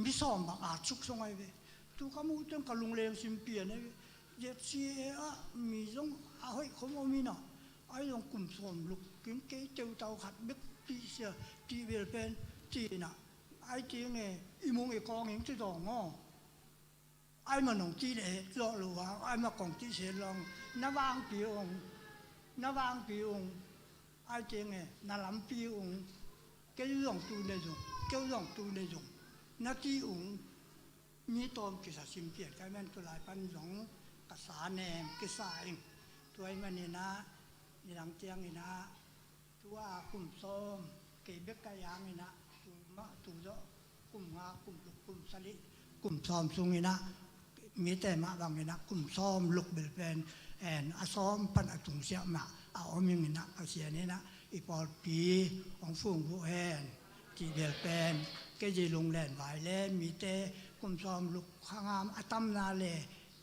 mi sawm bang a cuk sung ahi ve. Tu ka muh teng ka lungleng sim pian ahi ve. Zia cia ah mi zong a hoih khom om inah, ai zong kum sawm luk kin kei teutau khat bek ti sia, ti bel pen, ti inah, ai ti nge, i mung i kawng ing ti dawng aw. Ai ma nong ti le zawh lo a, ai ma kong ti se long, na vangpi ung, na vangpi ung, ai ti nge, na lampi ung, kei zong tu ne zong, kei zong tu ne zong, na ti ung, mi tawm kisa sim pian kai man tu lai pan zong ka sa nem kisa ing. Tua i man inah, nidang ciang inah, tua kum sawm, kei bek ka yang inah, tu mah, tu zawh, kum nga, kum luk, kum sali, kum sawm sung inah, mite mah bang inah, kum sawm luk bel pen, en, a sawm pan a tungsiah mah a om ing inah, Pasian inah i pawlpi hong fung vuh hen, ti bel pen, kei zi lunglen vai le, mite kum sawm luk khangam a tamna le,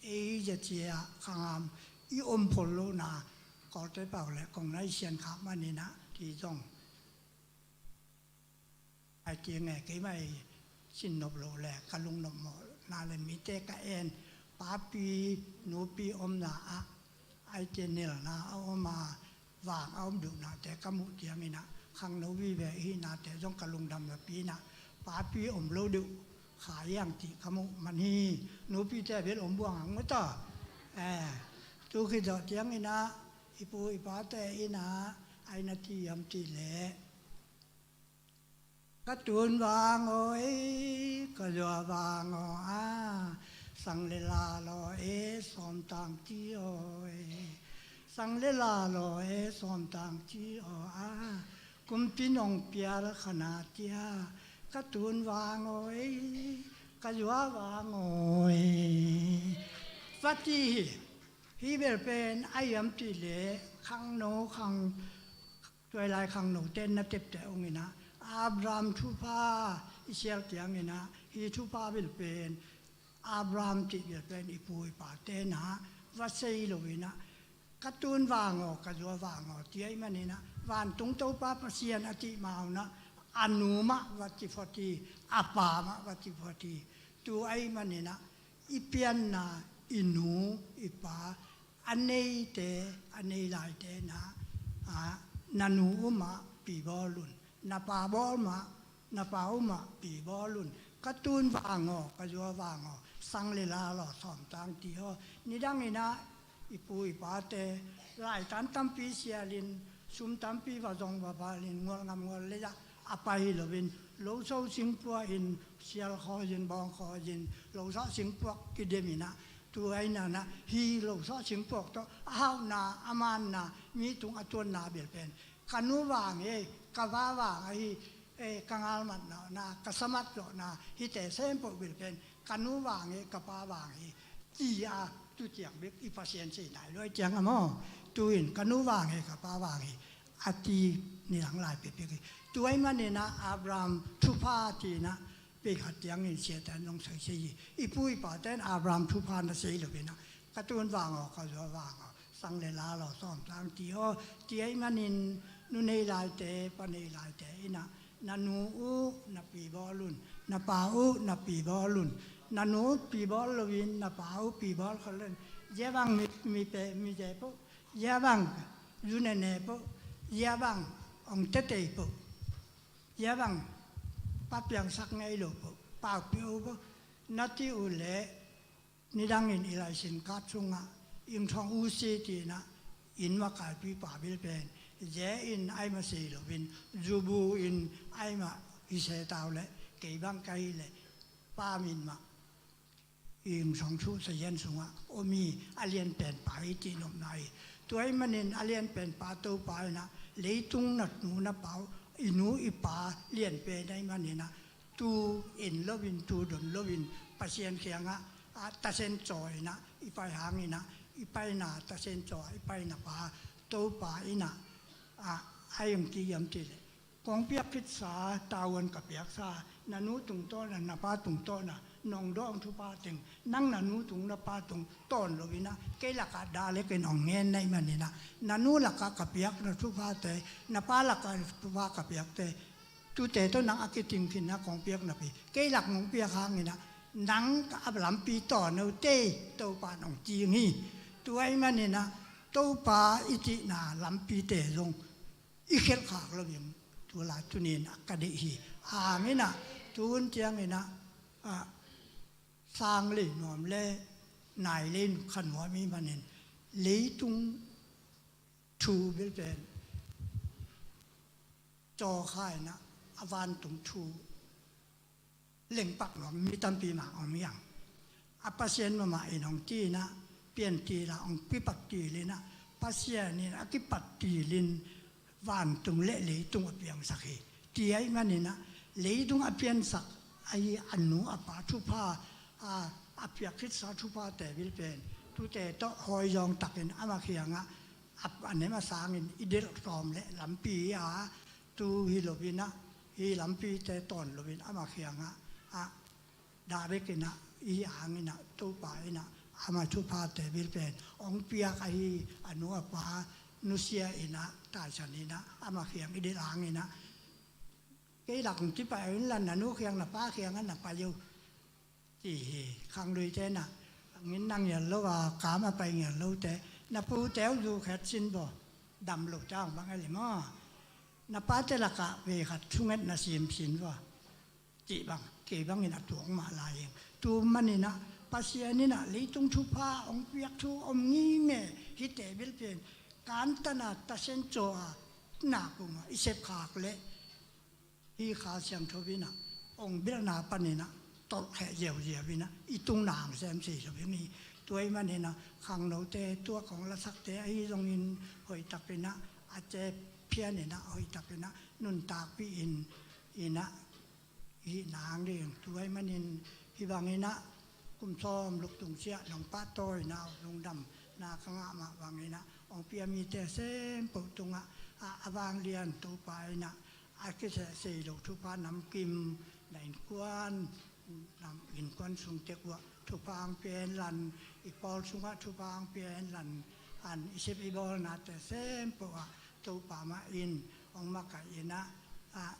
ei zia cia khangam i om phol lohna, Kawlte pau le kong nai sian khak man inah, ti zong. Ai ti nge, keimah i sin nop loh le ka lungnop mawhna le mite ka en, papi nupi omna ah, ai ti nilna a om a, vang a om duhnate ka muh ciang inah, khangno vive i hihnate zong ka lungdam napi inah, papi om lo deuh kha iang ti ka muh man hi. Nupite a bel om buang ang mata. Eh, tu khit zawh ciang inah, i pu i pate inah ai na ti hiam ti leh, ka tun vang aw ei, ka zua vang aw a, sang le la law e, sawm tang ci aw ei, sang le la law e, sawm tang ci aw a, kumpi nong pial khana cia, ka tun vang aw ei, ka zua vang aw ei, va ti hi. Hi bel pen a hiam ti leh khangno khang, tuailai khangnote na tepte ung inah, Abraham thupha i sial ciang inah, hi thupha bel pen, Abraham ti bel pen i pu i pate na va sei lo inah, ka tun vang aw, ka zua vang aw, ti ahih man inah, vantung Topa Pasian a ti mah un ah, a nu mah va ci phot hi, a pa mah va ci phot hi. Tu ahih man inah, i pianna, i nu, i pa, a neite, a nei laite na, a, na nu uh mah pi bawl un, na pa bawl mah, na pa uh mah pi bawl un, ka tun vang aw, ka zua vang aw, sang le la law sawm tang ci aw. Nidang inah, i pu i pate, laitan tampi sialin, sum tampi va zong va balin, ngual ngam ngual lei ah, a pai hi loin, loso singpuak in, sial khawi in, bawng khawi in, loso singpuak kidem inah, tu ai nanah, hi loso singpuak tawh, a hauhna, a manna, mi tung a tuanna bel pen, ka nu vang ei, ka va vang ahi, eh, ka ngalmat zawhna, ka samat zawhna, hite sempoh bel pen, ka nu vang ei, ka pa vang ei, ci a, tu ciang bek i Pasian sei nai luai ciang a maw. Tu in ka nu vang ei, ka pa vang ei, a ti nidang lai pekpek hi. Tu ahih man inah Abraham thupha ti inah, pei khat ciangin siate in zong sei sei hi. I pu i pate in Abraham thupha na sei lo inah, ka tun vang aw, ka zua vang aw, sang le la law sawm tang ci aw, ti ahih manin, nu nei laite, pa nei laite inah, na nu uh na pi bawl un, na pa uh na pi bawl un, na nu uh pi bawl loin, na pa uh pi bawl kha loin, zia bang mi, mi pe, mi ze poh, zia bang zu nene poh, zia bang ong tetei poh, zia bang pa piangsak ngei lo poh, pau pio poh, na ti uh leh, nidangin i laisin card sungah, Ing Thong U Si ci-in ah, inn mah kaipipa bil pen, ze in ai mah sei loin, zubu in ai mah hi se tau leh, kei bang ka hih leh, pa min mah Ing Thong Thu Sayan sungah om hi, a lianpenpa hi cih nopna hi. Tua ahih manin a lianpenpa Topa in ah, leitung na nu na pa uh, i nu i pa lianpen ahih manin ah, tu en loin, tu don loin, Pasian kiangah, ah, tasen caw in ah i pai hangin ah, i paina tasen caw ah i paina pa Topa in ah, ah, a hong ci hiam cih leh, kong piak khitsa tavuan ka piaksa, na nu tungtawn a, na pa tungtawn a nong dawng thupha teng, nang na nu tung na pa tung tawn loin ah, kei lakah direct in hong ngen na hih manin ah, na nu lakah ka piak na thuphate, na pa lakah thupha ka piakte, tute tawh nang a kiting khin ah kong piak napi, kei lak nong piak hangin ah, nang a lampi tawn o tei, Topa in hong ci hi. Tua ahih manin ah, Topa i cihna lampite zong i khelh khak lo ding, tu lai tu ni-in ah ka deih hi. Hangin ah, tu hun ciangin ah, ah, sang lei nuam le nai lei kha nuam ahih manin, leitung thu bil pen cawkha in ah, a vantung thu lengpak nuam mi tampi mah om hi hang. A Pasian mahmah in hong ci in ah, piantil ah hong kipat til in ah, Pasian in a kipat tilin vantung le leitung a piangsak hi. Tua ahih manin ah, leitung a piansak ahi a nu a pa thupha, a, a piak khitsa thuphate bil pen, tute tawh hawizawng takin amah kiangah, a, a nem a sangin i delh tawm leh lampi hi a, tu hi loin ah, hih lampite tawn loin amah kiangah, ah, direct in ah, i hih hangin ah, Topa in ah, amah thuphate bil pen hong piak ahi a nu a pa nusia in ah, taisan in ah, amah kiang i delh hangin ah, kei lak hong ci pai un la, na nu kiang na pa kiangah na pai o, ci hi. Khangluite in ah, ngin na ngial lo a, kam a pai ngial lote, na pute uh zu khet sin baw, dam lo cang bang a le maw. Na pate lakah vei khat thunget na sim sin baw, cih bang, kei bangin a tuak mah lai ing. Tu manin ah, Pasian in ah leitung thupha hong piak thu om ngei mah, hihte bil pen, kantan a, tasen caw a, na kung a i sep khak leh, hih Kha Siangtho in ah, hong belhna panin ah, tolhkhia ziauziau in ah, i tungna hong sem sei lo ding hi. Tua ahih manin ah, khangnote, tua kong lasakte ahi zongin, hoih takin ah, a ce phian in ah, hoih takin ah, nuntakpih in, in ah, hih nang ding. Tua ahih manin, hih bangin ah, kum sawm luk tung ciang nong pahtawi na uh, lungdamna ka ngah mah bangin ah, hong pia mite sempoh tungah, a, a vanglian Topa in ah, a kiseh sei lo thupha namkim, na innkuan, nam, innkuan sung tek uah thupha hong pia hen la, i pawl sungah thupha hong pia hen la, an i sep i bawlnate sempoh ah Topa mah in hong makaih in ah, ah,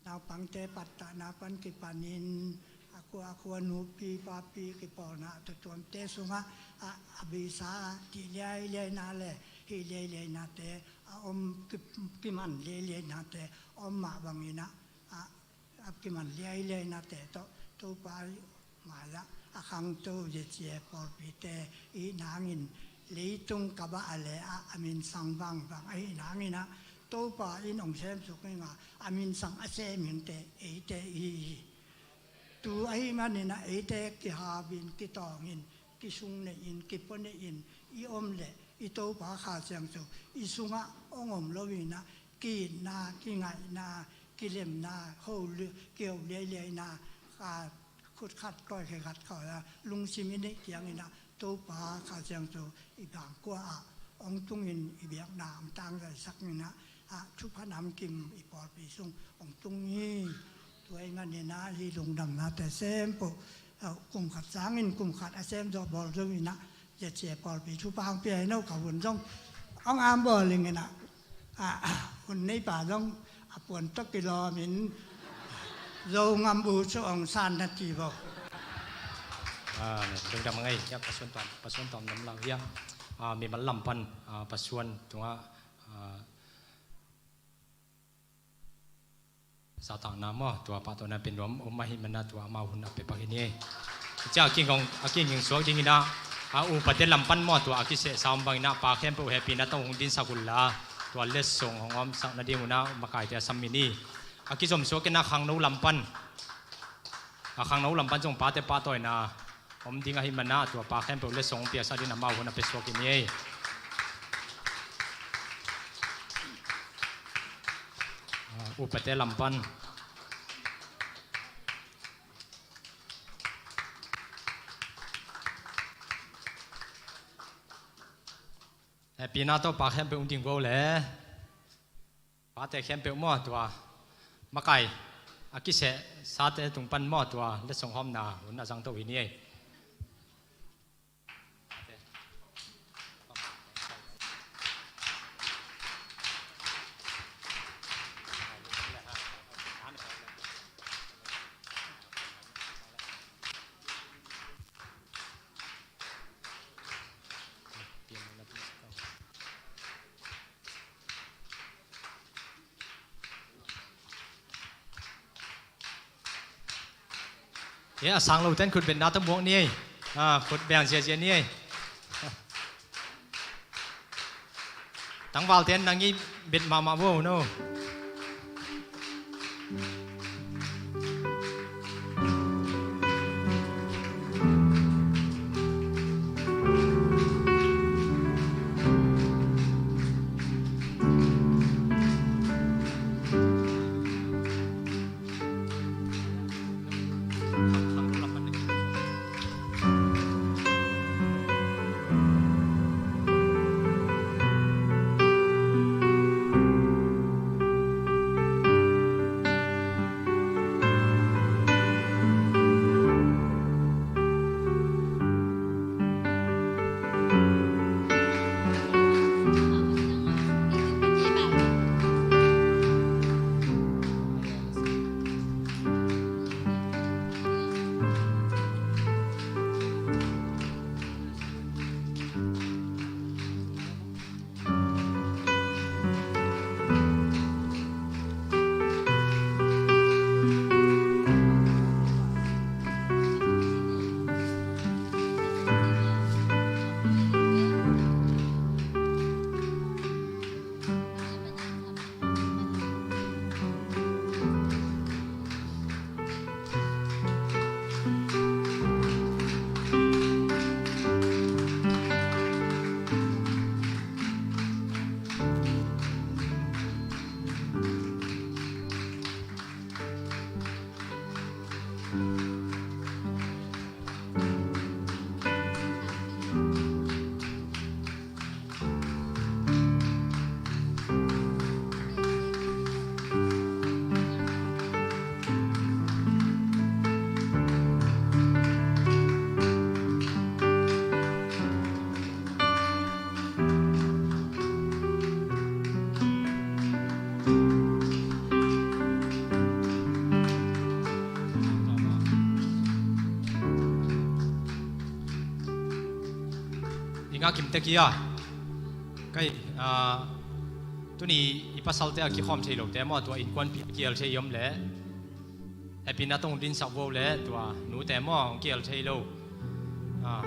naupangte pattahna pan kipanin, a khua a khua nupi papi kipawlna a tuamtuamte sungah, a, a beisa, a tih liailiaina le hih liailiainate a om, ki, kiman liailiainate a om mah bangin ah, a, a kiman liailiainate tawh Topa mai-ah a khangto Zechieh pawlpite i hih nangin, leitung kaba a le-ah a minsang vangbang ahih nangin ah, Topa in hong semsuk ing a, a minsang a sem mite eite i hi hi. Tu ahih manin ah eite kihaapin, kitawngin, kisung neihin, kipua neihin i om leh, i Topa Kha Siangtho i sungah hong om loin ah, ki-itna, kingaihna, kilemna, ho li-, kiho liailiaina, a, khut khat kawikawi khat khawng a lungsim i neih ciangin ah, Topa Kha Siangtho i bangkua ah hong tungin, i biakna hong tangzaisak in ah, a, thupha namkim i pawlpi sung hong tung hi. Tua ahih manin ah, hih lungdamnate sempoh, a, kum khat sangin kum khat a sem zawh bawl zo in ah, Zechieh pawlpi thupha hong pia hi no, ka hun zong hong ambawl ing in ah, a, hun neipa zong a puan tawh kilawmin, Zo ngam bu cu hong san na ti bo. A, lungdam a ngei, hiah, Pasuan tawm, Pasuan tawm nam lau hiah, a, mimal lam pan, a, Pasuan tungah, a, zahtakna maw, tua pahtawina pen nuam om ahih manin ah, tua amau hun a pia pak hi ni. Cia a kingong, a kinging suak dingin ah, A upate lam pan maw, tua a kiseh sa om bangin ah pa khempeuh hehpihna tawh hong dinsak un la, tua letsong hong hawmsak nading un ah makaite a sam mi ni. A kizom suak in ah khangno lam pan, a khangno lam pan zong pate pahtawina om ding ahih man ah, tua pa khempeuh letsong hong piaksak dingin amau hun a pia suak hi ni ei. A, upate lam pan. Hehpihna tawh pa khempeuh hong ding vo le. Pate khempeuh maw, tua makai a kiseh sate tung pan maw, tua letsong hawmna hun a zang to hi ni ei. E, a sang lo ten khut betna tawh muak ni ei. A, khut beng ziazia ni ei. Tangval ten nang i bet mahmah vo no. I ngah kim tek hi a. Kai, ah, tuni i pasalte a kikhawm thei lote maw, tua innkuanpih a kihel thei i om leh, hehpihna tawh hong dinsak vo leh, tua nute maw, hong kihel thei lo. Ah,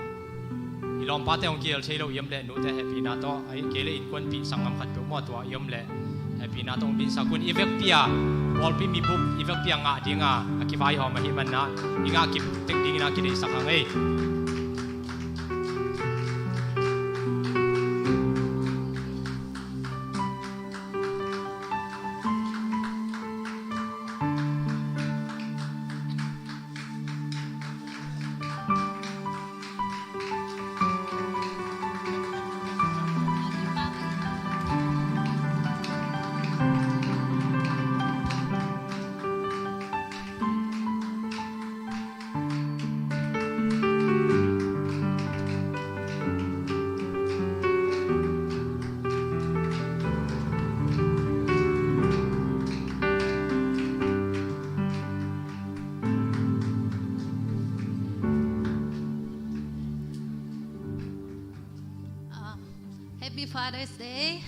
i lawmpate hong kihel thei lo i om leh, nute hehpihna tawh, ahih kei leh innkuanpih sanggam khatpeuh maw, tua i om leh, hehpihna tawh hong dinsak un. I vekpi a pawlpi mibup, i vekpi a ngah dinga a kivaihawm ahih manin ah, i ngah kim tek dingin ah kideihsak hang ei. Ah, Happy Father's Day.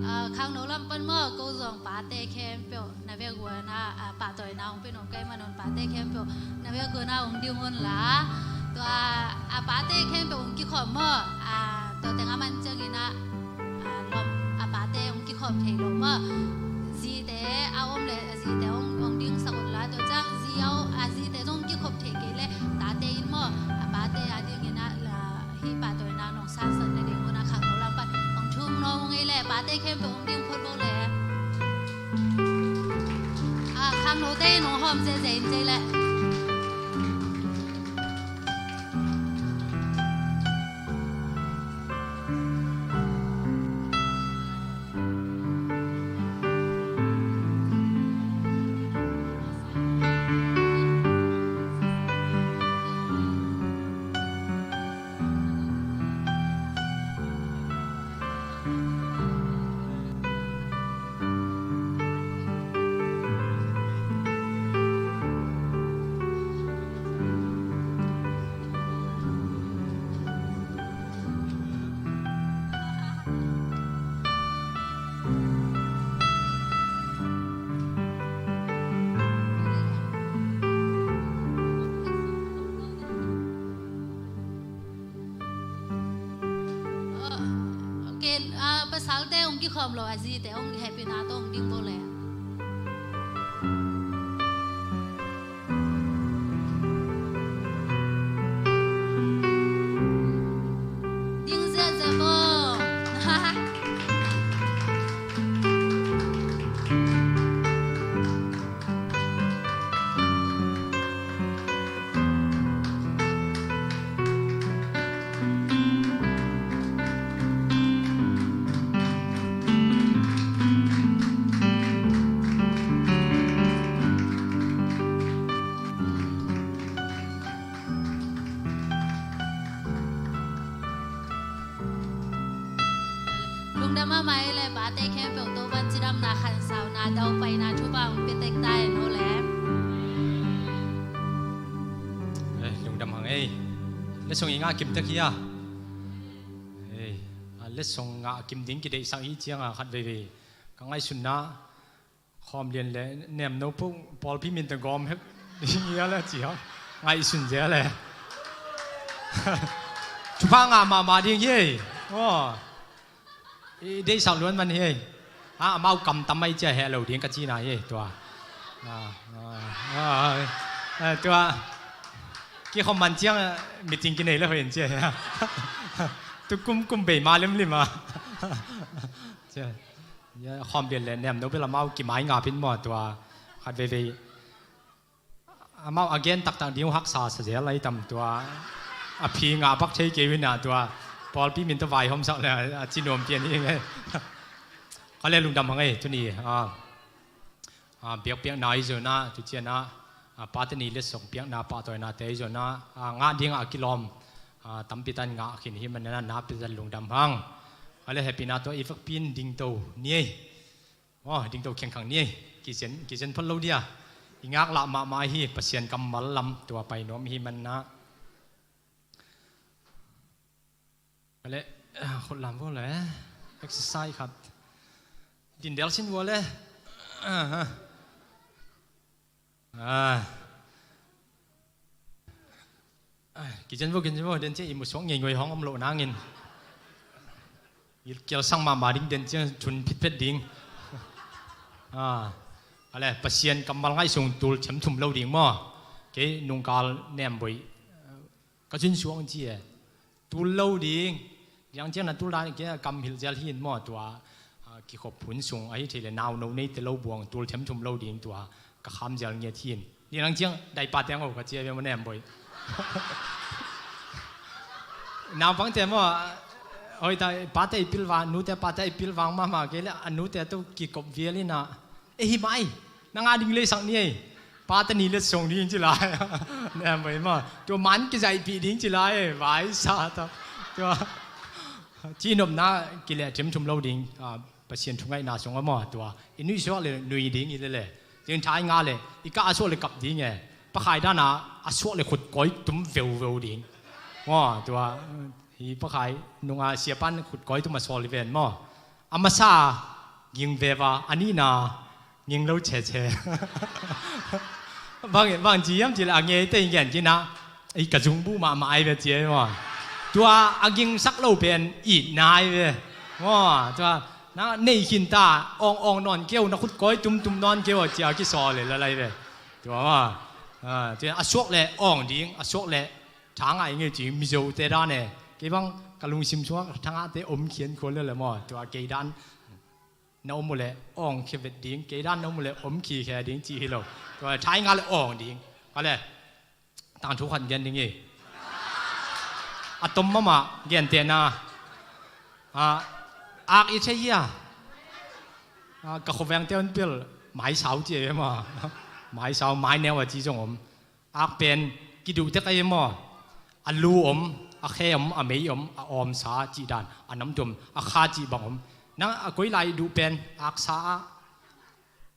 Ah, khangno lam pan maw, ko zong pate khempeuh na vekpi-in ah, ah, pahtawina hong pia nuam ka hih manin pate khempeuh na vekpi-in ah hong ding un la. Tua a pate khempeuh hong kikhawm maw? A, tua teng a man ciangin ah, a, lawm, a pate hong kikhawm thei lo maw? Zite a om le a zite hong, hong dingsak unla, tua ciang zi a, a zite zong hong kikhop thei kei le tate in maw? A pate a dingin ah, la, hih pahtawina nong sansan le ding hun a khangno lam pan hong thum nuam ung ei le, pate khempeuh hong ding phot vo le. A, khangnote in hong hawm zehzeh in cei le. Pasalte hong kikhawm lo, a zite hong hehpihna tawh hong ding bo le. Ding ziahziah bo. Lungdam mahmah ei le, pate khempeuh Topa'n cidamna, khansauna, daupaina, thupha hong pia tek ta hen aw le. Eh, lungdam hang ei. Letsong i ngah kim tek hi a. Ei, a letsong ngah kim ding kideihsak hi ciang a khat veivei ka ngaihsutna, khawm lian le nemno peuh pawlpi minte gawm hek ding hi a le ci hang. Ngaihsun zel le. Thupha ngah mahmah ding hi ei. Aw. I deihsak luan man hi ei. Ha, amau kam tam mai cia heh lo ding ka cina hi ei tua. Ah, ah, ah, eh, tua. Kikhawm man ciang, eh, meeting kinei le hoih in cia hi a. Tu kum kum bei ma limlim a. Cia. Khawm lian le nemno bel amau kimai ngap in maw tua. Khat veivei. Amau a gen taktak ding uh haksa sa zel lai tam tua. A phi ngah bak thei kei uh hi na tua. Pawlpi min tawh vaihawmsak le a ci nuam pian hi ngei. Ka le lungdam hang ei tuni, ah, ah, biakpiakna i zonna, tu cianah, ah, pate ni letsong piakna pahtawinate i zonna, ah, ngah dingah a kilawm, ah, tampi tan ngah khin hi manana na pia zat lungdam hang. Ka le hehpihna tawh i vakpi in dingto ni ei. Aw, dingto khengkhang ni ei. Kizen, kizen phot lo dia. I ngaklah mahmah hi, Pasian kammal lam tua pai nuam hi manna. Ka le, ah, khut lam vua le. Exercise khat. Din del sin vua le. Ah, ah. Ah. Ah, kizen vo, kizen vo, den cia i musuak ngei ngoi hong om loh nangin. Kialsang mahmah ding den cia thun phitphet ding. Ah. A le, Pasian kammal ngaihsung tul thiam thum lo ding maw. Kei nungkal nemboih. Ka zun suang ci e. Tul lo ding. Liang ciang na tul dan kia kam hilh zel hi in maw tua. Ah, kikhop hun sung ahi thei le nauno nei te lo buang tul thiam thum lo ding tua. Ka kham zel ngiat hi in. Liang ciang dai pa teng o ka cia ve maw nemboih. Naupang te maw, hoi ta, pate i pilvang, nute pate i pilvang mahmah kei le, a nute tu kikop vial in a. E hi mai, na ngah ding leisak ni ei. Pate ni letsong ding ci lai. Nemboih maw. Tua man kizaihpih ding ci lai. Vai sa ta. Tua. Ci nopna kileh thiam thum lo ding. Ah, Pasian thungaihna sung a maw. Tua. I nuih suak le nui ding i le le. Cing thai nga le. I kah a suak le kap ding e. Pakhai dana a suak le khut koi tum veuveu ding. Maw. Tua. Hi pakhai nunga siapan khut koi tum a sawl i ven maw. A masa ging veva, a nihna ging lo chece. Bang, bang ci hiam ci le a ngei te i gen kina. Ei, ka zungbuh mahmah ai ve ci ei maw. Tua a gingsak lo pen itna ai ve maw. Tua na nei khin ta, awng awng nawn keu, na khut kawi tumtum nawn keu a cia kisawl le lalai ve. Tua maw. A, tua a suak le awng ding, a suak le tha ngai ngei ci Mizote dan e. Kei bang ka lungsim sungah tha ngahte om khian khua le le maw. Tua kei dan na om uh le awng khia vet ding, kei dan na om uh le om khi khia ding ci hi lo. Tua thai nga le awng ding. Ka le tangthu khat gen ding hi. A tom mahmah gentehna. A, ak i thei hia? A, ka khuavengte un pil maisau ci ei maw. Maisau, maineu a ci zong om. Ak pen kiduh tek ahi maw. A lu om, a khe om, a mei om, a awmsa cih dan, a namtuam, a kha cih bang om. Nang a koi lai duh pen aksa ah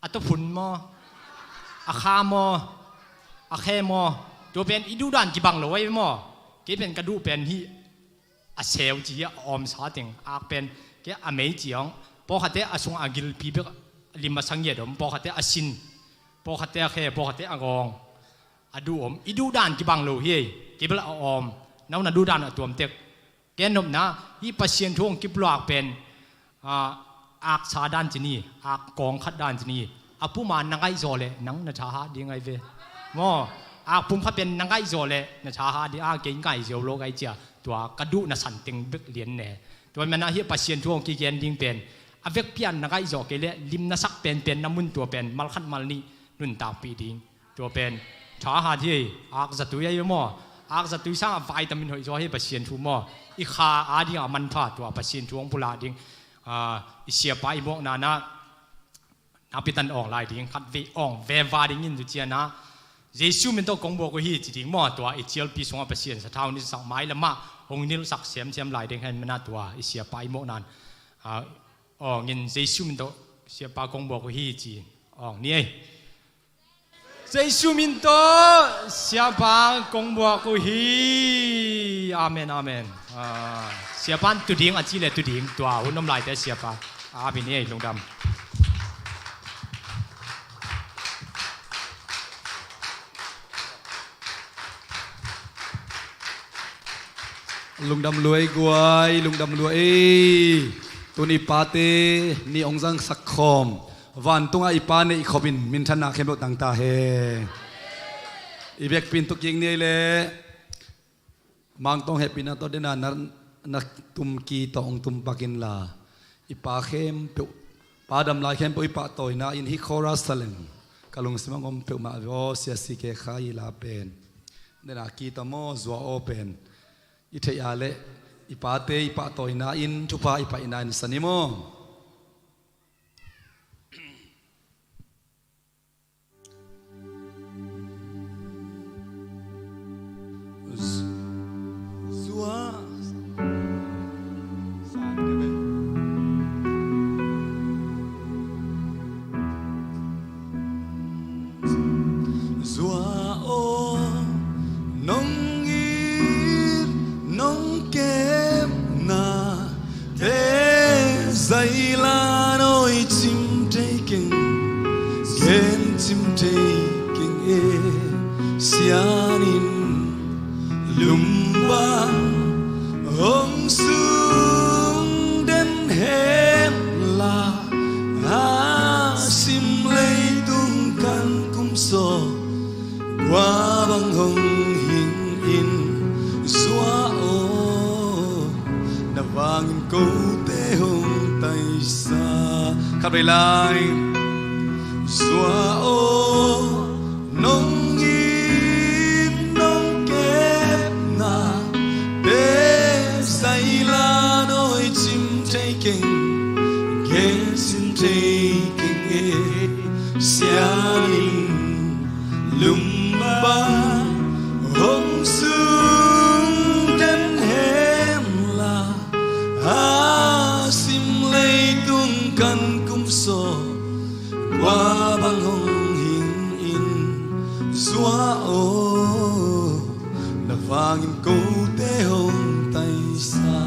a tophun maw, a kha maw, a khe maw. Tua pen i duh dan kibang lo ahi maw. Kei pen ka duh pen hih a seu ci hi, a awmsa teng, ak pen kei a mei ci hong. Pawlkhatte a sungah a gilpi bek lim a sa ngiat om, pawlkhatte a sin, pawlkhatte a khe, pawlkhatte a ngawng. A duh om, i duh dan kibang lo hi ei. Kei bel a awm, nau na duh dan a tuam tek. Ken nopna, hih Pasian thu hong kipluak pen, a, aksa dan ci ni, ak kawng khat dan ci ni. A puma na ngaih zawh leh nang na thahat ding ahi ve. Maw, ak pum khat pen na ngaih zawh leh na thahat ding, a kei ngaih ziau lo gai cia. Tua ka duh na san teng bek lian ne. Tua mana hih Pasian thu hong kigen ding pen a vekpi-in na ngaih zawh kei leh lim na sak penpen na mun tua pen mal khat mal nih nuntakpih ding. Tua pen thahat hi. Ak zatui ahi maw. Ak zatui sangah vitamin hoih zaw hi Pasian thu maw. I kha a dingah manpha tua Pasian thu hong pulak ding. A, i siapa i mawkna na nakpi tan awng lai ding, khat vei awng veva ding in tu ciana. Jesu min tawh kong buak uh hi ci ding maw, tua i cialpi sungah Pasian sathau nisak mai lamah hong nilsak semsem lai ding hen mana tua i siapa i mawkna in, a, awng in Jesu min tawh siapa kong buak uh hi ci awng ni ei. Jesu min tawh siapa kong buak uh hi. Amen, amen. A, siapa in tu ding a ci le tu ding, tua hun om laite siapa. Amen ei, lungdam. Lungdam lua ei guai, lungdam lua ei. Tuni pate ni ong zangsak khawm. Vantungah i pa neih khopin minthanna khempeuh tang ta hen. I biakpi in tu kik ni ei leh. Mangtawng hehpihna tawh dena na, na tumki tawh hong tumpakin la. I pa khempeuh, pa damlai khempeuh i pahtawina in hih chorus talent ka lungsim hong om peuhmah ve aw, sia si ke kha i la pen. Dena ki tawh maw, zua aw pen. I theih a leh, i pate i pahtawina in, thupha i paina in sa ni maw. Zua aw, nong it nong kepna te zai la nawi cim thei keng, gen cim thei keng e. Sianin lumba hong sung den hen la, a sim leitung kan kum saw. Kua bang hong hing in zua aw, na vangin kote hong taisa. Khat vei lai. Zua aw, nong it nong kepna te zai la nawi cim thei keng, gen cim thei keng e. Sianin lumba hong sung den hen la, a sim leitung kan kum saw. Kua bang hong hing in zua aw, na vangin kote hong taisa.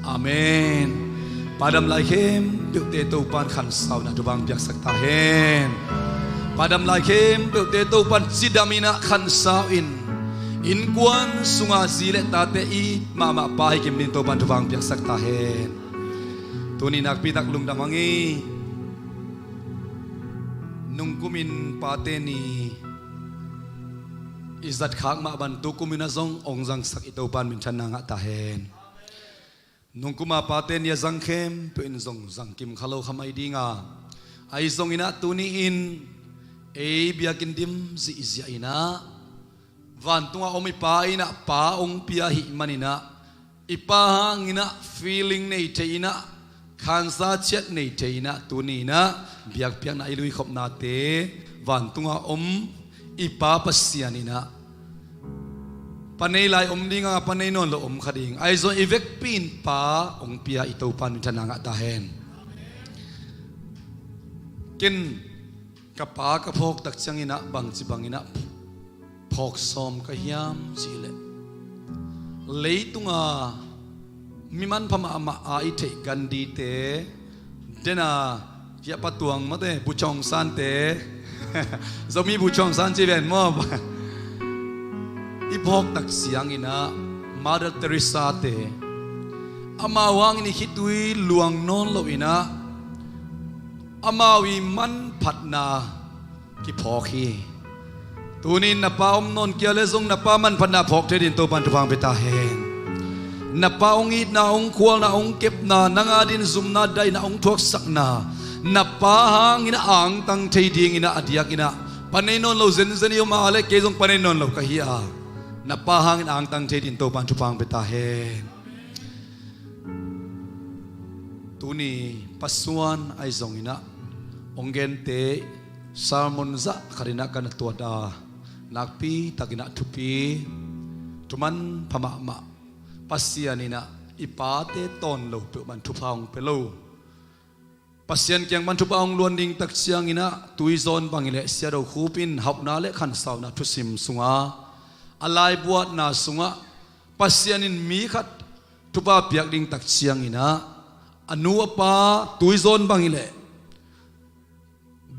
Amen. Pa damlai khempeuhte Topa'n khansauna thupha hong piaksak ta hen. Pa dam lai khempeuhte Topan cidam in ah khansau in, innkuan sunga zi le tate it mahmah pa hi kim dingin Topan thupha hong piaksak ta hen. Tuni nakpi tak lungdam hang hi. Nungkumin pate ni i zat khak mah bang tukumin ah zong hong zangsak i Topan minthanna ngah ta hen. Nungkuma pate ni a zang khempeuh in zong zang kim kha lo kha mai ding a, ahi zongin ah tuni-in ei biakinn dim zihziah in ah vantunga om i Pa in ah pa hong pia ahih manin ah, i Pa hangin ah feeling nei thei in ah, khansa ciat nei thei in ah, tuni in ah biakpiakna i luikhopnate vantunga om i Pa Pasian in ah pa nei lai om ding a, pa nei nawn lo om kha ding. Ahi zong i vekpi in pa hong pia i Topan minthanna ngah ta hen. Ken ka pa ka phawk tak ciangin ah bangci bangin ah phawk sawm ka hiam cih leh, leitunga mi manpha mahmah a i theih Gandhite, dena, hiah Pa Tuang mate, Bu Chawng Sante, Zomi Bu Chawng San ci ven maw? I phawk tak ciangin ah Mother Teresa te, amau hangin i khitui luang nawn lo in ah, amau i manphatna kiphawk hi. Tuni in na pa om nawn kei a leh zong na pa manphatna phawk thei dingin Topan thupha hong pia ta hen. Na pa hong itna, hong khualna, hong kepna, nang a dingin zumna, daihna, hong thuaksakna, na pa hangin a angtang thei dingin ah, a diakin ah pa nei nawn lo zenzen i om a leh, kei zong pa nei nawn lo ka hi a, na pa hangin angtang thei dingin Topan thupha hong pia ta hen. Tuni Pa Suan ahi zongin ah hong gente sermon zah khat in ah ka na tuat a, nakpi takin ah thupi, thu manpha mahmah. Pasian in ah i pate tawn lo peuhmah in thupha hong pia lo. Pasian kiang pan thupha hong luan ding tak ciangin ah, tuizawn bang hi leh Sia Do Khup in hauhna le khansauna thusim sunga, a laibuatna sungah Pasian in mi khat thupha piak ding tak ciangin ah, a nu a pa tuizawn bang hi leh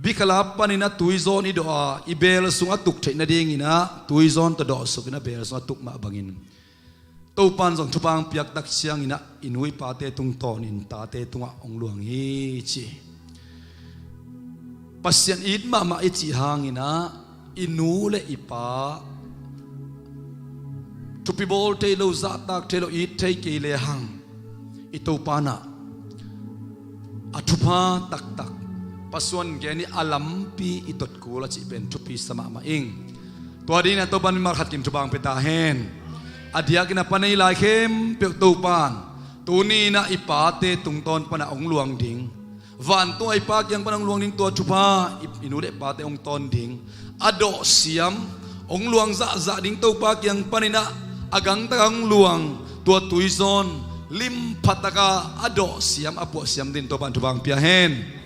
bikhalap panin ah tuizawn i dawh a, i beel sungah tuk theih nadingin ah tuizawn tawh dawhsuk in ah beel sungah tuk mah bangin, Topan zong thupha hong piak tak ciangin ah i nu i pate tungtawnin tate tungah hong luang hi ci. Pasian it mahmah i cih hangin ah, i nu le i pa thupi bawl thei lo, zahtak thei lo, it thei kei lehang, i Topan ah a thupha taktak, Pa Suan gen hi, a lampi i tot kul a cih pen thupi sa mahmah ing. Tua dingin ah Topan mimal khat kim thupha hong pia ta hen. A diakin ah pa nei lai khempeuh Topan tuni in ah i pate tungtawn pan ah hong luang ding, vantung a i Pa kiang pan hong luang ding tua thupha i, i nu le pate hong tawn ding, a dawhsiam hong luang zahzah ding, Topa kiang panin ah a gangtak a hong luang tua tuizawn limpha taka a dawhsiam, a puahsiam dingin Topan thupha hong pia hen.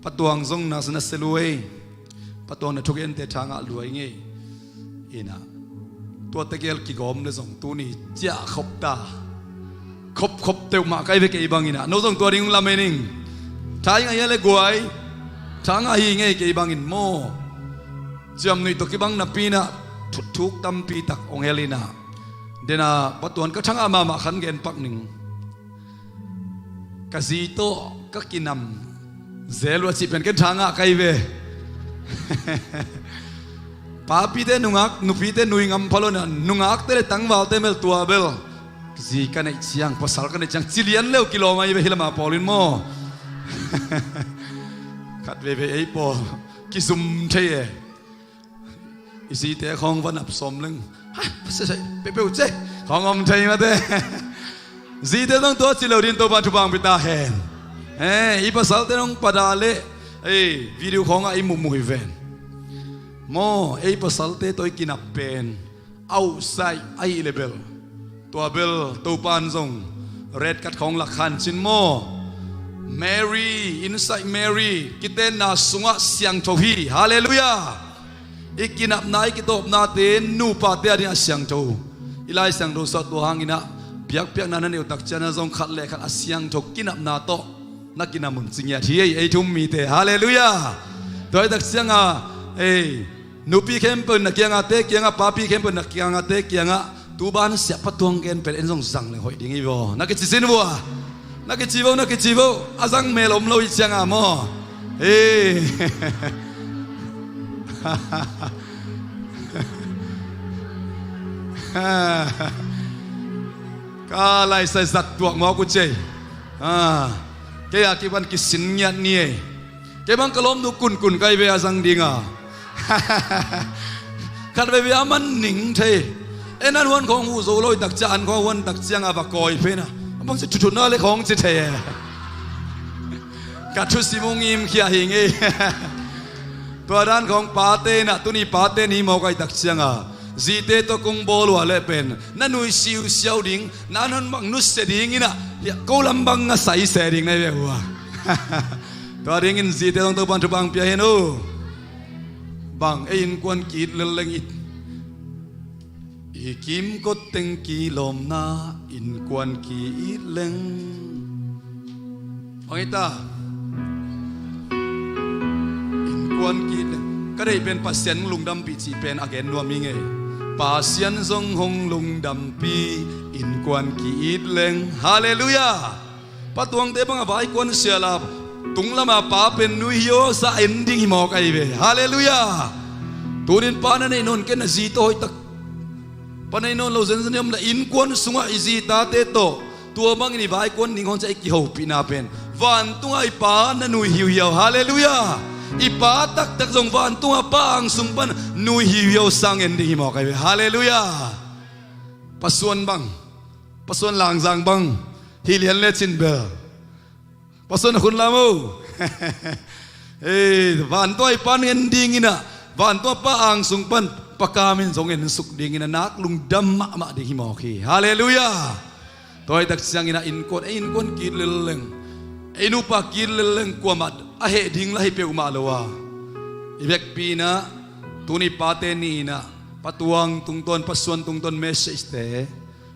Pa Tuang zong na, na selu ei. Pa Tuang na thugente tha ngah lua i ngei. Inah tua tegel kigawm le zong tuni ciah khop ta. Khop khop teuh mah kai ve kei bangin ah. No zong tua ding lam ei ning. Tha i ngah hia le guai? Tha ngah hi ngei kei bangin maw. Ciamnuih tawh kibang napi inah thutthuk tampi tak hong hel inah. Dena Pa Tuang ka tha ngah mahmah khan gen pak ning. Ka zi tawh ka kinam zel uh a cih pen ken tha ngah kai ve. Papite nungak, nupite nui ngam pha lo inah, nungakte le tangvalte mel tua bel zi ka neih ciang, pasal ka neih ciang ci lian le uh kilawm ahi ve, hih lamah pawl in maw. Khat veivei ei pawl kizum thei e. I zite khawng va nap sawm leng, ha, pasal peuhpeuh ce khawng om thei mate. Zite zong tua ci lo dingin Topa thupha hong pia ta hen. Eh, i pasalte hong pada le, eh, video khawngah i muhmuh hi ven. Maw, ei pasalte tawh i kinap pen a uhsaih ahih le bel, tua bel Topan zong red card khawng lak khan cin maw. Mary, inside Mary kitenna sungah siangtho hi. Halleluiah. I kinapna, i kitawpnate nupate a dingah siangtho. I Lai Siangtho sungah tua hang inah biakpiakna na neih uh tak ciangin ah zong khat le khat a siangtho kinapna tawh na kinam un ci ngiat hi ei, ei thu-um mite. Halleluiah. Tua i tak cianga, ei, nupi khempeuh na kiangah te kiangah, papi khempeuh na kiangah te kiangah, tu ban siah patuang gen pen en zong zang leng hoih ding hi vaw. Na kici sin vua. Na kici vo, na kici vo. A zang mel om lo i cianga maw. Ei. Ka laisai zat tuak mawk uh cei. Ah, kei a kipan kisin ngiat ni ei. Kei bang ka lawmnu kunkun kai ve a zang dinga. Khat veve a man ning thei. E nan huan khawng uh zo lo i tak ciang, an khawng huan tak cianga va kawi phena. A bang ci thutthutna le khawng ci thei e. Ka thusim uh ngimkhia hi ngei. Tua dan khawng pate inah, tuni pate ni mawk a i tak cianga zite tawh kong bawl uh a leh pen na nui siusiau ding, na non bang nusia ding inah, ko lam bang a saise ding na hi ve uh a. Tua dingin zite zong Topan thupha hong pia hen uh. Bang ei innkuan ki-it lelleng it. I kimkot teng kilawmna innkuan ki-it leng. Bang ei ta. Innkuan ki-it leng. Ka deih pen Pasian lungdampih cih pen a gen nuam hi ngei. Pasian zong hong lungdampih innkuan ki-it leng. Halleluiah. Patuangte bang a vaikuan siala tung lama pa pen nui hiau sa en ding hi mawk ahi ve. Halleluiah. Tunin pa na neih nawn ken a zi tawh hoihtak pa neih nawn lo zenzen i om le innkuan sungah i zi tate tawh tua bangin i vaikuan ding hong ciah i kihopihna pen vantunga i pa na nui hiuhiau. Halleluiah. I pa taktak zong vantunga pa angsung pan nui hiuhiau sang en ding hi mawk ahi ve. Halleluiah. Pasuan bang, Pasuan Langzang bang hi lian le cin bel. Pasuan a khun lam o. Ei, vantua i pan en dinginah vantua pa angsung pan pakamin zong en suk dinginah nak lungdam mahmah ding hi mawk hi. Halleluiah. Tua i tak cianginah innkuan, ei innkuan kit lelleng, ei nupa kit lelleng kuamah a heh ding la hi peuhmah lo a, i vekpi inah tuni pate ni inah patuang tungtawn, Pasuan tungtawn message te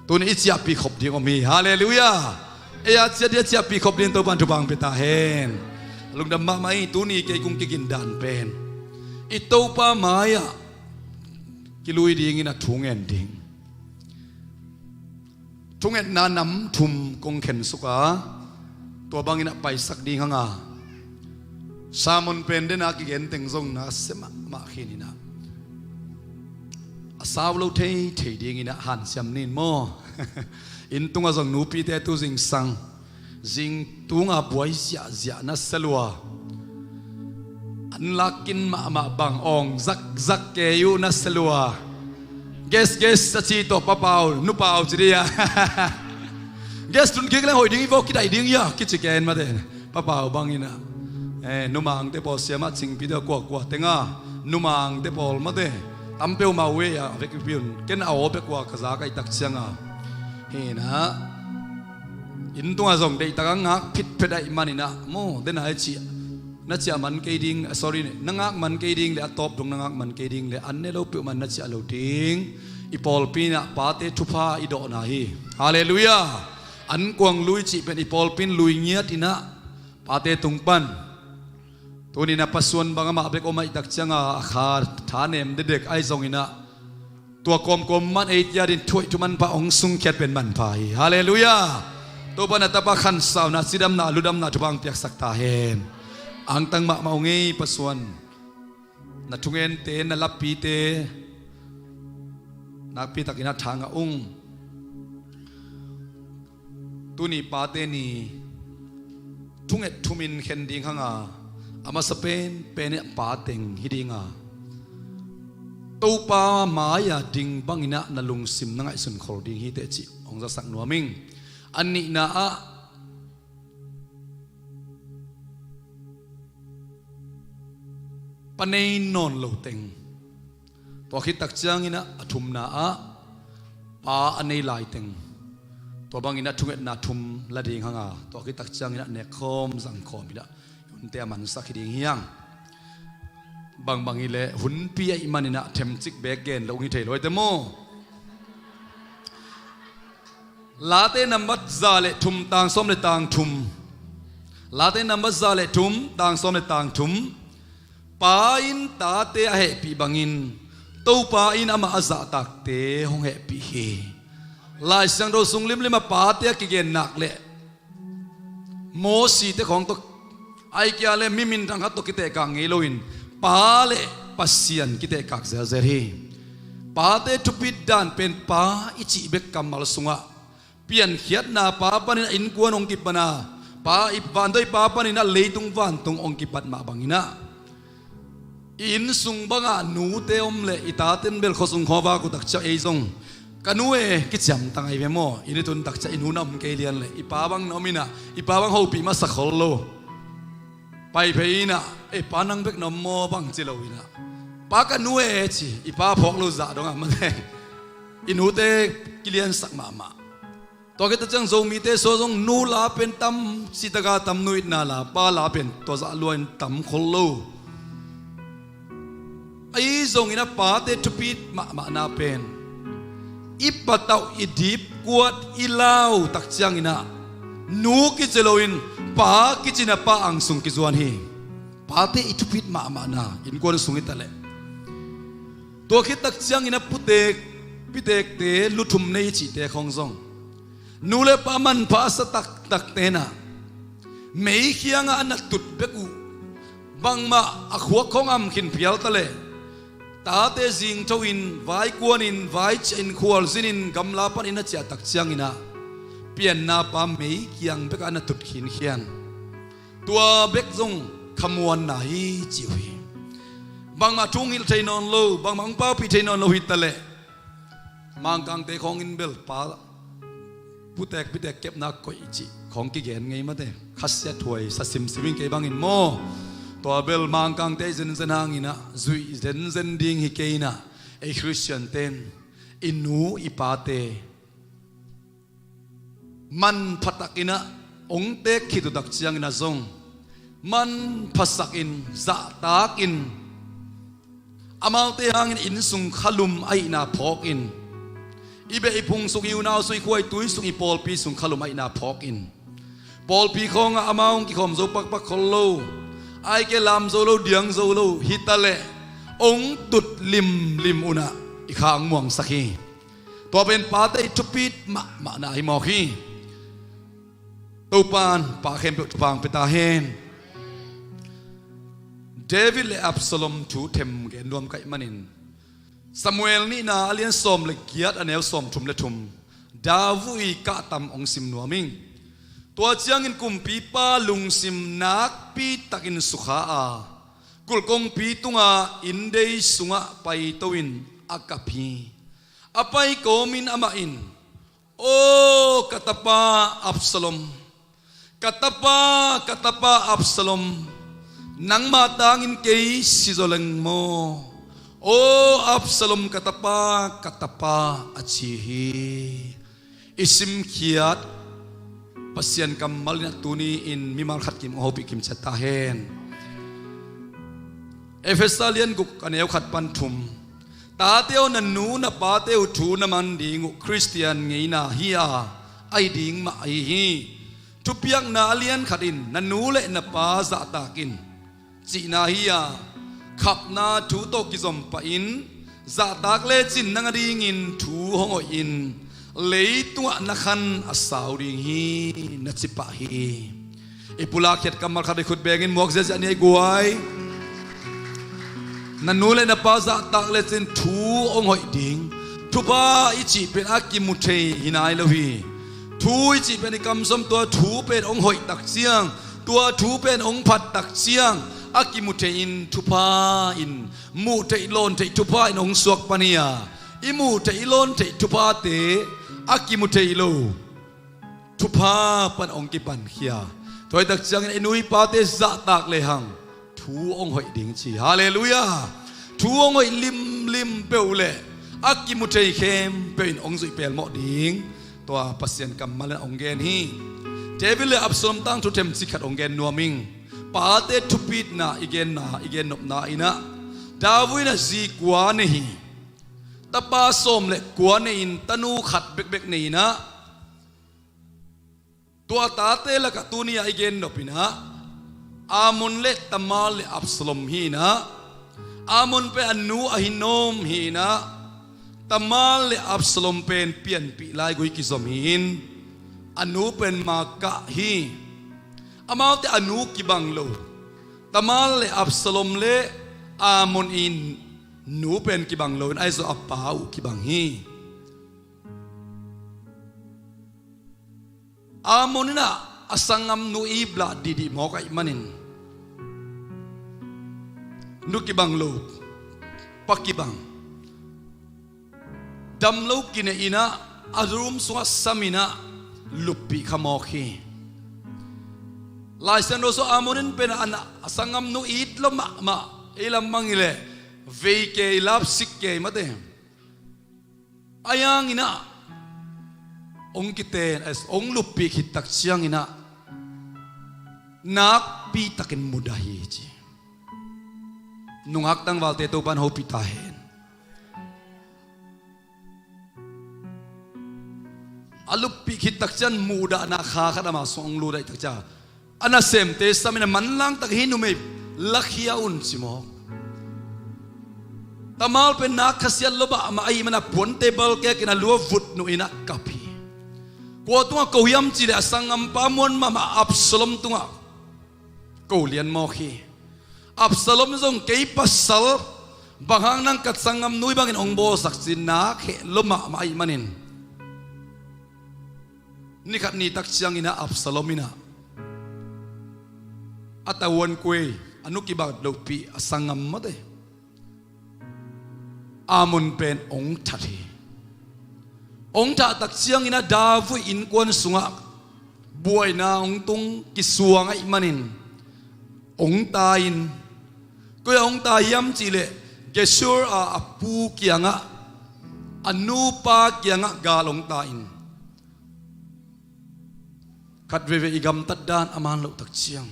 tuni i ciahpih khop ding om hi. Halleluiah. Ei a ciat ding a ciahpih khop ding Topan thupha hong pia ta hen. Lungdam mahmah hi. Tuni kei kong kigindan pen i Topa mai-ah kilui dingin a thungen ding. Thungetna nam thum kong khensuk a, tua bangin a paisak ding hanga, sermon pen dena kigen teng zong na sia mahmah khin inah a sau lo theithei dinginah hansiam nin maw? Inn tungah zong nupite tu zingsang zing tunga buai ziahziah na sia lua. An lakin mahmah bang awng zakzak kei uh na sia lua. Gas, gas a ci tawh papau nupau ci dih a. Gas tun kik leng hoih ding hi vaw, kidaih ding hi a kici ken mate. Papau bangin ah, eh, numangte pawl siamah cingpite kuakua tenga numangte pawl mate tam peuhmah uh ei a vekpi un ken a aw bek uh a ka za ka i tak cianga. Hinah inn tungah zong deihtak a ngak phitphet ahih maninah maw, dena i cih na ciah man kei ding, sorry, na ngak man kei ding le a tawp dong na ngak man kei ding le an ne lo peuhmah na ciah lo ding. I pawlpi inah pate thupha i dawhna hi. Halleluiah. An kuang lui cih pen i pawlpi in lui ngiat inah pate tung pan. Tuninah Pasuan bang amah bek om ahih tak cianga a kha tha nem dedek ahi zonginah tua kawmkawm man ei tiatin thuaih thuman pha hong sungkhiat pen manpha hi. Halleluiah. Topa na tapa khansauna, cidamna, ludamna thupha hong piaksak ta hen. Angtang mahmah uh ngei Pasuan. Na thungente, na lapite nakpitakin a thangah ung. Tuni pate ni thunget thumin khen ding hanga, a masa penpen in pa teng hi dinga, Topa mai-a ding banginah na lungsim na ngaihsun khol ding hi teh cih hong zasak nuam ing. A nihna ah pa nei nawn lo teng. Tua khit tak cianginah a thumna ah pa a nei lai teng. Tua banginah thungetna thum la ding hanga, tua khit tak cianginah nekkhawm zangkhawm inah hunte a mansak hi ding hi hang. Bangbang hileh hunpi ahih maninah themcik beek gen lo hi thei lo hi te maw? Late nambat za le thum tang sawm le tang thum. Late nambat za le thum tang sawm le tang thum. Pa in tate a hehpih bangin Topa in amah a zahtakte hong hehpih hi. Lai Siangtho sung limlim a pate a kigen nak leh Mosite khawng tawh, aikia le mi minthang khat tawh kitehkak ngei loin Pa le Pasian kitehkak zelzel hi. Pate thupit dan pen pa i cih bek kammal sungah piankhiatna pa panin a innkuan hong kipan a, pa i vantawi pa panin a leitung vantung hong kipat mah bangin ah, i inn sung bangah nute om leh i taten bel khuasung khuavak uh takciang ei zong ka nu e kiciamtang ahi ve maw? I ni tun takciang i nu na om kei lian leh i pa bang na om inah i pa bang hopih masa khol lo. Pai phei inah, e pa nang bek na om maw bang ci lo inah, pa ka nu e ci i pa phawk lo zah dongah mate i nute kiliansak mahmah. Tua khit takciang Zomite sua zong nu la pen tam citaka tam nu itna la pa la pen tua zah luain tam khol lo. Ahi zongin a pate thupit mahmahna pen i patauh i dipkuat i lau takciang inah nu kici loin pa kicina pa angsung kizuan hi. Pate i thupit mahmahna innkuan sung i taleh tua khit takciang inah putek pitekte luthum nei i cihte khawng zong nu le pa manpha a sa taktakte na meikhiangah a na tut bek uh bangmah a khuak khawng am khin phial taleh tate zingtho in vaikuanin vaiciahin khualzinin gamla panin a ciah takciang inah pianna pa meikiang bekah a na tut khinkhian. Tua bek zong khamuanna hi ci uh hi. Bangmah thu hong hilh thei nawn lo, bangmah hong paupih thei nawn lo hi taleh Mangkangte khawng in bel pa putek pitek kepna koih cih khawng kigen ngei mate. Khasiat huai sa simsim in kei bangin maw? Tua bel Mangkangte i zenzen hangin ah zuih zenzen ding hi kei inah ei Khristian ten i nu i pate manpha takin ah hong tek khit uh takciang inah zong manphasakin zahtakin amaute hangin innsung khalum ahihna phawkin i beh i phung sung i unau sung i khua i tui sung i pawlpi sung khalum ahihna phawkin pawlpi khawngah amau hong kikhawm zo pakpak khol lo, aike lam zo lo diang zo lo hi taleh hong tut limlim unah i kha hong muangsak hi. Tua pen pate i thupit mahmahna hi mawk hi. Topan pa khempeuh thupha hong pia ta hen. David le Absalom thu them gen nuam kaih manin Samuel nihna a lian sawm le giat a neu sawm thum le thum David i kahtam hong sim nuam ing. Tua ciangin kumpipa lungsim nakpi takin sukha a kulhkongpi tunga inndei sungah paito in a kap hi. A pai kawmin amah in, "Aw ka tapa Absalom, ka tapa, ka tapa Absalom, nangmah tangin kei si zaw leng maw? Aw Absalom ka tapa, ka tapa," a ci hi. I simkhiat Pasian kammal in a tuni in mimal khat kim hong hopih kimciat ta hen. Efesa lian guk a neu khat pan thum. Tate aw, na nu na pate uh thu na man ding uh Khristian ngeina hi a, ahi ding mah ahi hi. Thupiakna a lian khat in na nu le na pa zahtak in cihna hi a, khapna thu tawh kizom pahin zahtak lecin nang a dingin thu hong hoihin leitungah na khan a sau ding hi, na ci pah hi. I pulak khiat kammal khat i khut bengin muak ziahziah ni a i guai. Na nu le na pa zahtak lecin thu hong hoih ding. Thupha i cih pen a kimu thei hi nai lo hi. Thu i cih pen i kamsam, tua thu pen hong hoih takciang, tua thu pen hong phat takciang a kimu thei in thupha in muh theih lawn theih thupha in hong suak pan hi a, i muh theih i lawn theih thuphate a kimu thei lo thupha pan hong kipankhia. Tua hi takciangin i nu i pate zahtak lehang thu hong hoih ding ci. Halleluiah. Thu hong hoih limlim peuh le a kimu thei khempeuh in hong zuih pelmawh ding tua Pasian kammal in hong gen hi. David le Absalom tangthu themcik khat hong gen nuam ing. Pate thupitna i genna i gennopna in ah David in ah zi kua nei hi. Tapa sawm le kua nei in tanu khat bekbek nei in ah, tua tate lakah tuni-ah i gennop in ah Amnon le Tamar le Absalom hi inah, Amnon pen a nu Ahinoam hi inah, Tamar le Absalom pen pianpih laigui kizom hi in, a nu pen Maakah hi. Amaute a nu kibang lo. Tamar le Absalom le Amnon i nu pen kibang lo in, ahi zong a pa uh kibang hi. Amnon inah a sanggamnu ip lah dihdih mawk ahih manin, nu kibang lo, pa kibang, dam lo kinei inah, a room sungah sam inah luppih kha mawk hi. Lai Siangtho sung Amnon in pen a, a sanggamnu it lo mahmah, ei lam bang hi leh vei kei, lapsik kei mate. A yang inah hong kiten, hong luppih khit tak ciang inah nakpi takin mudah hi ci. Nungak tangvalte Topa in hopih ta hen. A luppih khit tak ciang mudahna kha khat ama sung hong lut ahih tak ciang, a nasemte sam inah manlang tak hi, numei lakhia un ci mawk. Tamar pen nak khasiat lo mahmah ahih manin a puante balkek inah lu ah vut nuh inah kap hi. Kua tungah ko hiam cih leh a sanggampa muan mahmah Absalom tungah ko lian mawk hi. Absalom zong kei pasal, bang hang nang ka sanggamnu hih bangin hong bawlsak ci-in nak heh lo mahmah ahih manin, ni khat ni tak ciang inah Absalom inah a tavuan kuei, a nu kibang lohpih a sanggam mate Amnon pen hong that hi. Hong thah tak ciang inah David innkuan sungah buaina hong tung kisuang ahih manin hong tai in, koi ah hong tai hiam cih leh Geshur a, a pu kiangah, a nupa kiangah gal hong tai in, khat veivei i gamtat dan a man loh tak ciang,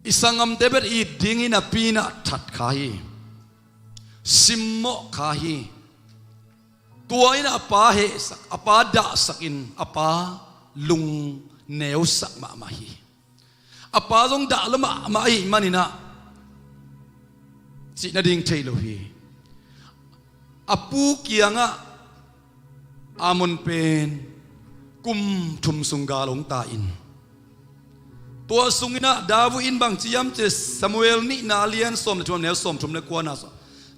i sanggamte bek it ding hi napi inah that kha hi. Simmawh kha hi. Tua inah a pa hehsak, a pa dahsak in, a pa lungneusak mahmah hi. A pa zong dah lo mahmah ahih manin ah cih nading thei lo hi. A pu kiangah Amnon pen kum thum sung gal hong tai in, tua sung inah David in bang ci hiam cih leh Samuel nihna a lian sawm le thum, a neu sawm thum le kuana sung,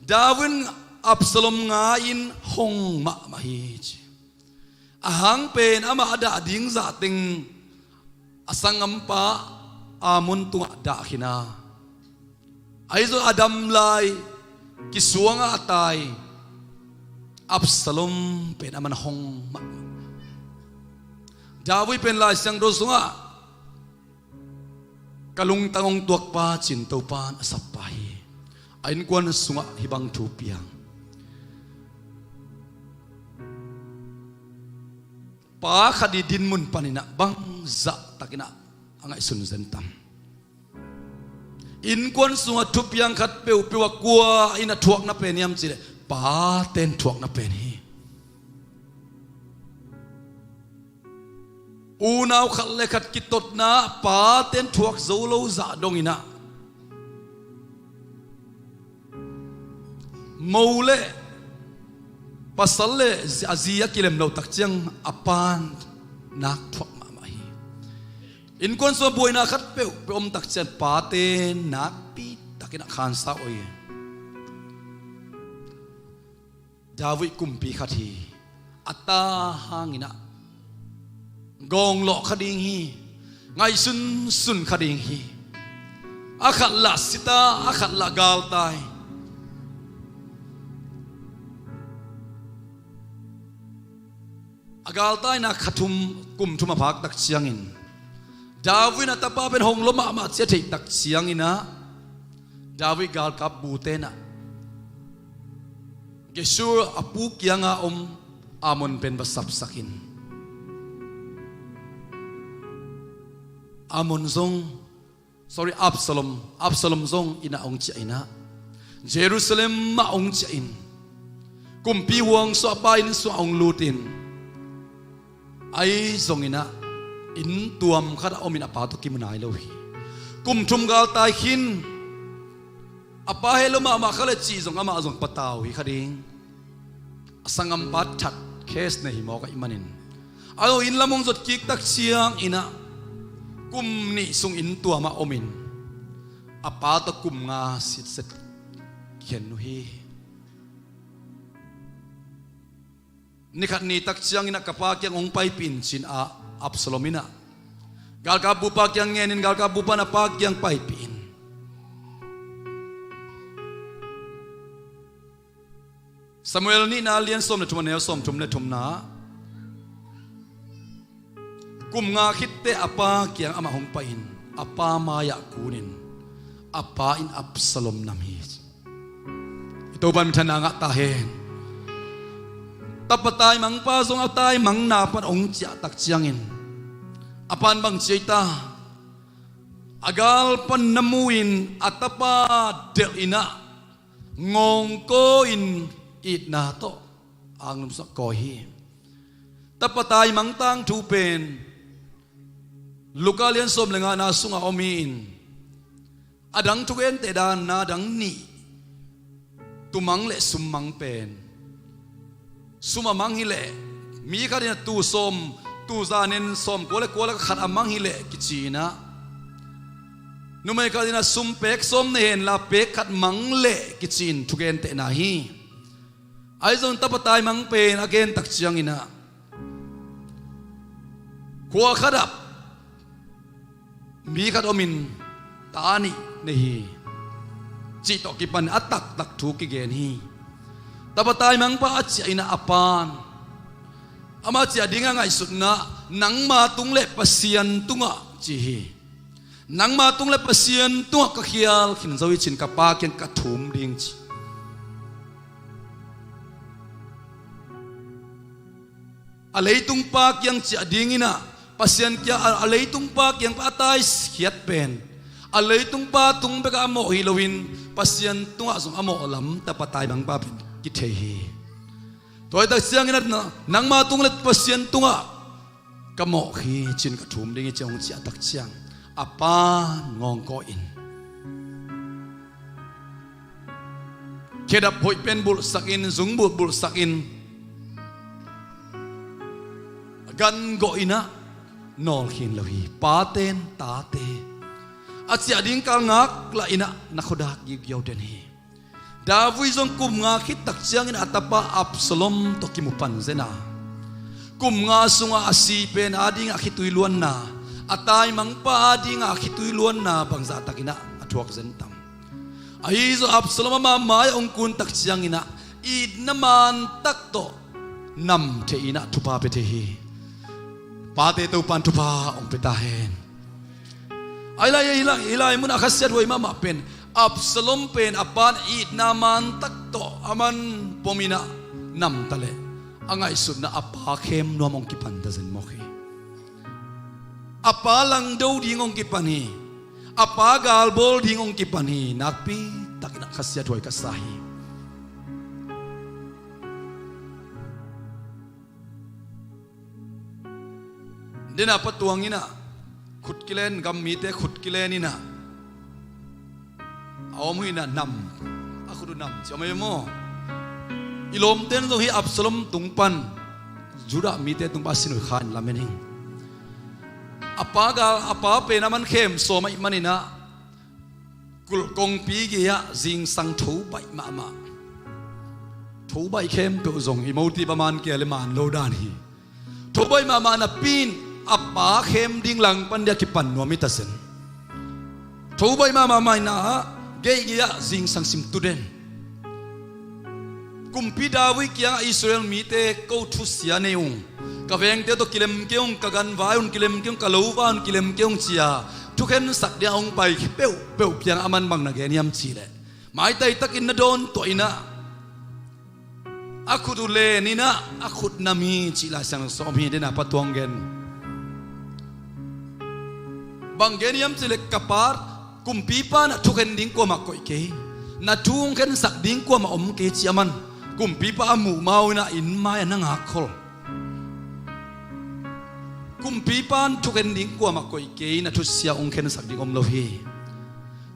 David in Absalom ngai-in hong mahmah hi ci. A hang pen amah a dah ding zah teng a sanggampa Amnon tungah dah khin a, ahi zong a dam lai kisuang a, a tai Absalom pen aman hong mahmah. David pen Lai Siangtho sungah ka lungtang hong tuakpa ci-in Topa in a sappa hi. A innkuan sungah hih bang thu piang. Pa khat i dinmun panin ah bang zahtakin ah a ngaihsun zen tam? Innkuan sungah thupiang khat peuhpeuh ah kua in a thuakna pen hiam cih leh pate'n thuakna pen hi. Unau khat le khat kitotna ah pate'n thuak zo lo zah dongin ah, mo le pasal le a zi a kilem loh tak ciang a pa'n nak thuak mahmah hi. Innkuan sungah buaina khat peuhpeuh om tak ciang pate'n nakpi takin ah khansa uh hi. David kumpi khat hi. A ta hangin ah gawnglawh kha ding hi. Ngaihsunsun kha ding hi. A khat lah sita, a khat lah galtai. A galtaina kha thum, kum thum a phak tak ciangin, David in a tapa pen hong lo mahmah ci a theih tak ciangin ah, David galkap bute'n ah Geshur a pu kianga om Amnon pen va sapsak in, Amnon zong, sorry, Absalom, Absalom zong inn ah hong ciah in ah, Jerusalem ah hong ciah in, kumpi huang sung a pa inn sungah hong lut in, ahi zongin ah Inn tuam khat a omin a pa tawh kimu nai lo hi. Kum thum galtai khin a pa heh lo mahmah kha le cih zong amah zong patau hi kha ding. A sanggampa that case nei hi mawk ahih manin, a lo inn lam hong zot kik tak ciangin ah kum nih sung inn tuam a omin a pa tawh kum nga sitset khen uh hi. Nikhat ni tak ciangin ah ka pa kiang hong paipih in ci-in ah Absalom in ah galkap bupa kiang ngenin galkap bupa in a pa kiang paipih in. Samuel nihna lian sawm le thum a neu sawm thum le thumna. Kum nga khitte a pa kiang amah hong pai-in a pa mai-ah kunin a pa in Absalom nam hi. I Topa minthanna ngah ta hen. Tapa taimangpa zong a taimangna pan hong ciah tak ciangin a pan bang ci ei ta? A gal pan na mu-in a tapa delh in ah ngawngkaw in itna tawh angnum sungah kawi hi. Tapa taimang tangthu pen Luka lian sawm le ngana sungah om hi-in a dang thugente danna dang nih, tumang le summang pen, sum a mang hileh mi khat in ah tuu sawm, tuu zanen sawm kua le kua le khat a mang hileh kici-in ah, numei khat in ah sum pek sawm nei henla pek khat mang leh kici-in thugentehna hi. Ahi zong tapa taimang pen a gen tak ciangin ah khua khat ah mi khat omin ta nih nei hi cih tawh kipan a taktak thu kigen hi. Tapa taimangpa a ciah in ah a pan ama ciah ding a ngaihsutna, nangma tung le Pasian tungah ci hi. Nangma tung le Pasian tungah ka khial khin zo hi cin, ka pa kiang ka thum ding ci. A leitungpa kiang ciah dingin ah Pasian kiang a, a leitungpa kiang pa a taikhiat pen a leitungpa tung bekah a mawh hi loin Pasian tungah zong a mawh lam tapa taimangpa pen kithei hi. Tua hi tak ciangin ah nangma tung le Pasian tungah ka mawh hi cin, ka thum ding hi ci hong ciah tak ciang a pa ngawngkaw in khedap hoih pen bulhsakin, zungbulh bulhsakin, gan gawh in ah nawl khin lo hi. Paten tate a ciah ding kal ngak lah in ah na khuadak giugiau den hi. David zong kum nga khit tak ciangin a tapa Absalom tawh kimu pan zen a, kum nga sungah a si pen a dingah khitui luanna, a taimangpa a dingah khitui luanna bangzah takin ah a thuak zen tam. Ahi zong Absalom ama mai-ah hong kun tak ciangin ah itna man tak tawh nam thei in ah thupha pia thei hi. Pate Topan thupha hong pia ta hen. Ahi lai, ahi lai, ahi lai munah khasiat huai mahmah pen Absalom pen a pan itna man tak tawh a man pom in ah nam ta leh a ngaihsutna a pa khem nuam hong kipan ta zen mawk hi. A pa langdo ding hong kipan hi. A pa galbawl ding hong kipan hi. Nakpi takin ah khasiat huai ka sa hi. Dena patuang in ah khut kilen, gam mite khut kilen in ah a om uh in ah nam, a khut uh nam ci om ei maw? I lawmten zong hi Absalom tung pan Judah mite tung pan a sin uh kha in lamen hi. A pa gal, a pa pen a man khem sawm ahih manin ah kulh kongpi gei-ah zingsang tho baih mahmah. Tho baih khempeuh zong i motip a man kei a le man lo dan hi. Tho baih mahmah napi in a pa khem ding langpan ding a kipan nuam hi ta zen. Tho baih mahmah maina ah gei gei-ah zingsang sim tu den. Kumpi David kiangah Israel mite ko thusia nei ung, ka vengte tawh kilem kei ung, ka ganvai un kilem kei ung, ka lopa un kilem kei ung ci-a thukhensak ding a hong pai peuhpeuh kiangah a man bang na gen hiam cih leh, maitai takin na dawn tuah in ah a khut uh len in ah a khut nam hi cih Lai Siangtho sung om hi. Dena patuang gen, bang gen hiam cih leh ka pa kumpipa in ah thukhen ding kuamah koih kei, na thu hong khensak ding kuamah om kei ci a man kumpipa a muh ma-in ah inn mai-ah na ngak khol. Kumpipa in thukhen ding kuamah koih kei in a thusia hong khensak ding om lo hi.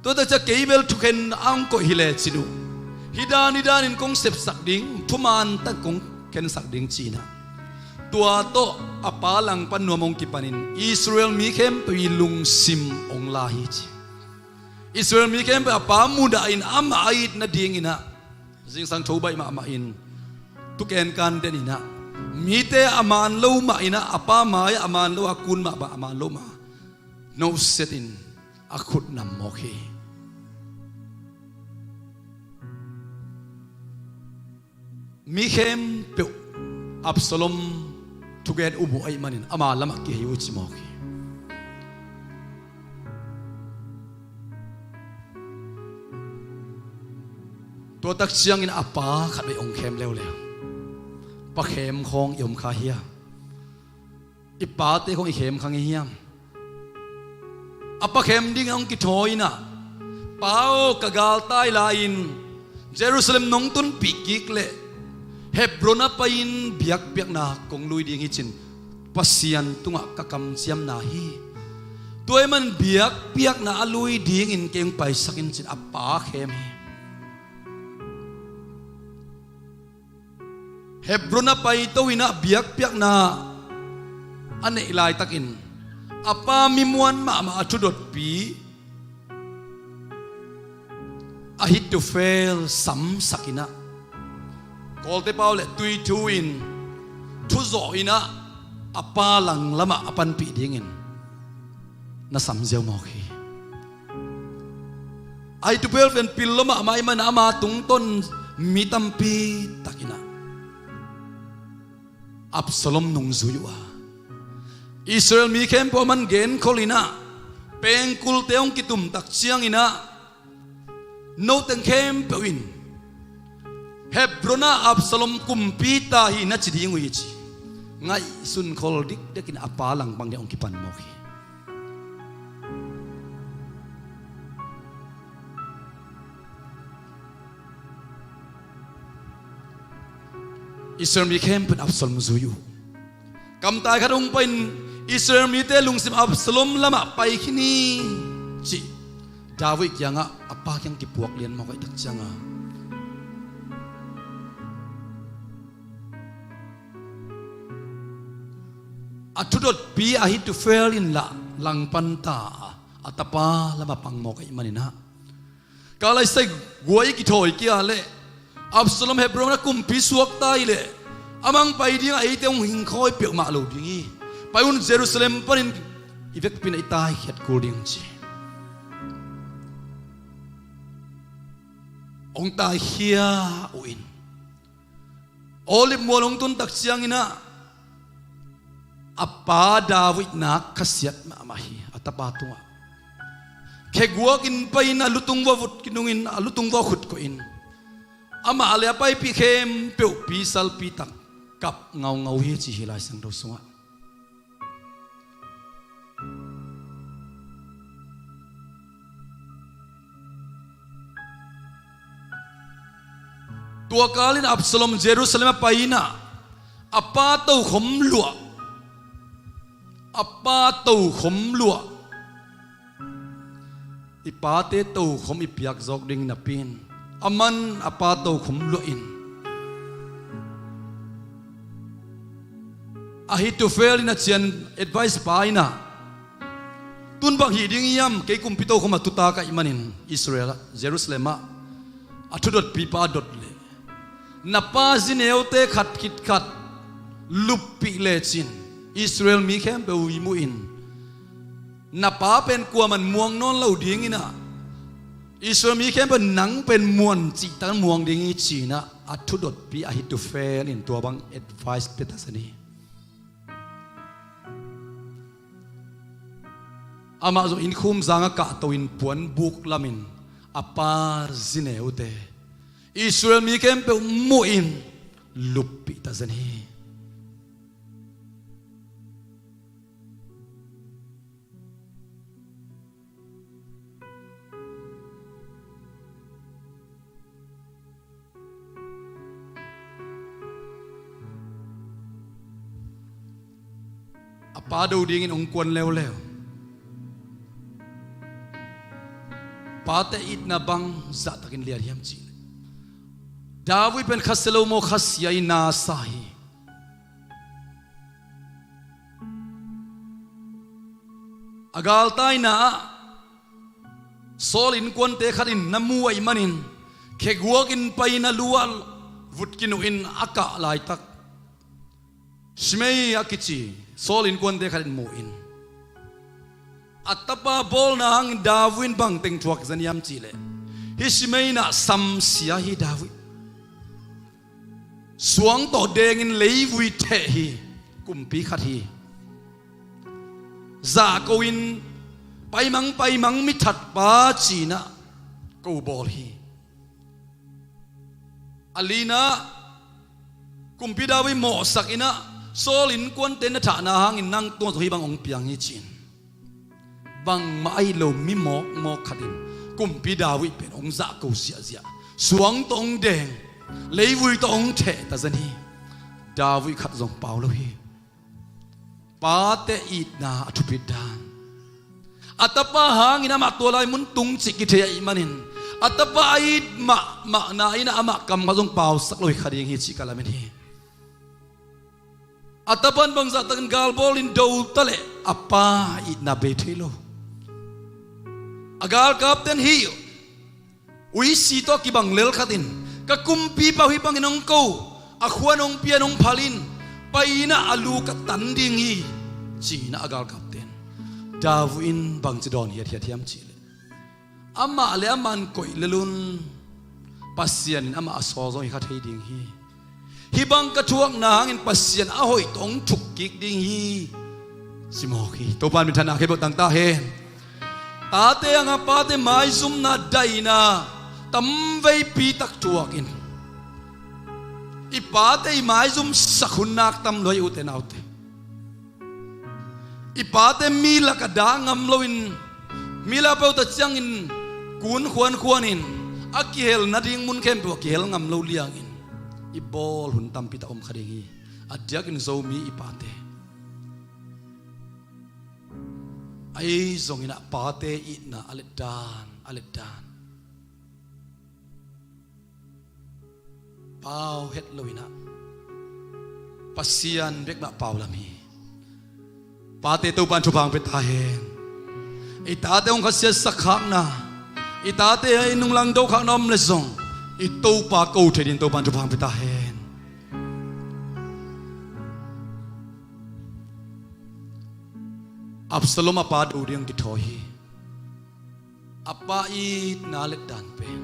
Tua takciang kei bel thukhen a hong koih hi lecin uh, hih dan hih danin kong sepsak ding, thuman tak kong khensak ding ci-in ah, tua tawh a pa langpan nuam hong kipanin Israel mi khempeuh i lungsim hong la hi ci. Israel mi khempeuh a pa mudahin amah a it nadingin ah zingsang tho baih mahmah in, tukenkan den in ah, mite a man lo mah in ah, a pa mai-ah a man lo, a kun mah bang a man lo mah, nohset in a khut nam mawk hi. Mi khempeuh Absalom thugen uh mu ahih manin ama lamah kihei uh ci mawk hi. Tua tak ciangin a pa khat vei hong khem leuleu. Pa khem khawng i om kha hia? I pate khawng i khem kha ngei hiam? A pa khem ding hong kithawi in ah, "Pa aw, ka galtai lai-in Jerusalem nong tunpih kik leh Hebron ah pai-in biakpiakna kong lui ding hi," ci-in Pasian tungah ka kamciamna hi. Tua ahih manin biakpiakna a lui dingin kei hong paisak in, ci-in a pa khem hi. Hebron ah paito in ah biakpiakna a neih laitakin a pa mimuan mahmah a thudotpi Ahitofel samsak in ah, Kawlte pau leh tuithu in thuzawh in ah a pa langlamah a panpih dingin na samziau mawk hi. Ahitofel pen pil lua mahmah ahih manin ama tungtawn mi tampi tak in ah Absalom nungzui uh a, Israel mi khempeuh a man genkhol in ah, pengkulte hong kitum tak ciangin ah, "Noteng khempeuh in Hebron ah Absalom kumpi ta hi na ci ding uh hi," ci. Ngaihsun khol dikdekin a pa langpang ding hong kipan mawk hi. Israel mi khempeuh in Absalom zui uh. Kamtai khat hong pai-in Israel mite lungsim Absalom lamah pai khin hi, ci-in David kiangah a pa kiang kipuak lian mawk ahih tak ciangin, a thudotpi Ahitofel in lah langpan ta a, a tapa lamah pang mawk ahih manin ah, "Ka laisai guai kithawi kia leh Absalom Hebron ah kumpi suak ta hi leh, a mang pai dingah eite hong hingkhawi peuhmah lo ding hi. Pai un, Jerusalem panin i vekpi in i taikhiat kul ding," ci. Hong taikhia uh in, Olive mual hong tun tak ciangin ah, a pa David nak khasiat mahmah hi, a tapa tungah. Kheguak in pai-in a lutung vua vut kinungin, a lutung vua khut koihin, amah leh a paipih khempeuh pisalpi tak kap ngaungau hi, ci hi Lai Siangtho sungah. Tua kalin Absalom Jerusalem ah pai-in ah, a pa tokhom luah, a pa tokhom luah. I pate tokhom i piak zawk ding napi-in, aman a pa tokhom luahin, Ahitofel in a cian advice pa in ah, "Tun bang hih ding hiam, kei kumpi tokhom a tuta ka hih manin Israel ah, Jerusalem ah a thudotpipa dot leh na pa zineute khat khit khat luppih lecin, Israel mi khempeuh i muhin, na pa pen kuaman muang nawn lo dingin ah, Israel mi khempeuh nang pen muan cihtak muang ding hi," ci-in ah a thudotpi Ahitofel in tua bang advice pia ta zen hi. Amah zong innkhum zangah kahto-in puanbuk lamin a pa zineute, Israel mi khempeuh muhin luppih ta zen hi. A Pa do dingin hong kuan leuleu. Pate itna bang zahtakin lian hiam cihleh, David pen khasia lo maw, khasia i na sa hi. A galtaina ah Saul innkuante khat in na mu ahih manin kheguakin pai-in a lu ah vutkin uh in a kah laitak, Shimei a kici Saul innkuante khat in mu in, a tapa bawlna hangin David in bang teng thuak zen hiam cihleh, hih Shimei in ah samsia hi. David suang tawh dengin leivui theh hi. Kumpi khat hi. Zahko in, "Paimang, paimang, mi thatpa," ci-in ah ko bawl hi. A lina, kumpi David mawhsak in ah, "Saul innkuante na thahna hangin nang tung ah zong hih bang hong piang hi," ci-in bangmah ahi lo mi mawkmawk khat in kumpi David pen hong zahko ziahziah. Suang tawh hong deng, leivui tawh hong theh ta zen hi. David khat zong pau lo hi. Pate itna a thupit dan. A tapa hangin amah tua lai mun tung cih kithei ahih manin, a tapa a it mahmahna in ah amah kam khat zong pausak lo hi kha ding hi cih ka lamen hi. A tapa in bangzahtakin galbawl in do ta leh a pa itna bei thei lo. A galkapten hih uisi tawh kibang lel khat in, "Ka kumpipa uh hih bangin hong ko, a khuan hong pian hong phal in, pai-in ah a lu ka tan ding hi," ci-in ah a galkapten. David in bangci dawn hiathiat hiam cihleh, "Amah le amah in koih lel un, Pasian in amah a sawl zong hi kha thei ding hi. Hih bang ka thuakna hangin Pasian a hoih tawh hong thuk kik ding hi," ci mawk hi. Topa in minthanna khempeuh tang ta hen. Tate hangah pate maizumna daihna tamveipi tak thuak in, i pate i maizumsak hun nak tam lua hi, ute naute. I pate mi lakah dah ngam loin, mi lak peuh ta ciangin kun khuankhuan in, a kihel nading mun khempeuh ah kihel ngam lo liangin i bawl hun tampi tak om kha ding hi. A diakin Zomi i pate, ahi zongin ah pate itna a letdan, a letdan. Pau het lo in ah, Pasian bek mah pau lam hi. Pate, Topa in thupha hong pia ta hen. I tate hong khasiatsak khakna, i tate i nunglang do khakna om leh zong, i Topa ko thei dingin Topa in thupha hong pia ta hen. Absalom a pa do ding kithawi hi. A pa itna letdan pen,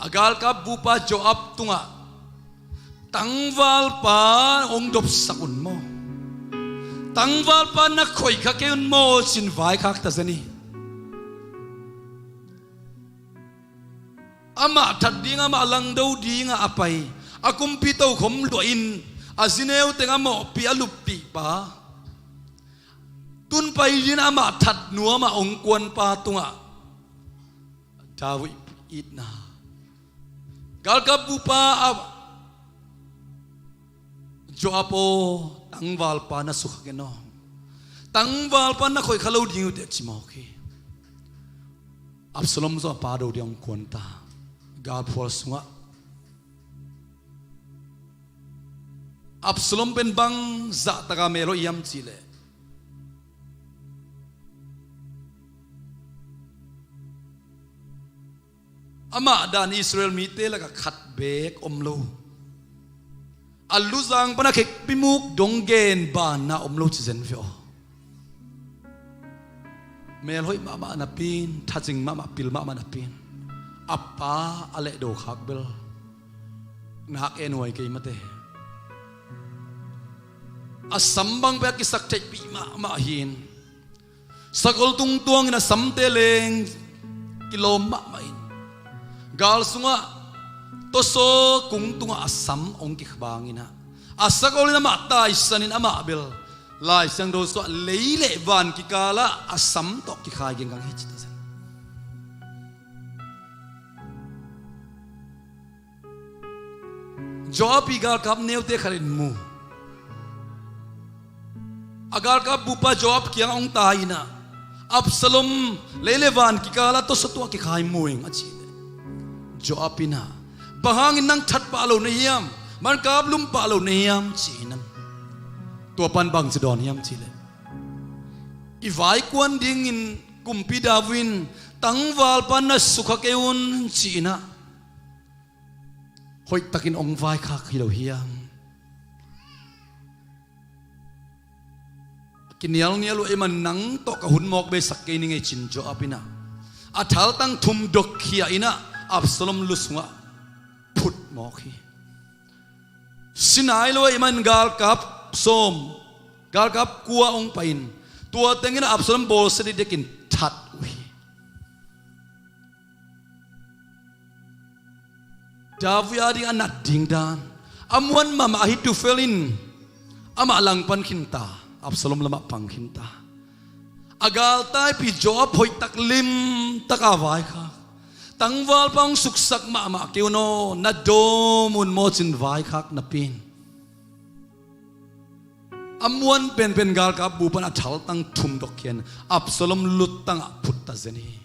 a galkap bupa Joab tungah, "Tangvalpa hong dopsak un maw? Tangvalpa na khoih kha kei un maw?" ci-in vaikhak ta zen hi. Amah that ding, amah langdo dingah a pai, a kumpi tokhom luahin, a zineu teng a mawhpih, a luppihpa, tun pai dingin amah that nuam a hong kuanpa tungah David itna. Galkap bupa a Joab aw, tangvalpa na sukha kei un aw. Tangvalpa na khoih kha lo ding uh teh, ci mawk hi. Absalom zong a pa do ding hong kuan ta. Galphual sungah Absalom pen bang zahtaka mel hoih hiam cihleh, amah dan Israel mite lakah khat beek om lo. A luzang pan a khekpi muk dong gen banna om lo ci zen ve aw. Mel hoih mahmah napi-in, thazing mahmah, pil mahmah napi-in, a pa a lehdo khak bel nak en huai kei mate. A sam bang pen a kisak theihpih mahmah hi-in, sakol tung tuangin a samte leng kilawm mahmah in, gal sungah tawsaw kung tungah a sam hong kikhbang in ah, a sakol in amah taisan in, amah bel Lai Siangtho sungah lei le van kikal ah a sam tawh kikhai genggang hi ci ta zen. Joab ii galkap neute khat in mu. A galkap bupa Joab kiangah hong tai in ah, Absalom lei le van kikal ah tawsaw tuah kikhai muing a cih leh, Joab in ah, bang hangin nang that pah lo na hiam? Bang hangin kap lum pah lo na hiam? Ci-in ah, tua pan bangci dawn hiam cih leh, i vaikuan dingin kumpi David in tangvalpa na sukha kei un ci-in ah, hoihtakin hong vaikhak hi lo hiam? Kinialnial uh ahih man nang tawh ka hun mawk beisak kei ning ei, ci-in Joab in ah, a thaltang thum dok khia in ah, Absalom lu sungah phut mawk hi. Si nai lo ahih man galkap sawm, galkap kua hong pai in, tua teng in ah Absalom bawlsia dikdikin that uh hi. David a ding a nat ding dan, a muan mahmah Ahitofel in amah langpan khinta, Absalom lamah pang khinta. A galtaipi Joab hoihtak limtaka vaikhak. Tangvalpa hong suksak mahmah kei un aw, na dawm un maw, ci-in vaikhak napi in, a muan penpen galkap bupa in a thaltang thum dok khia in, Absalom luttangah phut ta zen hi.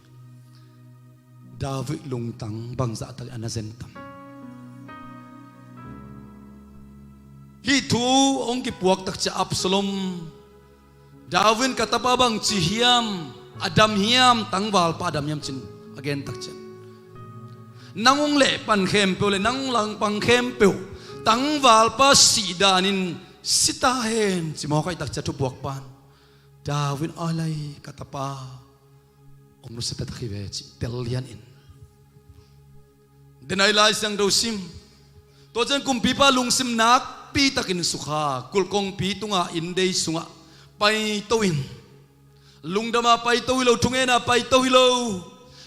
David lungtang bangzah takin a na zen tam? Hih thu hong kipuak takciang Absalom, David in ka tapa bangci hiam, a dam hiam, tangvalpa a dam hiam ci-in a gen takciang, nang hong lehpan khempeuh le nang hong langpang khempeuh, tangvalpa sih danin si ta hen, ci mawk ahih takciang thupuakpa in, David in, aw lai, ka tapa hong nusia taktak hi ve, ci tel lianin. Denai Lai Siangtho sim. Tua ciang kumpipa lungsim nakpi takin sukha, kulh kongpi tunga inndei sungah paito in, lungdama paito hi lo, thungena paito hi lo,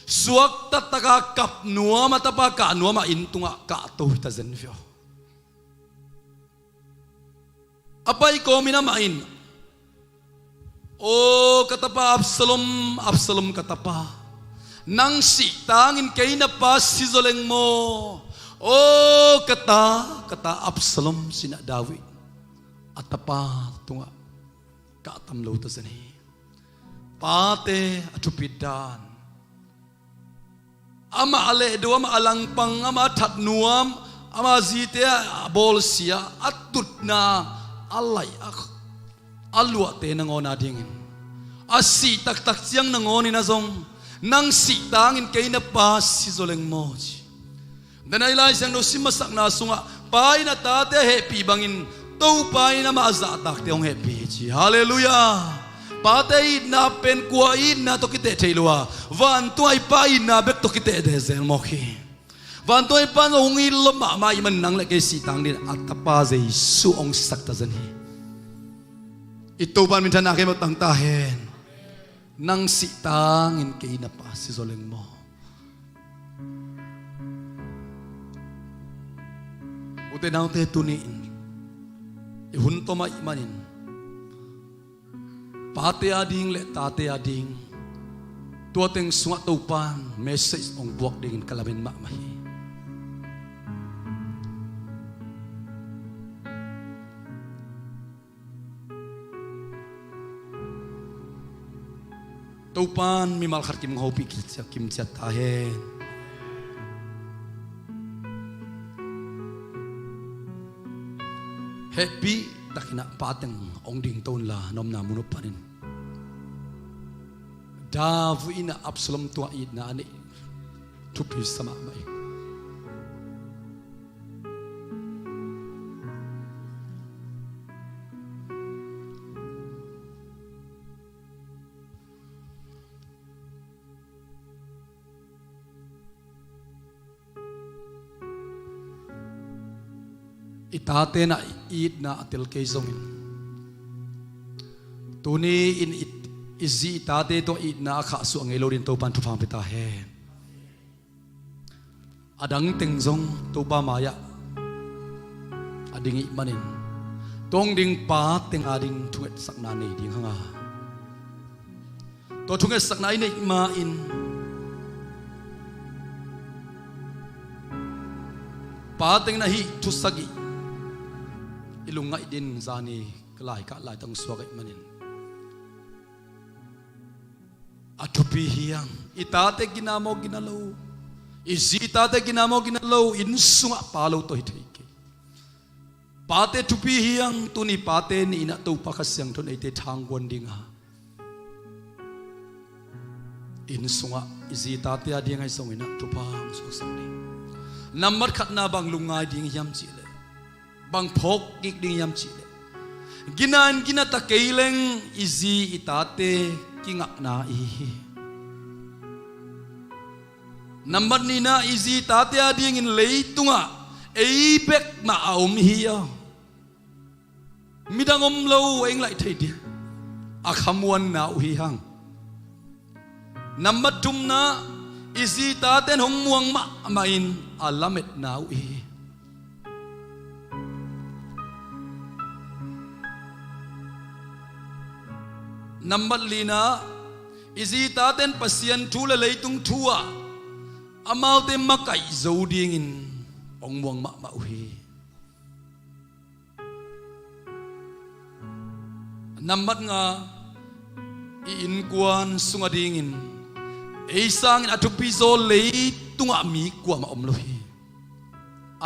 suakta taka kap nuam, a tapa kah nuam a inn tungah kahto hi ta zen viau. A pai kawmin amah in, aw ka tapa Absalom, Absalom ka tapa, nang sih tangin kei na pa si zaw leng maw? Aw ka ta, ka ta Absalom, ci-in ah David a tapa tungah kahtam lo ta zen hi. Pate a thupit dan. Amah a lehdo, amah a langpang, amah a that nuam, amah a zite a bawlsia, a tutna, a laih, a, a luahte nangawn a dingin, a sih taktak ciang nangawnin a zong, nang sih tangin kei na pa si zaw leng maw, ci. Denai Lai Siangtho sim masakna sungah pa in a tate a hehpih bangin Topa in amah a zahtakte hong hehpih hi, ci. Halleluiah. Pate itna pen kua itna tawh kiteh thei lo a, vantung a i Pa itna bek tawh kiteh zel mawk hi. Vantung a i Pa zong hong it lawm mahmah ahih man nang le kei sih tang dingin a tapa Jesu hong sisak ta zen hi. I Topa in minthanna khempeuh tang ta hen. Nang sih tangin kei na pa si zaw leng maw? Ute naute, tuni-in i hun tom ahih manin pate a ding le tate a ding, tua teng sungah Topa in message hong buak dingin ka lamen mahmah hi. Topa in mimal khat kim hong hopih kimciat ta hen. Hehpih takin ah pa teng hong dingto unla, na omna mun uh panin. David in ah Absalom tungah itna a neih thupi sa mahmah hi. I tate in ah itna a tel kei zongin, tuni-in i, i zi i tate tungah itna a khahsuah ngei lo dingin Topa in thupha hong pia ta hen. A dang teng zong Topa mai-ah a ding ihih manin, tua hong ding pa teng a ding thungetsakna nei ding hang a, tua thungetsakna i neih ma-in pa teng in ah hih thu sagih i lungngaih dingin zani ka laikah laitak hong suak ahih manin, A thupi hi hang. I tate gina maw gina lo, i zi i tate gina maw gina lo, inn sungah pa lo tawh hi thei kei. Pate thupi hi hang. Tuni pate ni-in ah Topa Kha Siangtho in eite thangguan ding a, inn sungah i zi i tate a ding ahi zongin ah thupha hong suaksak ding. Nambat khatna bang lungngai ding hiam cihleh, bang phawk kik ding hiam cihleh, gina in gina ta kei leng i zi i tate kingakna ihi hi. Nambat nihna, i zi i tate a dingin leitungah ei bek mah a om hi a, midang om lo, eng laih thei ding, a khamuanna uh hi hang. Nambat thumna, i zi i tate in hong muang mahmah in a lametna uh hi. Nambat lina, i zi i tate in Pasian thu le leitung thu ah amaute makaih zo dingin hong muang mahmah uh hi. Nambat nga, i innkuan sung a dingin ei sangin a thupi zaw leitungah mi kuamah om lo hi.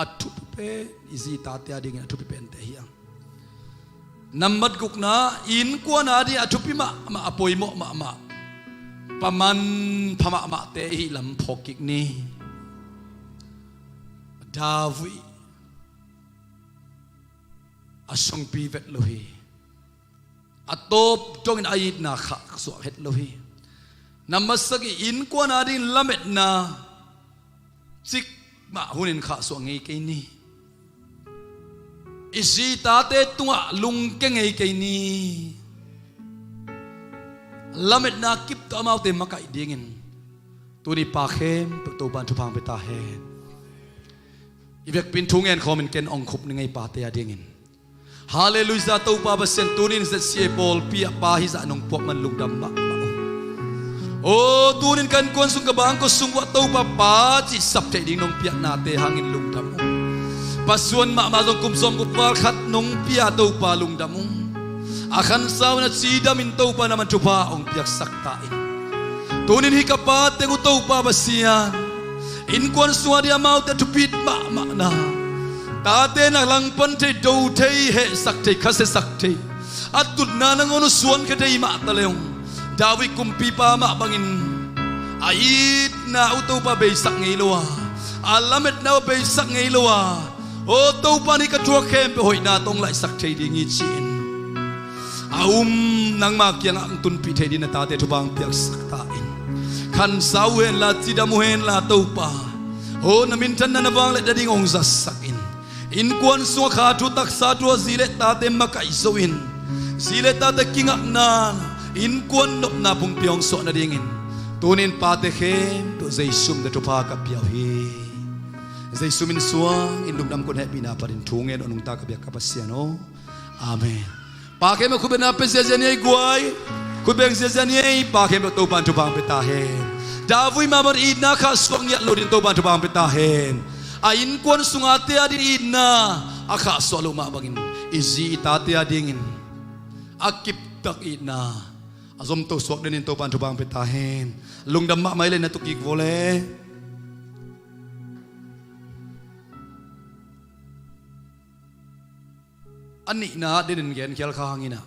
A thupi pen i zi i tate a dingin a thupi pente hi hang. Nambat gukna, i innkuan a dingin a thupi mahmah, a poimawh mahmah, paman pha mahmahte i hih lam phawk kik ni. David a sungpi vet lo hi. A tawp dongin a itna khahsuah het lo hi. Nambat sagih, innkuan a dingin lametna cikmah hunin khahsuah ngei kei ni. I zi i tate tungah lungke ngei kei ni. Lametna kip tawh amaute makaih dingin tuni pa khempeuh Topa in thupha hong pia ta hen. I vekpi in thu ngen khawmin ken hong khup ning ei, pate a dingin. Halleluijah. Topa Pasian, tunin Z C A pawlpi ah pa hizah nong puak man lungdam mahmah uh. Aw, tunin ka innkuan sung, ka bangkua sung uah Topa pa cih sap theih ding nong piaknate hangin lungdam uh. Pa suan mahmah zong kum sawm kum val khat nong pia, Topa lungdam uh. A khansau in a cidamin Topa na man thupha hong piaksak ta in. Tunin hih ka pa teng uh Topa Pasian, innkuan sungah ding amaute a thupit mahmahna, tate na langpan thei, do thei, hehsak thei, khasiasak thei, a tutna nangawn uh suankhia thei mah ta leng, David kumpipa mah bangin a itna uh Topa beisak ngei lo a, a lametna uh beisak ngei lo a, aw Topa, hih ka thuak khempeuh hoihna tawh hong laihsak thei ding hi ci-in a um, nangma kiangah hong tunpih thei dingin na tate thupha hong piaksak ta in. Khansau uh henla, cidam uh henla Topa, aw na minthanna na vangliatna ding hong zasak in. Innkuan sungah kha thu taksa thu a zi le tate makaih zo in, zi le tate kingakna, innkuan nopna pumpi hong suah nadingin tunin pate khempeuh Jesu min tawh thupha ka pia uh hi. Jesu min suang in lungdam, kong hehpihna panin thu ngen aw nungta ka biak ka Pasian aw. Amen. Pa khempeuh khutbetna pia ziazia ni ei guai. Khutbeng ziazia ni ei. Pa khempeuh Topa in thupha hong pia ta hen. David mah bangin itna khahsuah ngiat lo dingin Topa in thupha hong pia ta hen. A innkuan sungah tate a dingin itna a khahsuah loh mah bangin i zi i tate a dingin a kiptak itna a zomto suak dingin Topa in thupha hong pia ta hen. Lungdam mahmah i leh na tu kik vua le. A nihna denin genkhial kha hangin ah,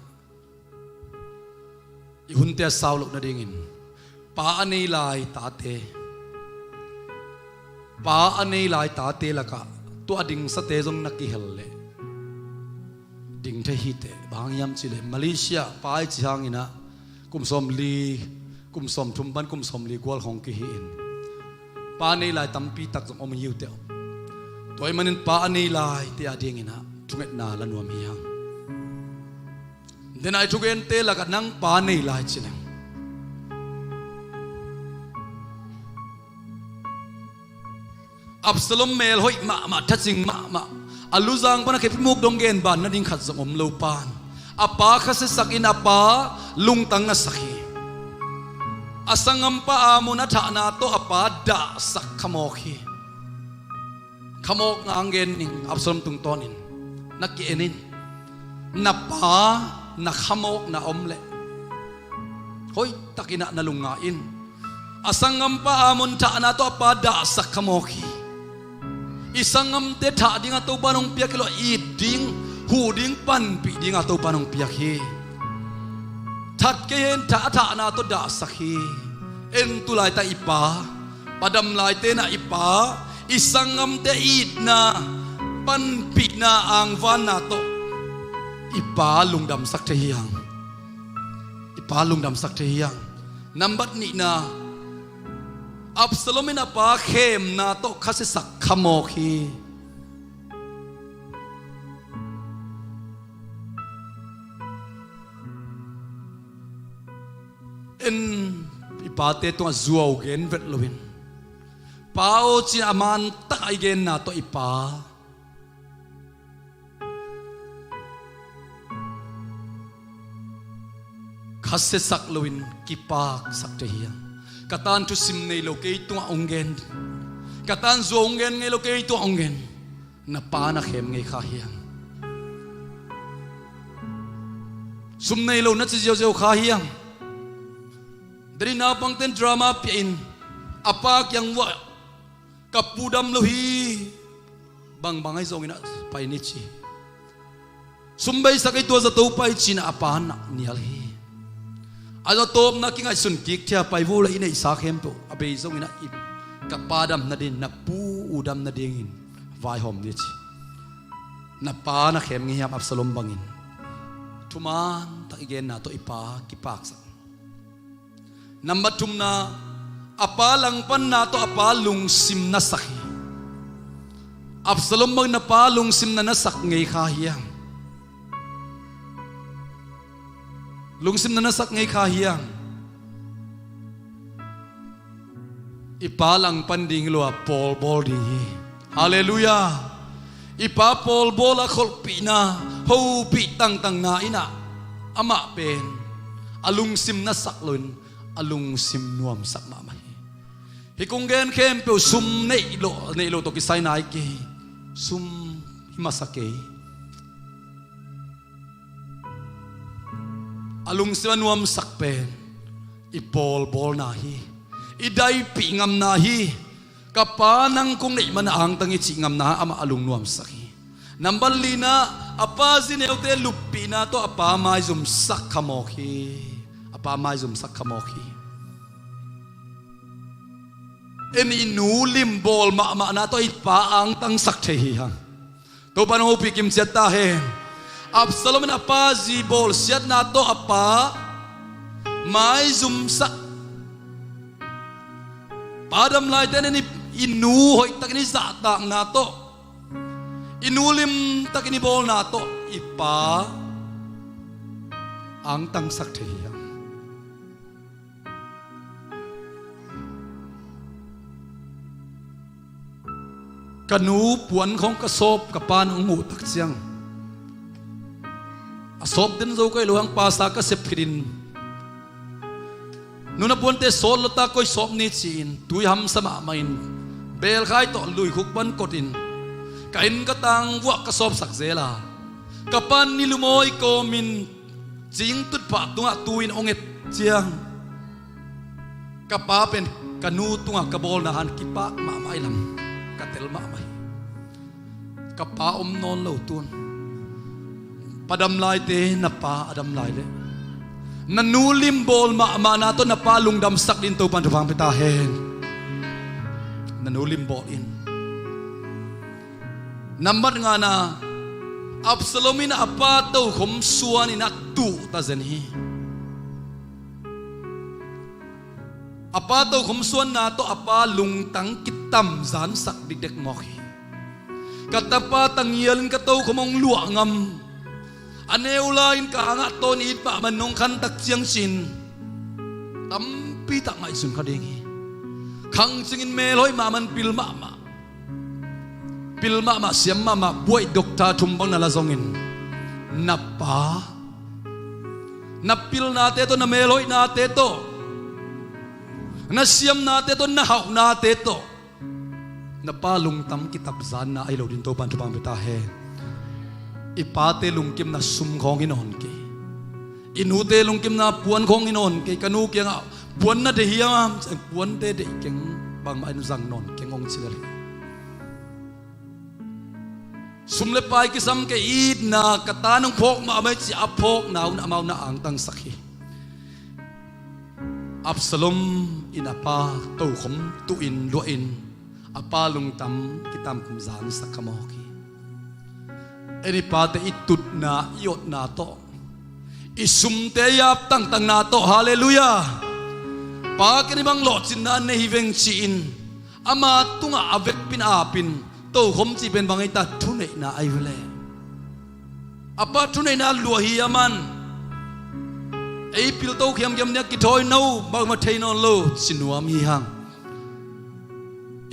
i hunte a sau loh nadingin pa a nei lai tate, pa a nei lai tate lakah tua a dingsate zong na kihel leh ding thei hi teh. Bang hang hiam cihleh Malaysia pa i cih hangin ah kum sawmli, kum sawmthum pan kum sawmli gual khawng kihi in, pa nei lai tampi tak zong om hi uh teh. Tua ahih manin pa a nei laite a dingin ah thungetna la nuam hi hang. Denai thugente lakah nang pa nei lai ci leng, Absalom mel hoih mahmah, thacing mahmah, a luzang pan a khepi muk dong gen ban nading khat zong om lo pan, a pa khasiasak in a pa lungtang nasak hi. A sanggampa Amnon a thahna tawh a pa dahsak khamawk hi. Khamawkna hong gen ning, Absalom tungtawnin na ki-en in. Na pa na khamawkna om leh Hoihtakin ah na lungngai in. A sanggampa Amnon thahna tawh a pa dahsak kha mawk hi. I sanggamte thah dingah Topa in hong piak hi lo a, it ding, huh ding, panpih dingah Topa in hong piak hi. That kei hen, thah a thahna tawh dahsak hi. En tu laitak i pa, pa dam laite in ah i pa, i sanggamte itna, panpihna, angvanna tawh i pa lungdamsak thei hi hang. I pa lungdamsak thei hi hang. Nambat nihna, Absalom in a pa khemna tawh khasiasak kha mawk hi. En, i pate tungah zuau gen vet loin, pa aw, ci-in a mantak a i genna tawh i pa khasiasak loin kipaksak thei hi hang. Ka tan thusim nei lo kei tungah hong gen, ka tan zuau hong gen ngei lo kei tungah hong gen. Na pa na khem ngei kha hi hang. Sum nei lo na ci ziauziau kha hi hang. Dadi naupangten drama pia in, a pa kiang uah, "Ka pu dam lo hi, bangbang ahi zongin ah pai ni," ci. "Sum beisak ei, tua zato pai," ci-in ah a pa na nial hi. A zato omna kingaihsun kik thia, "Pai vo le, i neihsa khempeuh a bei zongin ah i, ka pa dam nading, na pu u dam nadingin vaihawm ni," ci. Na pa na khem ngei hiam, Absalom bangin? Thuman tak i genna tawh i pa kipaksak. Nambat thumna, a pa langpanna tawh a pa lungsim na sak hi. Absalom bangin na pa lungsim na na sak ngei kha hiam? Lungsim na na sak ngei kha hiam? I pa langpan ding hi lo a, pawlbawl ding hi. Halleluiah. I pa pawlbawl a, kholhpihna, hopih tangtangna in ah, amah pen a lungsim na sak loin a lungsim nuamsak mahmah hi. Hih kong gen khempeuh sum neih loh, neih loh tawh kisai nai kei. Sum hi masa kei. A lungsim a nuamsak pen i pawlbawlna hi. I daipih ngamna hi. Ka pa, nang kong neih man a angtang hi cih ngamna amah a lungnuamsak hi. Nambat lina, a pa zineute luppihna tawh a pa maizumsak kha mawk hi. A pa maizumsak kha mawk hi. En, i nu limbawl mahmahna tawh i pa angtangsak thei hi hang. Topa in hong hopih kimciat ta hen. Absalom in a pa zi bawlsiatna tawh a pa maizumsak. Pa dam laite in i, i nu hoihtakin i zahtakna tawh, i nu limtakin i bawlna tawh i pa angtangsak thei hi hang. Ka nu puan khawng ka sawp, ka pa in hong muh tak ciang, a sawp den zo ka hih loh hang, pasa ka sep khit in, "Nu, na puante sawt lo ta, koi sawp ni," ci-in tui hamsa mahmah in, belkhai tawh luikhuk pan kot in, ka inn ka tang vuah ka sawpsak zel a, ka pa in nilumawi kawmin cingtut phah tungah tu-in hong et ciang, ka pa pen ka nu tungah ka bawlna hang kipak mahmah hi lam, ka tel mahmah hi. Ka pa om nawn lo tun. Pa dam laite, na pa a dam lai leh, na nu limbawl mahmahna tawh na pa lungdamsak dingin Topa in thupha hong pia ta hen. Na nu limbawl in. Nambat ngana, Absalom in a pa tokhom suanin a tuh ta zen hi. A pa tokhom suanna tawh a pa lungtang kitamzansak dikdek mawk hi. Ka tapa tangialin ka tokhom hong luah ngam. A neu lai-in ka hangah tawn it mahmah in hong khantak ciang cin, tampi tak ngaihsun kha ding hi. Khang cingin mel hoih mahmah in pil mahmah, pil mahmah, siam mahmah, buaih doctor thum bang na la zongin, na pa, na pilnate tawh, na melhoihnate tawh, na siamnate tawh, na hauhnate tawh na pa lungtang kitamzanna ahi lo dingin Topa in thupha hong pia ta hen. I pate lungkimna sum khawng hi nawn kei. I nute lungkimna puan khong hi nawn kei, ka nu kiangah puan na deih hiam? Puante deih keng, bangmah in zang nawn keng hong ci lel hi. Sum le pai kisam kei, itna ka ta nong phawk mahmah hi ci a phawkna un amau na angtangsak hi. Absalom in a pa tokhom tuhin luahin a pa lungdam kitamzansak kha mawk hi. En i pate i tutna i otna tawh, i sumte i ap tangtangna tawh, halleluiah, pa ken i bang lawhcinna nei hi veng ci-in ama tungah a vekpin apin tokhom cih pen bang ei ta, thuneihna ahi ve le. A pa thuneihna luah hi a man. Ei pilto khiamkhiam nia kithawi no, bangmah thei nawn lo ci nuam hi hang.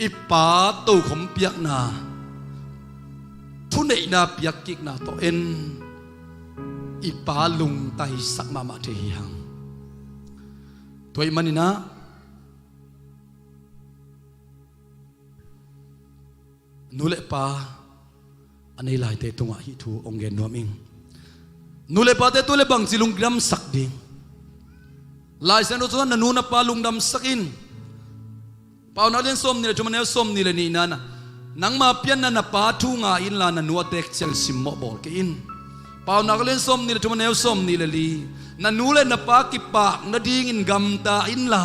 I pa tokhom piakna, thuneihna piakkikna tawh en i pa lungtaisak mahmah thei hi hang. Tua ahih maninah nu le pa a nei laite tungah hih thu hong gen nuam ing. Nu le pate tu le bangci lungdamsak ding? Lai Siangtho sungah na nu na pa lungdamsak in. Paunak lian sawmnih le thum a neu sawmnih le nihna, nangma pianna na pa thu ngai inla na nu a teek ciang simmawh bawl kei in. Paunak lian sawmnih le thum a neu sawmnih le li, na nu le na pa kipak nadingin gamta inla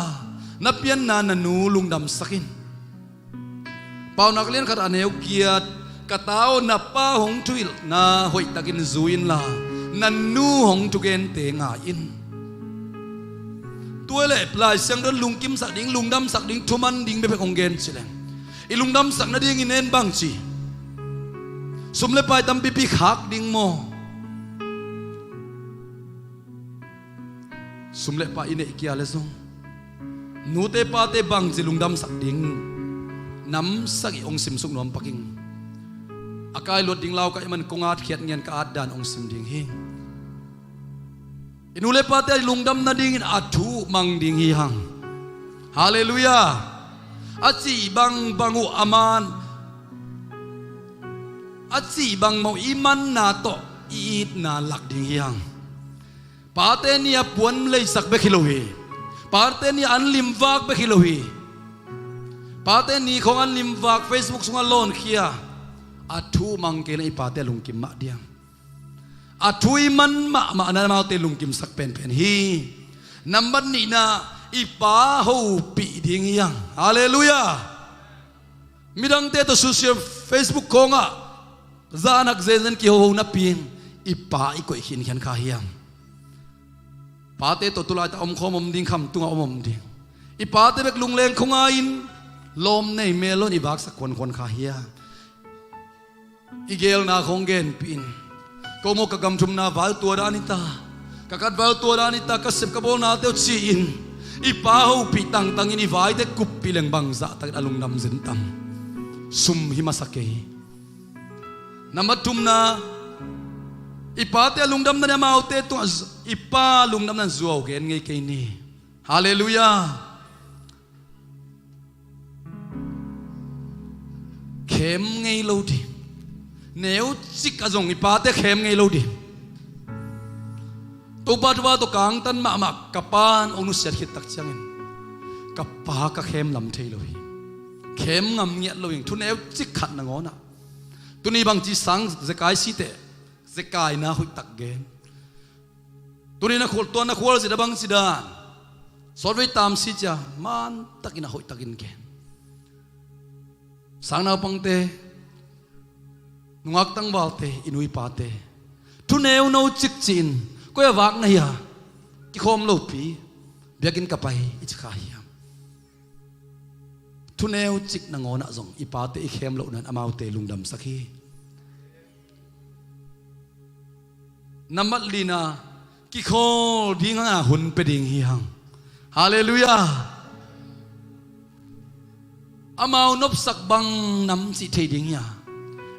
na pianna na nu lungdamsak in. Paunak lian khat a neu giat, ka ta aw, na pa hong thuhilhna hoihtakin zui inla na nu hong thugente ngai in. Tua leh Lai Siangtho in lungkimsak ding, lungdamsak ding, thuman ding bekbek hong gen ci leng, i lungdamsak nadingin en bangci? Sum le pai tampipi khak ding maw? Sum le pai i neih kia le zong nute pate bangci lungdamsak ding? Nam sagih hong simsuk nuam pak ing. A kai luat ding lau ka hih man kong atkhiat ngian, ka at dan hong sim ding hi. I nu le pate a lungdam nadingin a thu mang ding hi hang. Halleluiah. A cih bangbang uh a man, a cih bangmah uh i manna tawh i itna lak ding hi hang. Pate ni a puan leisak bek hi lo hi. Pate ni a an limvak bek hi lo hi. Pate ni khong an limvak, Facebook sungah lawnkhia, a thu mang kei le i pate lungkim mah diam? A thu i man mahmah na amaute lungkimsak penpen hi. Nambat nihna, i pa hopih ding hi hang. Halleluiah. Midangte tawh social, Facebook khawngah zahnak zenzen kihoho napi-in i pa i koih khinkhian kha hiam? Pate tawh tulaitak omkhawm om ding, khamtungah om om ding. I pate bek lungleng khua ngai-in lawm nei mel lo-in i vaksak khuankhuan kha hiam? I geelna khawng genpih in, ko maw ka gamthumna vai tua dan hi ta, ka khat vai tua dan hi ta, ka sep ka bawlnate uh ci-in i pa hopih tangtangin i vaite kuppih leng bang zahtakin a lungdam zen tam? Sum hi masa kei. Nambat thumna, i pate a lungdam nading amaute tungah i pa lungdam nading zuau gen ngei kei ni. Halleluiah. Khem ngei lo ding. Neucik ah zong i pate khem ngei lo ding. Topa thupha tawh kangtan mahmah ka pa in hong nusiat khit tak ciangin ka pa ka khem lam thei lo hi. Khem ngam ngiat lo hi. Thu neucik khat nangawn ah. Tuni bangci sang zekai si teh, zekaina hoihtak gen. Tuni na khual, tua na khual zit a bang ci dan, sawtvei tam si cia mantakin a hoihtakin gen. Sang naupangte, nungak tangvalte, i nu i pate, thu neuno cik ci-in, koi a vak na hia? Kikhawm lopi, biakinn ka pai i ci kha hiam? Thu neucik nangawn ah zong i pate i khem loh nan amaute lungdamsak hi. Nambat lina, kikhawl ding hanga hun pia ding hi hang. Halleluiah. Amau nopsak bang nam cih thei ding hi a,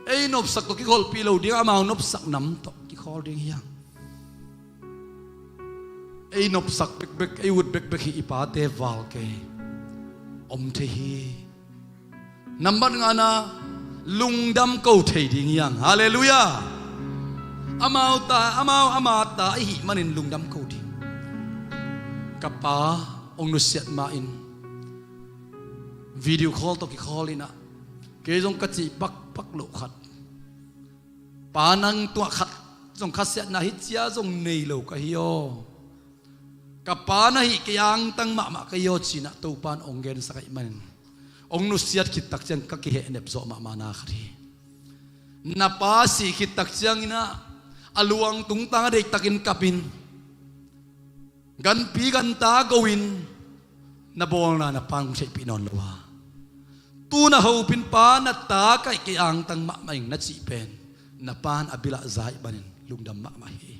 ei nopsak tawh kikholhpih lo ding, amau nopsak nam tawh kikhawl ding hi hang. Ei nopsak bekbek, ei ut bekbek hi i pate val kei, om thei hi. Nambat ngana, lungdam ko thei ding hi hang. Halleluiah. Amau ta, amau ama ta i hih manin lungdam ko ding. Ka pa hong nusiat ma-in video call tawh kikhawl inah, kei zong ka cih pakpak loh khat, pa nang tungah khat zong khasiatna hi cia zong nei lo ka hi aw. Ka pa na hih kei angtang mahmah ka hi aw ci-inah Topan hong gensak ahih manin, hong nusiat khit tak ciang ka kihehnep zawh mahmahna khat hi. Na pa sih khit tak cianginah a luang tungtang a deihtakin kapin, ganpi ganta go-in, na bawlna na pa hong theihpih nawn lo a, tu na hopih pa na ta ka hih kei angtang mahmah ing na cih pen, na pan a bilah za ahih manin lungdam mahmah hi.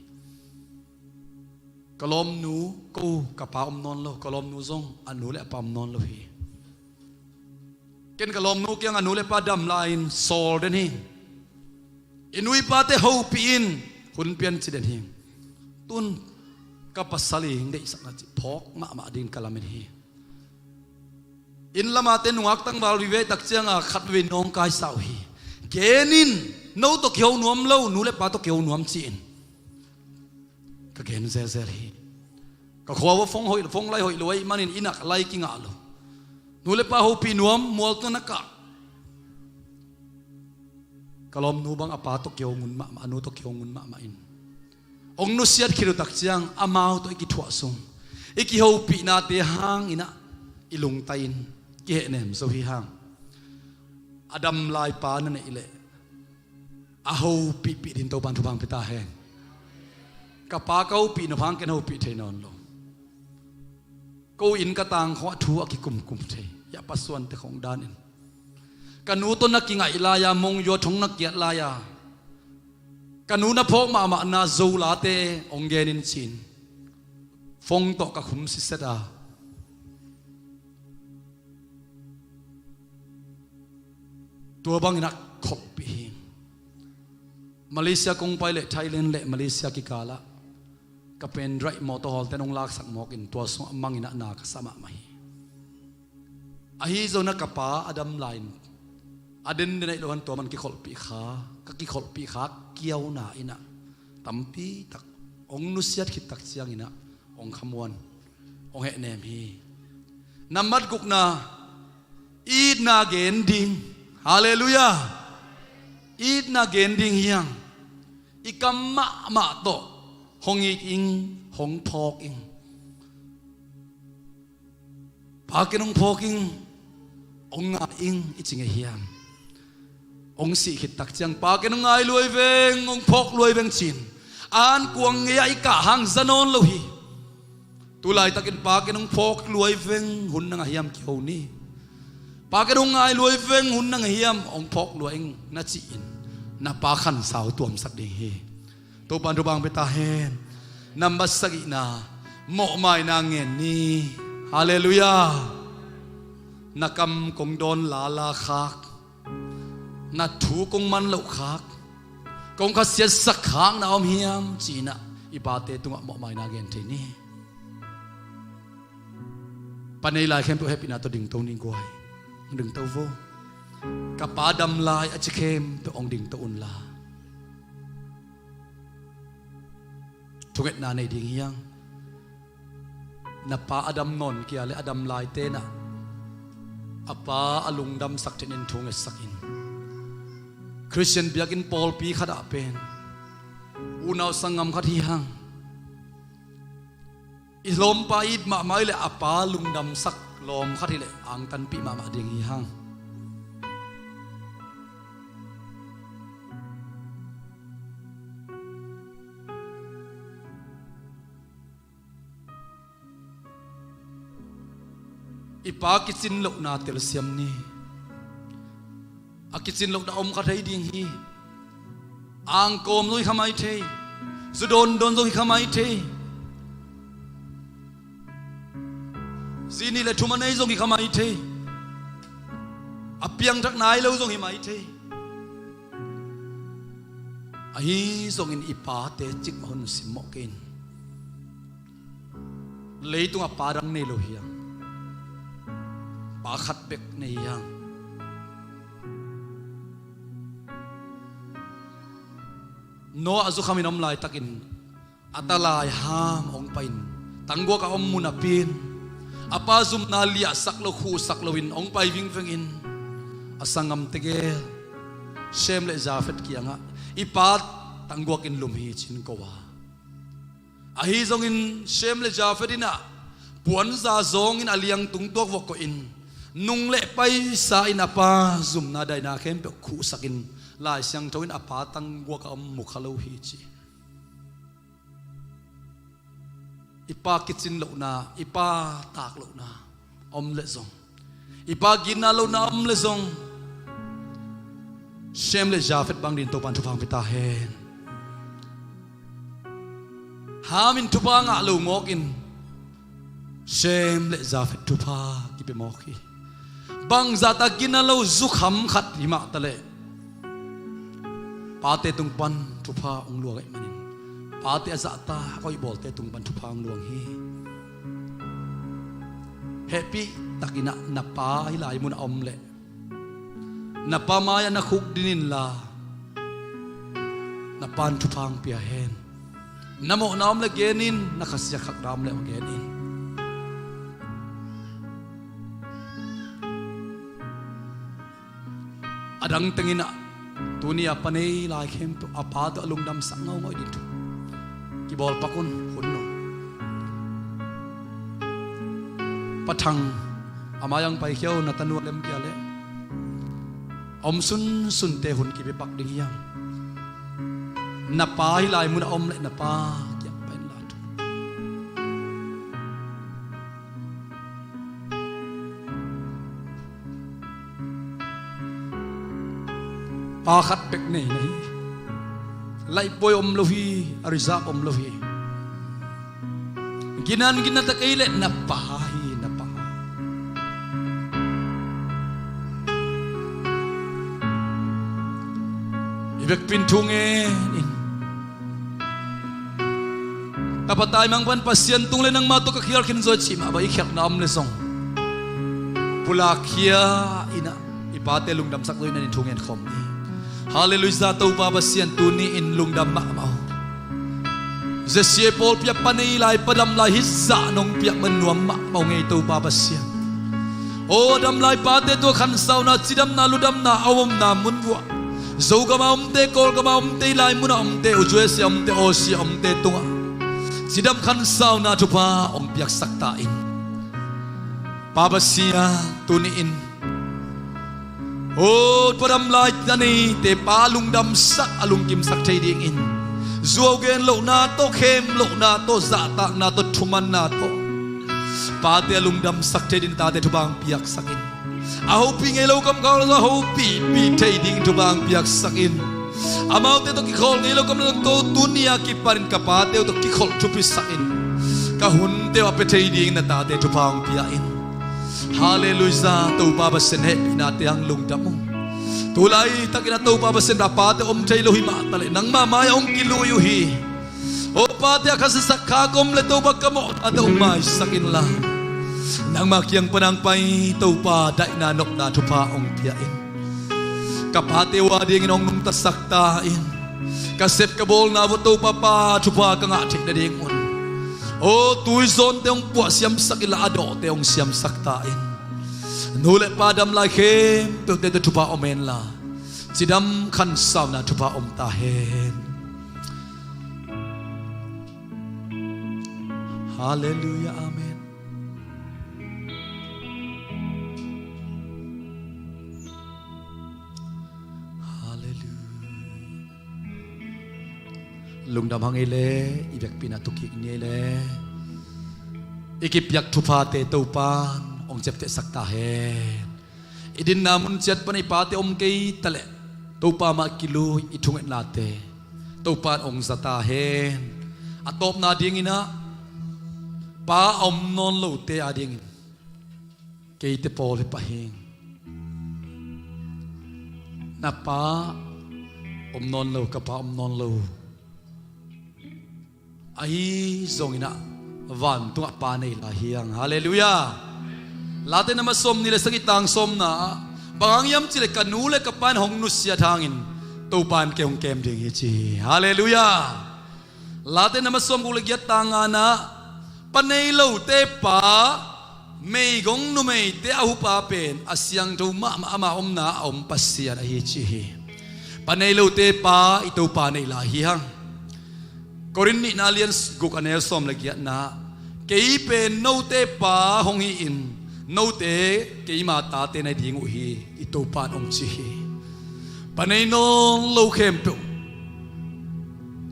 Ka lawmnu, ko ka pa om nawn lo, ka lawmnu zong a nu le a pa om nawn lo hi. Ken ka lawmnu kiang a nu le pa dam lai-in sawl den hi. I nu i pate hopih in hun pian ci den hi. Tun ka pasal i hing deihsakna cih phawk mahmah dingin ka lamen hi. Inn lamate nungak tangval vive tak cianga khatvei nawngkaisa uh hi. Genin, no tawh kiho nuam lo, nu le pa tawh kiho nuam ci-in ka gen zelzel hi. Ka khua ua phone hoih, phone lai hoih lo ahih manin inn ah lai kingah lo. Nu le pa hopih nuam, mual tawh na kah. Ka lawmnu bang a pa tawh kiho ngun mahmah, a nu tawh kiho ngun mahmah in, hong nusiat khit uh tak ciang amau tawh i kithuah sung, i kihopihnate hanginah i lungtai-in kihehnem zo hi hang. A dam lai pa na neih leh a hopihpih dingin Topan thupha hong pia ta hen. Ka pa ka hopih nop hang ken hopih thei nawn lo. Ko inn ka tang khawng a thu a kikumkum thei, i a pasuante khawng danin. Ka nu tawh na kingaih lai-a, mong yua thong na kiat lai-a, ka nu na phawk mahmahna Zo late hong genin ci-in phone tawh ka khum siset a, tua bangin a kholhpih hi. Malaysia kong pai leh Thailand le Malaysia kikalah ka pendrive mawtaw hawlten hong laksak mawkin tua sungah manginah na ka sa mahmah hi. Ahi zongin ka pa a dam lai-in a denden ahi lo han tua man kikholhpih kha, ka kikholhpih kha kiauna inah tampi tak hong nusiat khit tak cianginah hong khamuan, hong hehnem hi. Nambat gukna, itna gen ding. Halleluiah. Itna gen ding hi hang. I kam mahmah tawh hong it ing, hong phawk ing. Pa ken hong phawk ing, hong ngai ing i ci ngei hiam? Hong sih khit tak ciang pa ken hong ngai luai veng, hong phawk luai veng ci-in an kuang ngei-ah i kah hang za nawn lo hi. Tu laitakin pa ken hong phawk luai veng, hun na ngah hiam kiho ni. Pa ken hong ngai luai veng, hun na ngah hiam, hong phawk luai ing na ci-in na pa khansau tuamsak ding hi. Topan thupha hong pia ta hen. Nambat sagihna, mawhmaina ngen ni. Halleluiah. Na kam kong dawn lala khak, na thu kong man loh khak, kong khasiatsak khak na om hiam ci-inah i pate tungah mawhmaina gen thei ni. Pa nei lai khempeuh hehpihna tawh dingto ni guai. Dingto vo. Ka pa dam lai a ci khempeuh hong dingto unla, thungetna nei ding hi hang. Na pa a dam nawn kei a leh a dam lai tenah a pa a lungdamsak theihna thu ngetsak in. Khristian biakinn pawlpi khatah pen unau sanggam khat hi hang. I lawmpa it mahmah hi leh a pa lungdamsak lawm khat hi leh angtanpih mahmah ding hi hang. I pa kicin lohna telsiam ni. A kicin lohna om kha thei ding hi. Angkawm zong hi kha mai thei. Zu dawndawn zong hi kha mai thei. Zi nih le thum a nei zong hi kha mai thei. A piangthak nai lo zong hi mai thei. Ahi zongin i pate cikmah hun simmawh kei in. Leitungah pa dang nei lo hi hang. Pa khat bek nei hi hang. Noah zukhamin om laitakin a ta laiham hong pai-in tangguak a om mun a pi-in a pa zumna liahsak lo, khuhsak loin hong pai vingvengin a sanggamte gel Shem le Jafet kiangah, "I pa tangguakin lum hi," ci-in ko a. Ahi zongin Shem le Jafet in ah puanza zawngin a liangtung tuak vok kohin, nung le paisa in a pa zumna daina khempeuh khuhsakin, Lai Siangtho in a pa tangguak a om mu kha lo hi ci. I pa kicin lohna, i pa taak lohna a om leh zong, i pa ginna lohna a om leh zong, Shem le Jafet bang dingin Topa'n thupha hong pia ta hen. Ham in thupha ngah lo mawkin Shem le Jafet thupha kipia mawk hi. Bangzahta ginna lo zukham khat hi mah taleh pate tung pan thupha hong luang ahih manin, pate a zahtak a hoihbawlte tung pan thupha hong luang hi. Hehpih takin ah na pa hih lai munah a om leh, na pa mai-ah na khukdin inla, na pa'n thupha hong pia hen. Na mawhna om leh gen in, na khasiakhakna om leh gen in. A dang tengin ah, tuni a pa nei lai khempeuh a pa tawh a lungdamsak ngaungau ding thu kibawl pak un, hun un. Pa Thang, a mai-ah hong paikhia uh na tanu a lemkia leh, a om sunsunte hun kipia pak ding hi hang. Na pa hih lai munah a om leh na pa kiang pai inla thu. Pa khat bek nei na hi. Laihpuai om lo hi, a reserve om lo hi. Ginan ginna tak ei leh na pa hi, na pa. I vekpi in thu ngen in. Tapa taimang pan Pasian tung leh nangma tawh ka khial khin zaw cih mah bang i khialhna om leh zong, pulakkhia in ah i pate lungdamsak zaw in ah thu ngen khawm ni. Halleluiah, Topa Pasian, tuni in lungdam mahmah uh. Jesse pawlpi ah pa nei lai, pa dam lai hih zah nong piak man nuam mahmah uh ngei, Topa Pasian. Aw, a dam lai pate tungah khansauna, cidamna, ludamna a omna mun vuah, Zogam a omte, Kawlgam a omte, hih lai munah a omte, U S A a omte, Aussie a omte tungah cidam khansauna thupha hong piaksak ta in. Pa Pasian, tuni in, aw, pa dam lai a neite pa lungdamsak, a lungkimsak thei dingin, zuau gen lohna tawh, khem lohna tawh, zahtakna tawh, thumanna tawh pate a lungdamsak thei dingin tate thupha hong piaksak in. A hopih ngei lo kamkau lo zong a hopihpih thei dingin thupha hong piaksak in. Amaute tawh kikholh ngei lo kamkau lo zong, tuni a kipanin ka pate uh tawh kikholh thupisak in. Ka hunte uh a pia thei dingin na tate thupha hong pia in. Halleluiah, Topa Pasian, hehpihna teng lungdam uh. Tu laitakin ah Topa Pasian, a pate om thei lo hi mah taleh nangma mai-ah hong kilui uh hi. Aw, pate a khasiasak khak om leh Topa, ka mawhnate hong maisak inla, nangma kiang pan hong pai Topa, daihna nopna thupha hong pia in. Ka pate uh a dingin hong nungtasak ta in. Ka sep ka bawlna uh ah Topa, pa thupha ka ngah theih nadingun, aw, tuizawnte hong puah siamsak inla, a dawhte hong siamsak ta in. Nu le pa dam lai khempeuhte tawh thupha om henla, cidam khansauna thupha om ta hen. Halleluiah, amen. Halleluiah. Lungdam hang ei le, i vekpi in ah tu kik ni ei le. I kipiak thuphate Topa'n hong ciaptehsak ta hen. I dinna mun ciat pan i pate om kei taleh Topa mah kilui, i thungetnate Topa'n hong za ta hen. A tawpna dingin ah, pa a om nawn lote a dingin keite pawl hi pah hing. Na pa om nawn lo, ka pa om nawn lo. Ahi zongin ah vantungah pa nei lai hi hang. Halleluiah. Late na ma sawmnih le sagih tang sawmna ah, bang hang hiam cih leh ka nu le ka pa in hong nusiat hangin Topan kei hong kem ding hi ci hi. Halleluiah. Late na masawm guk le giat tang nganah, pa nei lote pa, meigong numeite a hupa pen a siangtho mahmah ama omna a om Pasian ahi ci hi. Pa nei lote pa i Topa nei lai hi hang. Korin nihna lian guk a neu sawm le giatna, kei pen note pa hong hi-in note keima tate na hi ding uh hi, i Topan hong ci hi. Pa nei nawn lo khempeuh,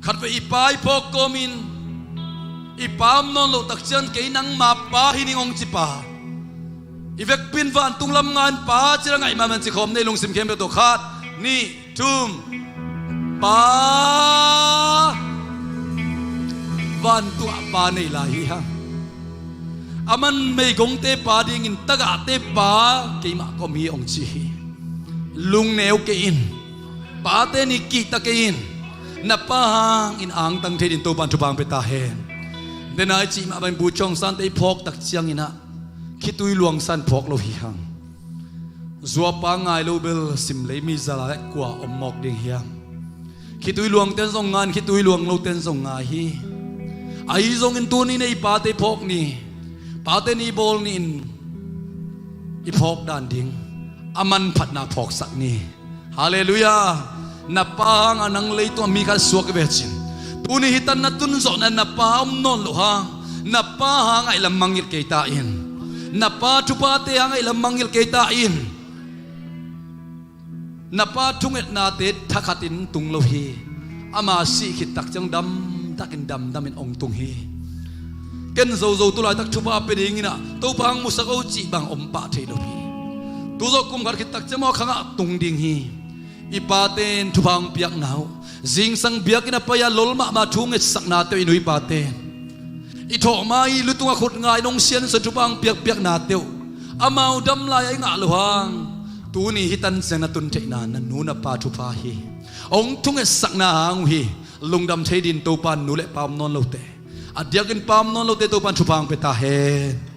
khatvei i pa i phawk kawmin i pa om nawn loh takciang kei nangma pa hi ning hong ci pa, i vekpi-in vantung lam nga-in pa ci-in a ngaih mahmah in ci khawm ni, lungsim khempeuh tawh khat, nih, thum. Pa, vantungah pa nei lai hi hang. Aman meigongte pa dingin tagahte pa keimah ka om hi hong ci hi. Lungneu kei in. Pate ni kihta kei in. Na pa hangin angtang thei dingin Topan thupha hong pia ta hen. Dena i cih mah bangin Bu Cawng Sante i phawk takcianginah khitui luang san phawk lo hi hang. Zuapa ngai lo bel simlei mi za lai-ah kua om mawk ding hiam? Khitui luangten zong ngai, khitui luang loten zong ngai hi. Ahi zongin tuni-in ei pate phawk ni, pate ni bawl ni-in i phawk dan ding a manphatna phawksak ni. Halleluiah. Na pa hangah nang leitungah mi khat suak i ve cin, tuni hitan na tunzawhna na pa om nawn loh hang na pa hangah i lam mangngilh kei ta in. Na pa thuphate hangah i lam mangngilh kei ta in. Na pa thungetnate thakhatin tung lo hi. Ama sih khit takciang damtakin damdamin hong tung hi. Ken zozo tu laitak thupha pia dinginah Topa hong musak o cih bang om pah thei lo hi. Tuzawh kum khat khit takciang maw khangah tung ding hi. I pate in thupha hong piakna uh, zingsang biakinn a pai-a lol mahmah thu ngetsaknate uh i nu i pate in i thawh ma-i lutung a khut nga-in hong siansuah thupha hong piakpiaknate uh amau dam lai-a i ngah loh hang, tuni hitan ciang na tun theihna na nu na pa thupha hi. Hong thungetsakna hang uh hi. Lungdam thei dingin Topan nu le pa om nawn lote, a diakin pa om nawn lote Topan thupha hong pia ta hen.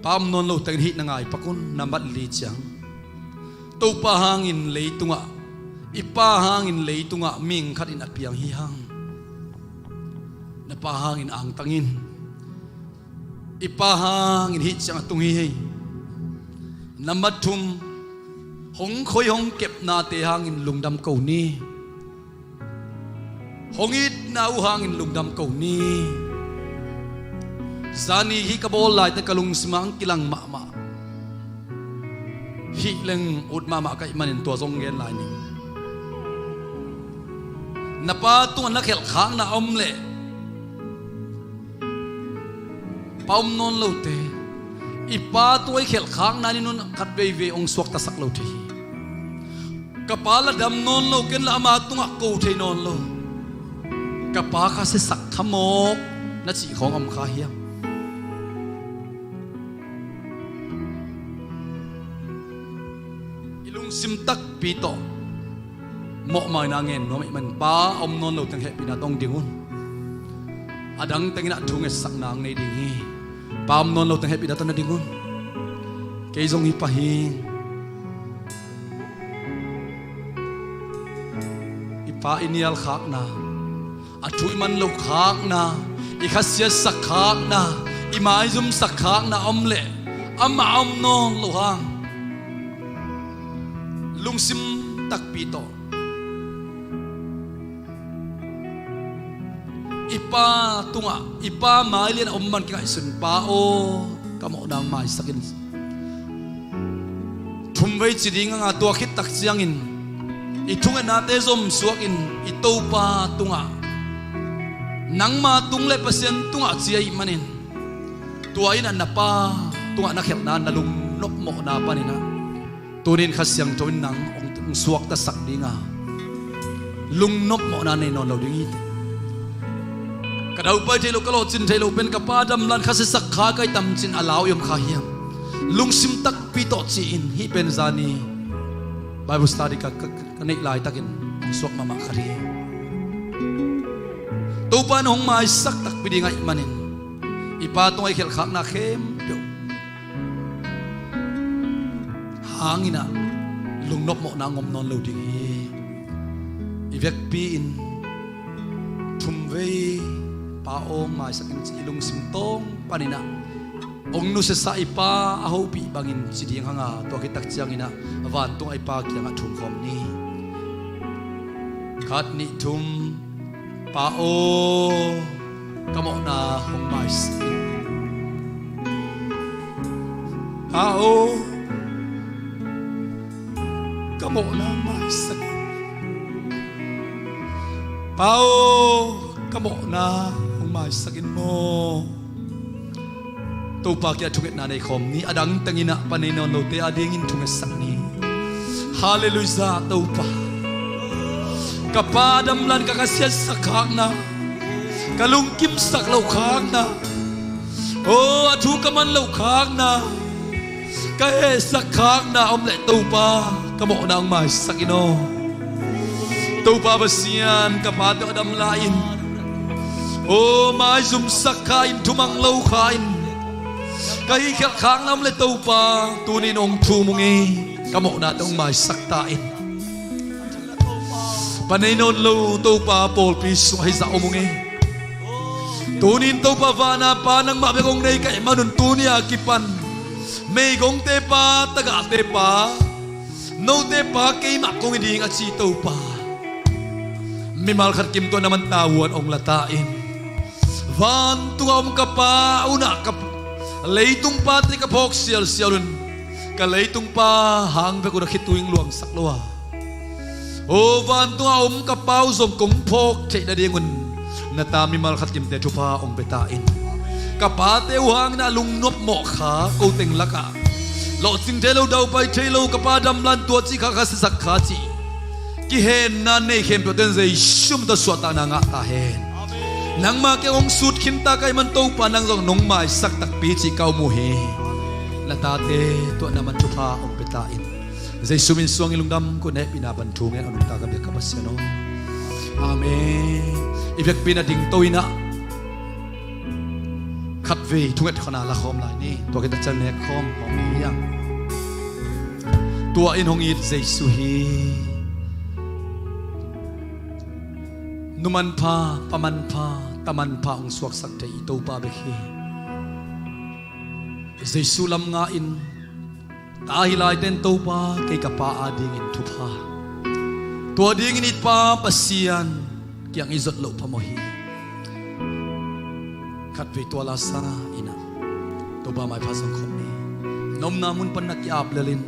Pa om nawn lo tengin hih na ngai pak un. Nambat li ciang, Topa hangin leitungah, i pa hangin leitungah mihing khat in a piang hi hang. Na pa hangin angtang in. I pa hangin hih ciang a tung hi hei. Nambat thum, hong khoi hong kepnate hangin lungdam ko ni. Hong itna uh hangin lungdam ko ni. Zani hih ka bawl laite ka lungsim ah hong kilang mahmah. Hih leng ut mahmah ka hih manin tua zong gen lai ning. Na pa tungah na khelhkhakna om leh, pa om nawn lote, i pa tungah i khelhkhakna ni nun khat veivei hong suaktasak lo thei hi. Ka pa la dam nawn lo, ken la ama tungah ko thei nawn lo. Ka pa kha siasak kha mawk na cih khawng om kha hiam? I lungsim takpi tawh mawhmaina ngen nuam ahih man pa a om nawn lo teng hehpihna tawh ding un. A dang tengin ah thu ngetsakna hong nei ding hi. Pa om nawn lo teng hehpihna tawh na ding un. Kei zong hi pah hi. I pa i nialkhakna, a thu i man loh khakna, i khasiatsak khakna, i maizumsak khakna om leh amah a om nawn lo hang, lungsim takpi tawh i pa tungah, i pa mailian a om man kingaihsun, pa aw, ka mawhna hong maisak in. Thumvei ci ding a nga, tua khit tak ciangin i thungetnate zomsuak in, i Topa tungah, nangma tung le Pasian tungah ci ahih manin, tua in ah na pa tungah na khelhna, na lungnop mawhna panin ah tuni in Kha Siangtho in nang hong, hong suaktasak ding a, lungnop mawhna nei nawn lo ding hi. Ka daupai theih loh, ka lawhcin theih loh pen ka pa dam lan kha siasak kha ka hi tam ci-in a lau i om kha hiam? Lungsim takpi tawh ci-in, hih pen zani Bible study ka, ka, ka neih laitakin hong suak mahmah kha hi. Topa in hong maisak takpi ding ahih manin i Pa tungah i khelhkhakna khempeuh hangin ah lungnop mawhna hong om nawn lo ding hi. I vekpi-in thumvei Pa aw hong maisak in ci i lungsim tawng panin ah hong nusiasa i Pa a hopih bangin ci ding hanga, tua khit tak ciangin ah vantungah i Pa kiangah thum khawm ni. Khat, nih, thum. Pa aw, ka mawhna hong maisak in. Pa aw, ka mawhna hong maisak in. Pa aw, ka mawhna hong maisak in maw. Topa kiangah thungetna nei khawm ni. A dang tengin ah pa nei nawn lote adingin thungetsak ni. Halleluiah, Topa. Ka pa a dam lan ka khasiatsak khakna, ka lungkimsak loh khakna, aw, a thu ka man loh khakna, ka hehsak khakna om leh Topa, ka mawhna hong maisak in aw. Topa Pasian, ka pate a dam lai-in, aw, maizumsak kha-in, thumang lo kha-in, ka hih khelhkhakna om leh Topa, tuni-in hong thum ung ei. Ka mawhnate hong maisak ta in. Pa nei nawn lo Topa pawlpi sungah hih zah om ung ei. Tuni-in Topa vana Pa nangmah bek hong nei ka hih manun tuni a kipan meigongte pa, tagahte pa, note pa keimah kong hi ding a ci Topa, mimal khat kim tua na man tavuan hong la ta in. Vantungah om ka Pa, a unah ka leitung pate ka phawk sialsial un, ka leitung pa hang bek un a khitui hong luangsak lo a, aw, vantungah om ka Pa uh zong kong phawk theih nadingun na ta mimal khat kimte thupha hong pia ta in. Ka pate uh hangin a lungnop mawh kha, ko teng lakah lawhcing thei lo, daupai thei lo, ka pa dam lan tua cih kha, khasiatsak kha cih kihenna nei khempeuhte in Jesu min tawh suahtakna ngah ta hen. Nangma kiang hong sut khin ta ka hih man Topa, nang zong nong maisak takpi cih ka um uh hi. Na tate tua na man thupha hong pia ta in. Jesu min suangin lungdam, ko hehpihna pan thu ngen a nungta ka biak ka Pasian aw. Amen. I vekpi-in a dingto in ah khatvei thunget khawmna la khawm lai ni. Tua khit tak ciang nek khawm khawm ni hiam. Tua in hong it Jesu hi. Nu manpha, pa manpha, ta manpha hong suaksak thei i Topa bek hi. Jesu lam ngah in, ta hi laite in Topa, kei ka pa adingin thupha, tua dingin i Pa Pasian kiang i zot loh phamawh hi. Khatvei tua la sangin ah Topa maipha zong khawm ni. Na omna mun pan na ki-ap lel in.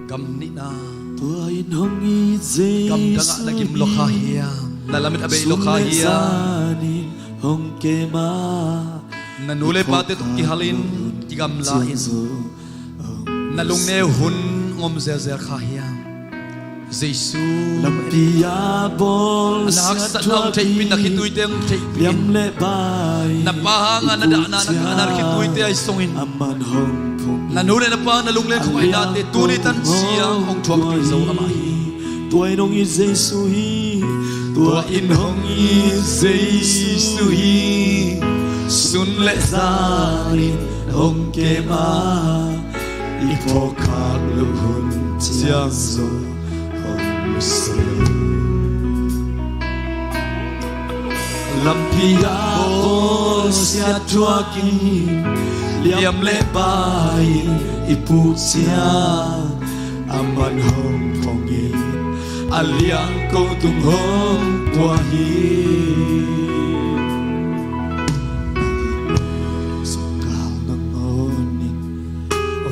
Gam nihna, tua in hong it Jesu hi. Gam dangah na gim lua kha hiam? Na lamet a bei lua kha hiam? Sun le zan in hong kem a, na nu le pate tawh kihal in, kigamla in, na lungneu hun hong om zelzel kha hiam? Jesu, lampi ah bawlsiat thuak in, na haksatna hong theihpih in, na khituite hong theihpih in, liam le bai in, na pa hanga na dahna, na kahna khituite ahi sungin, a man hong phawk in, na nu le na pa na lunglen khawh, a liang ko tung hong tuah hi. Tuni tan ciang hong thuakpih zo amah hi. Tua in hong it Jesu hi. Tua in hong it Jesu hi. Sun le zan in hong kem a, i phawkkhak loh hun ciang zong hong nusia. Lampi ah bawlsiat thuak in, liam le bai in i puk ciang, a man hong phong in, a liang ko tung hong tuah hi. Sungkal nangawn in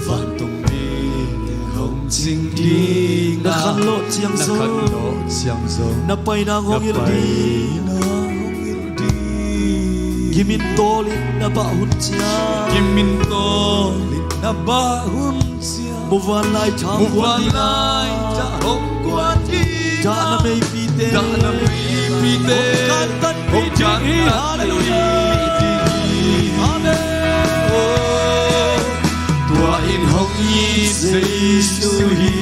vantung mite hong cing ding a, na khanlawh ciang zong, na khanlawh ciang zong, na paina hong hilh ding, na paina hong hilh ding. Gimin tawlin na bah hun ciang, gimin tawlin na bah hun ciang, muvanlai thang, muvanlai thang hong guan ding a, dahna meipite, dahna meipite hong kantanpih ding hi. Halleluiah. Amen. Oh, tua in hong it Jesu hi.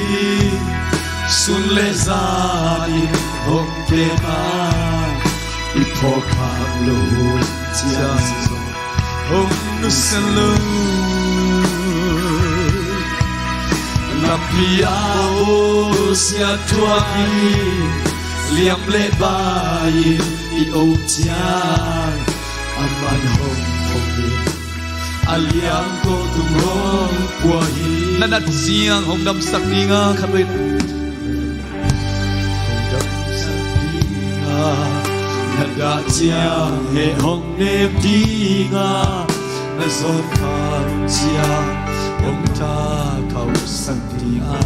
Sun le zan in hong lo hun ciang zong hong nusia lo. Lampi ah bawsia thuak hi, liam le bai in i om ciang, aman hong hong in, a liang ko tung hong pua hi. Na nat ciang hong damsak ding a, khat vei. Hong damsak ding a, na dah ciang heh hong nem ding a, na zawn khang ciang hong tha khauhsak ding a.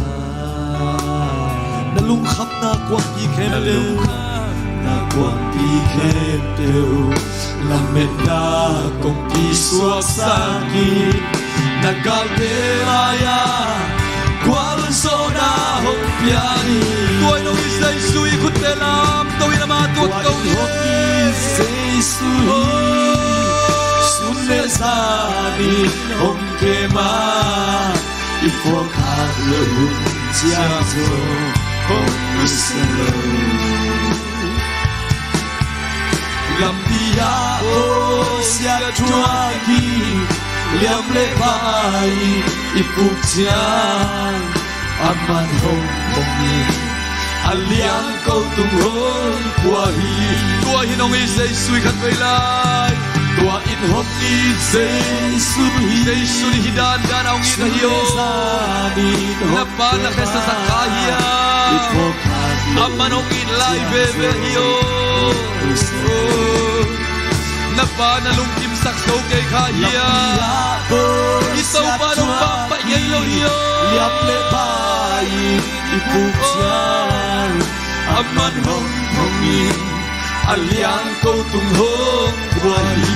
Na lungkhamna kuangpi khempeuh, na lungkhamna kuangpi khempeuh, lametna kongpi suaksak hi. Na galte mai-ah gualzawhna hong pia hi. Tua in hong it Jesu i khutte lamto in ama tuat ko hi. Tua in hong it Jesu hi. Sun le zan in hong kem a, i puak khak loh hun ciang zong hong nusia lo. Lampi ah bawsia thuak hi, liam le bai i puk ciang, aman hong hong in, a liang ko tung hong pua hi. Tua in hong it Jesu hi, khat vei lai. Tua in hong it Jesu hi. Jesu in hih dandan a hong it ahi aw. Sun le zan in hong kem a, na Pa na khesasak kha hiam? Aman hong it lai veve hi aw. Na Pa na lungkimsak zo kei kha hiam? I Topa nong vangpaih ngei lo hi aw. Liam le bai i puk ciang, aman hong hong in, a liang ko tung hong pua hi.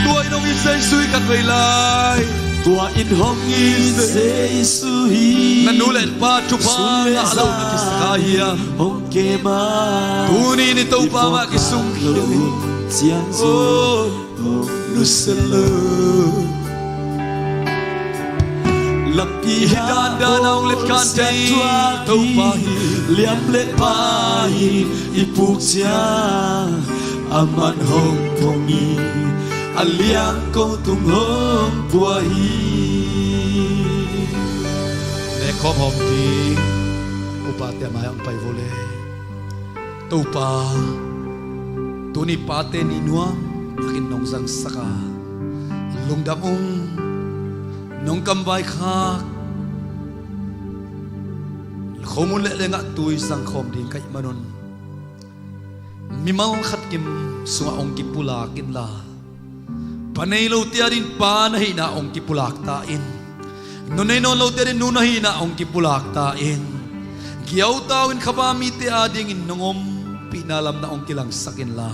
Tua in hong it Jesu hi, khat vei lai. Tua in hong it Jesu hi. Na nu le pa thupha ngah lo na kisa kha hiam? Hong kem a, tuni in i Topa mah kisung hi. Ciang zong hong nusia lo. Lampi ah dandan a hong let khan thei Topa hi. Liam le bai in i puk ciang, aman hong hong in, a liang ko tung hong pua hi. Nekhawm hawm ding. Upate a mai-ah hong pai vo le. Topa, tuni pate ni nuam takin nong zangsak a, lungdam ung. Nong kamvaikhak, khomun le lengah tui zangkhawm ding ka hih manun, mimal khat kim sungah hong kipulak inla, pa nei lote ading pa na hihna hong kipulak ta in. Nu nei nawn lote ading nu na hihna hong kipulak ta in. Giautau in khavah mite adingin nong ompihna lamna hong kilangsak inla,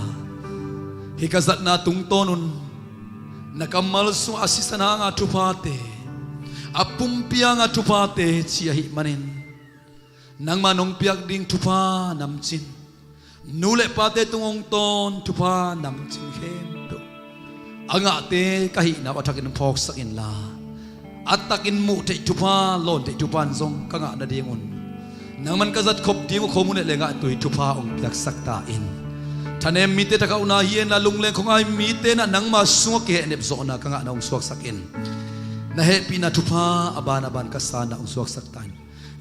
hih ka zatna tungtawn un na kammal sungah a sisan hanga thuphate, a pumpi hanga thuphate ci ahih manin, nangma nong piak ding thupha namcin, nu le pate tung hong tawn thupha namcin khempeuh, a ngahte ka hihna uh a thakin phawksak inla, a takin muh theih thupha, lawn theih thupha in zong ka ngah nadingun, nangman ka zatkhop ding uh khomun le lengah tui thupha hong piaksak ta in. Thanem mite thakhauhna hi inla, lungleng khuangai mite in ah nangma sungah kihehnep zawhna ka ngahna hong suaksak in. Na hehpihna thupha a ban a ban ka sanna hong suaksak ta in.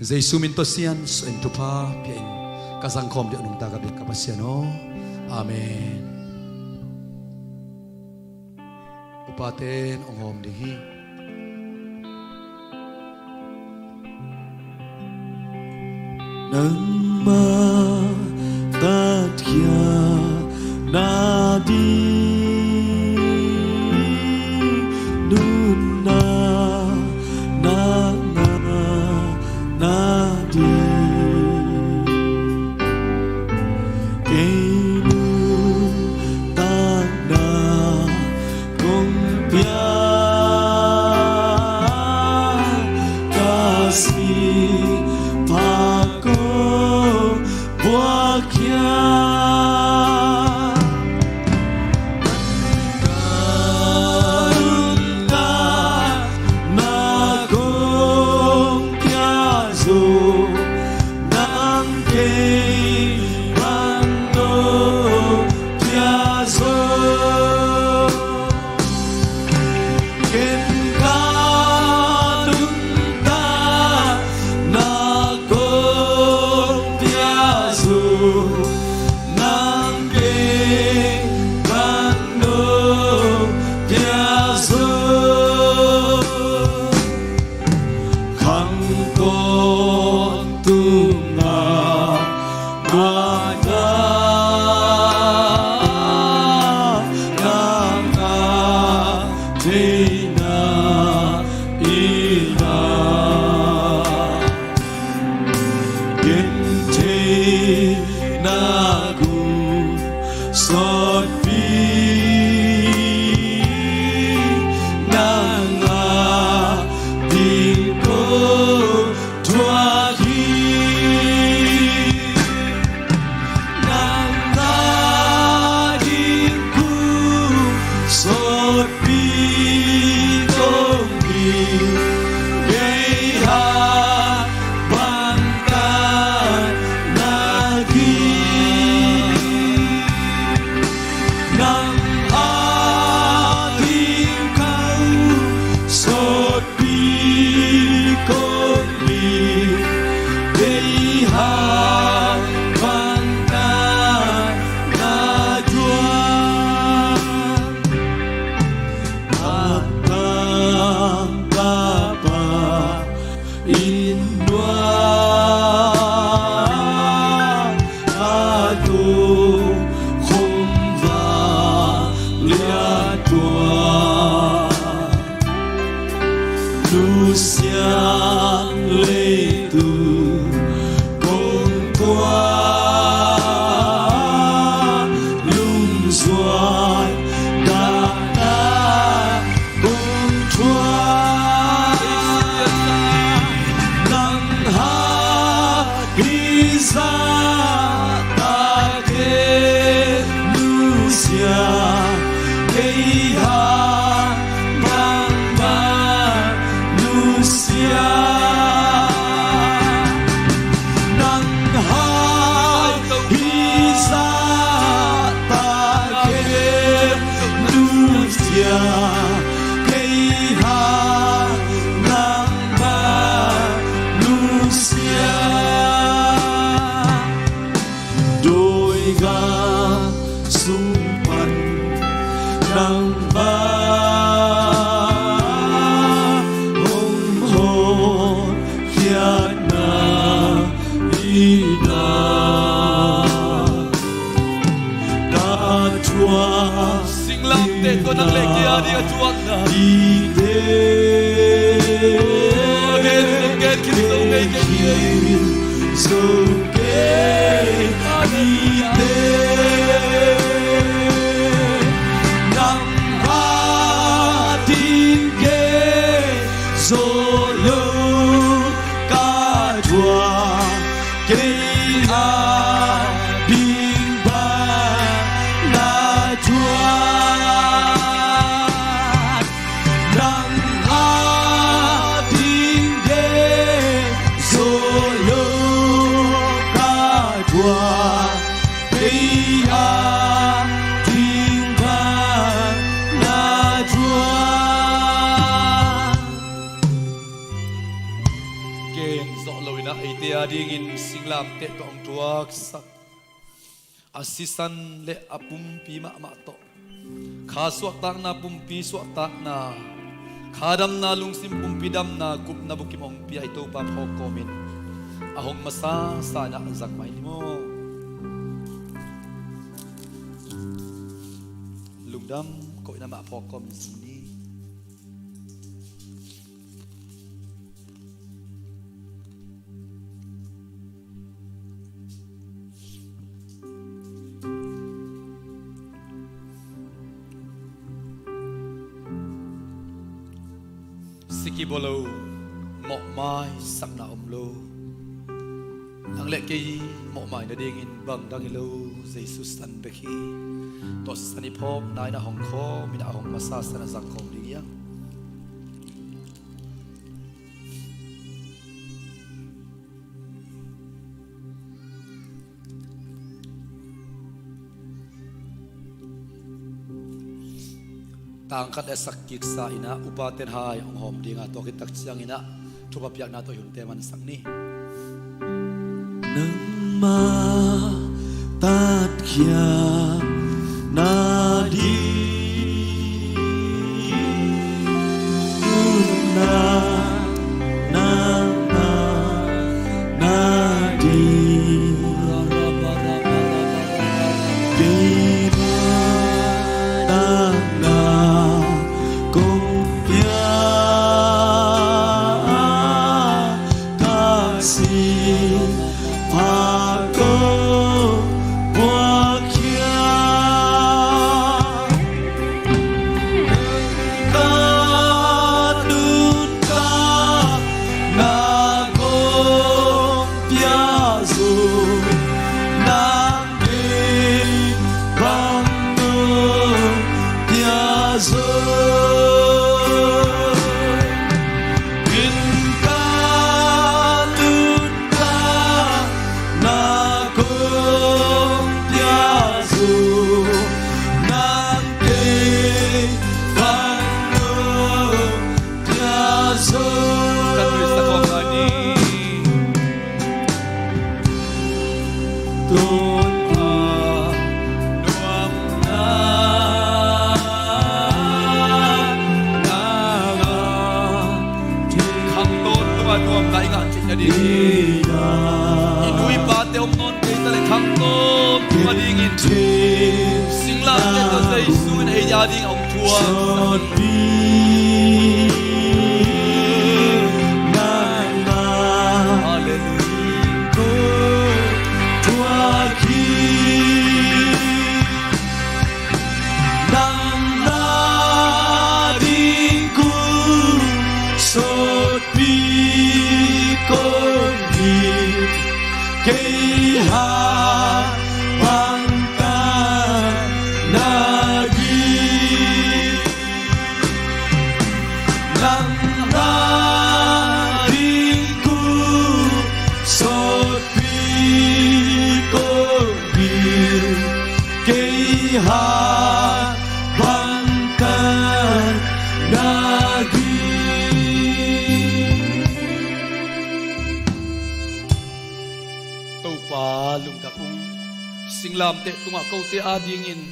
Jesu min tawh siansuah in thupha pia in. Ka zangkhawm ding a nungta ka biak ka Pasian aw. Amen. Upate in hong hawm ding hi. Nangmah tatkhia nading nunna na ngah nading kei nuntakna kong pia ka si pha ko buak khia. Zahtak e nusia, kei hang nangmah nusia. Nang hang hi zahtak e nusia, kei hang nangmah nusia. Dawi gam sung pan nangmah hong hotkhiatna hi na. Ka thuak singlamteh tawh nang le kei a ding a thuakna. Gen, gen khin zo ngei kei. Khin zo ngei kei. Nang a ding gen zo lo ka thuak. Kei a ding bang na thuak. Nang a ding gen zo lo ka thuak. Kei a ding bang na thuak. Gen zawh lo in ah eite a dingin singlamteh tawh hong thuaksak a sisan le a pumpi mahmah tawh kha suahtakna, pumpi suahtakna, kha damna, lungsim pumpi damna, gupna bukim hong pia i Topa phawk kawmin a hong masa sa in ah zang mai ni maw. Lungdam koih in ah amah phawk kawmin zang ni. Sikibaw lo, mawhmaisakna om lo. Nang le kei mawhmai nadingin bang dang hi lo, Jesu san bek hi. Tua san i phawkna in ah hong khawm in ah hong masa sa in ah zang khawm ding hi hang. Tangkhat le sak kiksa in ah upaten hai hong hawm ding a, tua khit tak ciangin ah thupha piakna tawh i hunte mansak ni. Nangmah tatkhia nading nunna, nangmah nading keimah nangmah kong pia. Ka sin pha kong puakkhia. Ka nuntakna kong pia zo, nang deih bang nong pia zo. In ka nuntakna kong pia zo, nang deih bang nong pia zo. Ka nuihsak khawm lai ni. Tun a nuamna na ngah, khangtawn tungah nuamna i ngah theih nading, i nu i pate om nawn kei ta leh khangtawn tung adingin singlamteh tawh Jesu in ei a ding a hong thuak. Halleluiah. Nang a ding kong sawtpi kong hi. Kei Pa lungdam ung. Singlamteh tungah kote adingin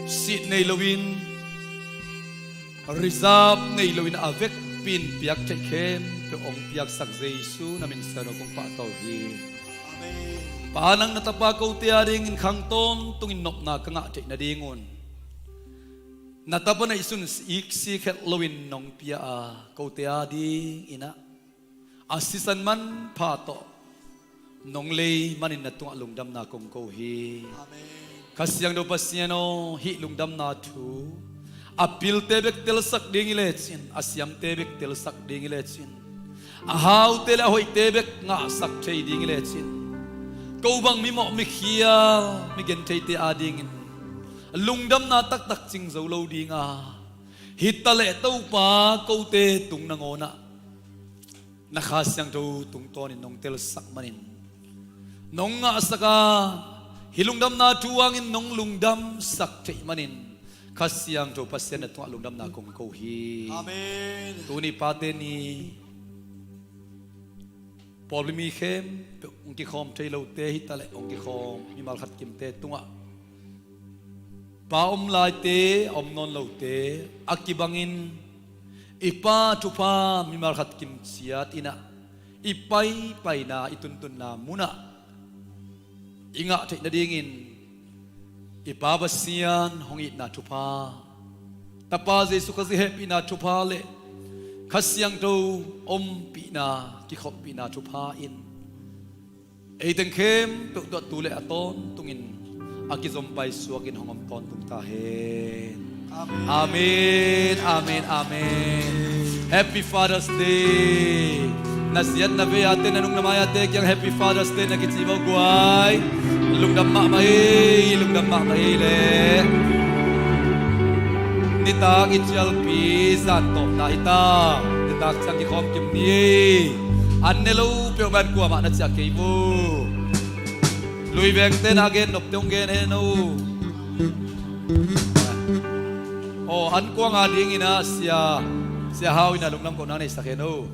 sit nei loin, reserve nei loin a vekpi-in piak theih khempeuh hong piaksak Jesu na min siangtho kong pahtawi hi. Amen. Pa, nang na tapa kote adingin khang tawntungin nopna ka ngah theih nadingun na tapa neihsun iksik het loin nong pia a, kote adingin ah a sisan manpha tawh nong lei manin na tungah lungdamna kong ko hi. Amen. Kha Siangtho Pasian aw, hih lungdamna thu a pilte bek telsak ding hi lecin, a siamte bek telsak ding hi lecin, a haute le a hoihte bek ngahsak thei ding hi lecin, ko bang mimawh, mikhial, migentheite adingin lungdamna taktak cing zo lo dinga, hi taleh Topa, kote tung nangawnah na Kha Siangtho tungtawnin nong telsak manin, nong ngahsak a, hih lungdamna thu hangin nong lungdamsak theih manin Kha Siangtho Pasian na tungah lungdamna kong ko hi. Amen. Tuni Pate Ni, pawlpi mi khempeuh hong kikhawm thei lote, hi taleh hong kikhawm mimal khat kimte tungah, Pa om laite, a om nawn lote, a kibangin i Pa thupha mimal khat kim ciat in ah, i paipaina, i tuntunna munah i ngah theih nadingin i Pa Pasian hong itna thupha, Tapa Jesu Khazih hehpihna thupha le Kha Siangtho ompihna, kikhopihna thupha in ei teng khempeuh tuah tu le a tawntungin a kizom paisuakin hong om tawntung ta hen. Amen. Amen, amen, amen. Happy Father's Day. Na ziat na vei-ate, na nung na mai-ate kiang Happy Father's Day na kici vo guai. Lungdam mahmah ei, lungdam mahmah ei le. Nitak i cialpi zan tawpna hi ta. Nitak ciang kikhawm kim ni ei. An ne lo peuhmah in kuamah na ciah kei mu. Lui vengte na gen nopte hong gen hen o. Aw, an kuang adingin ah Sia, Sia Hau in ah lungdam kohna neisak hen o.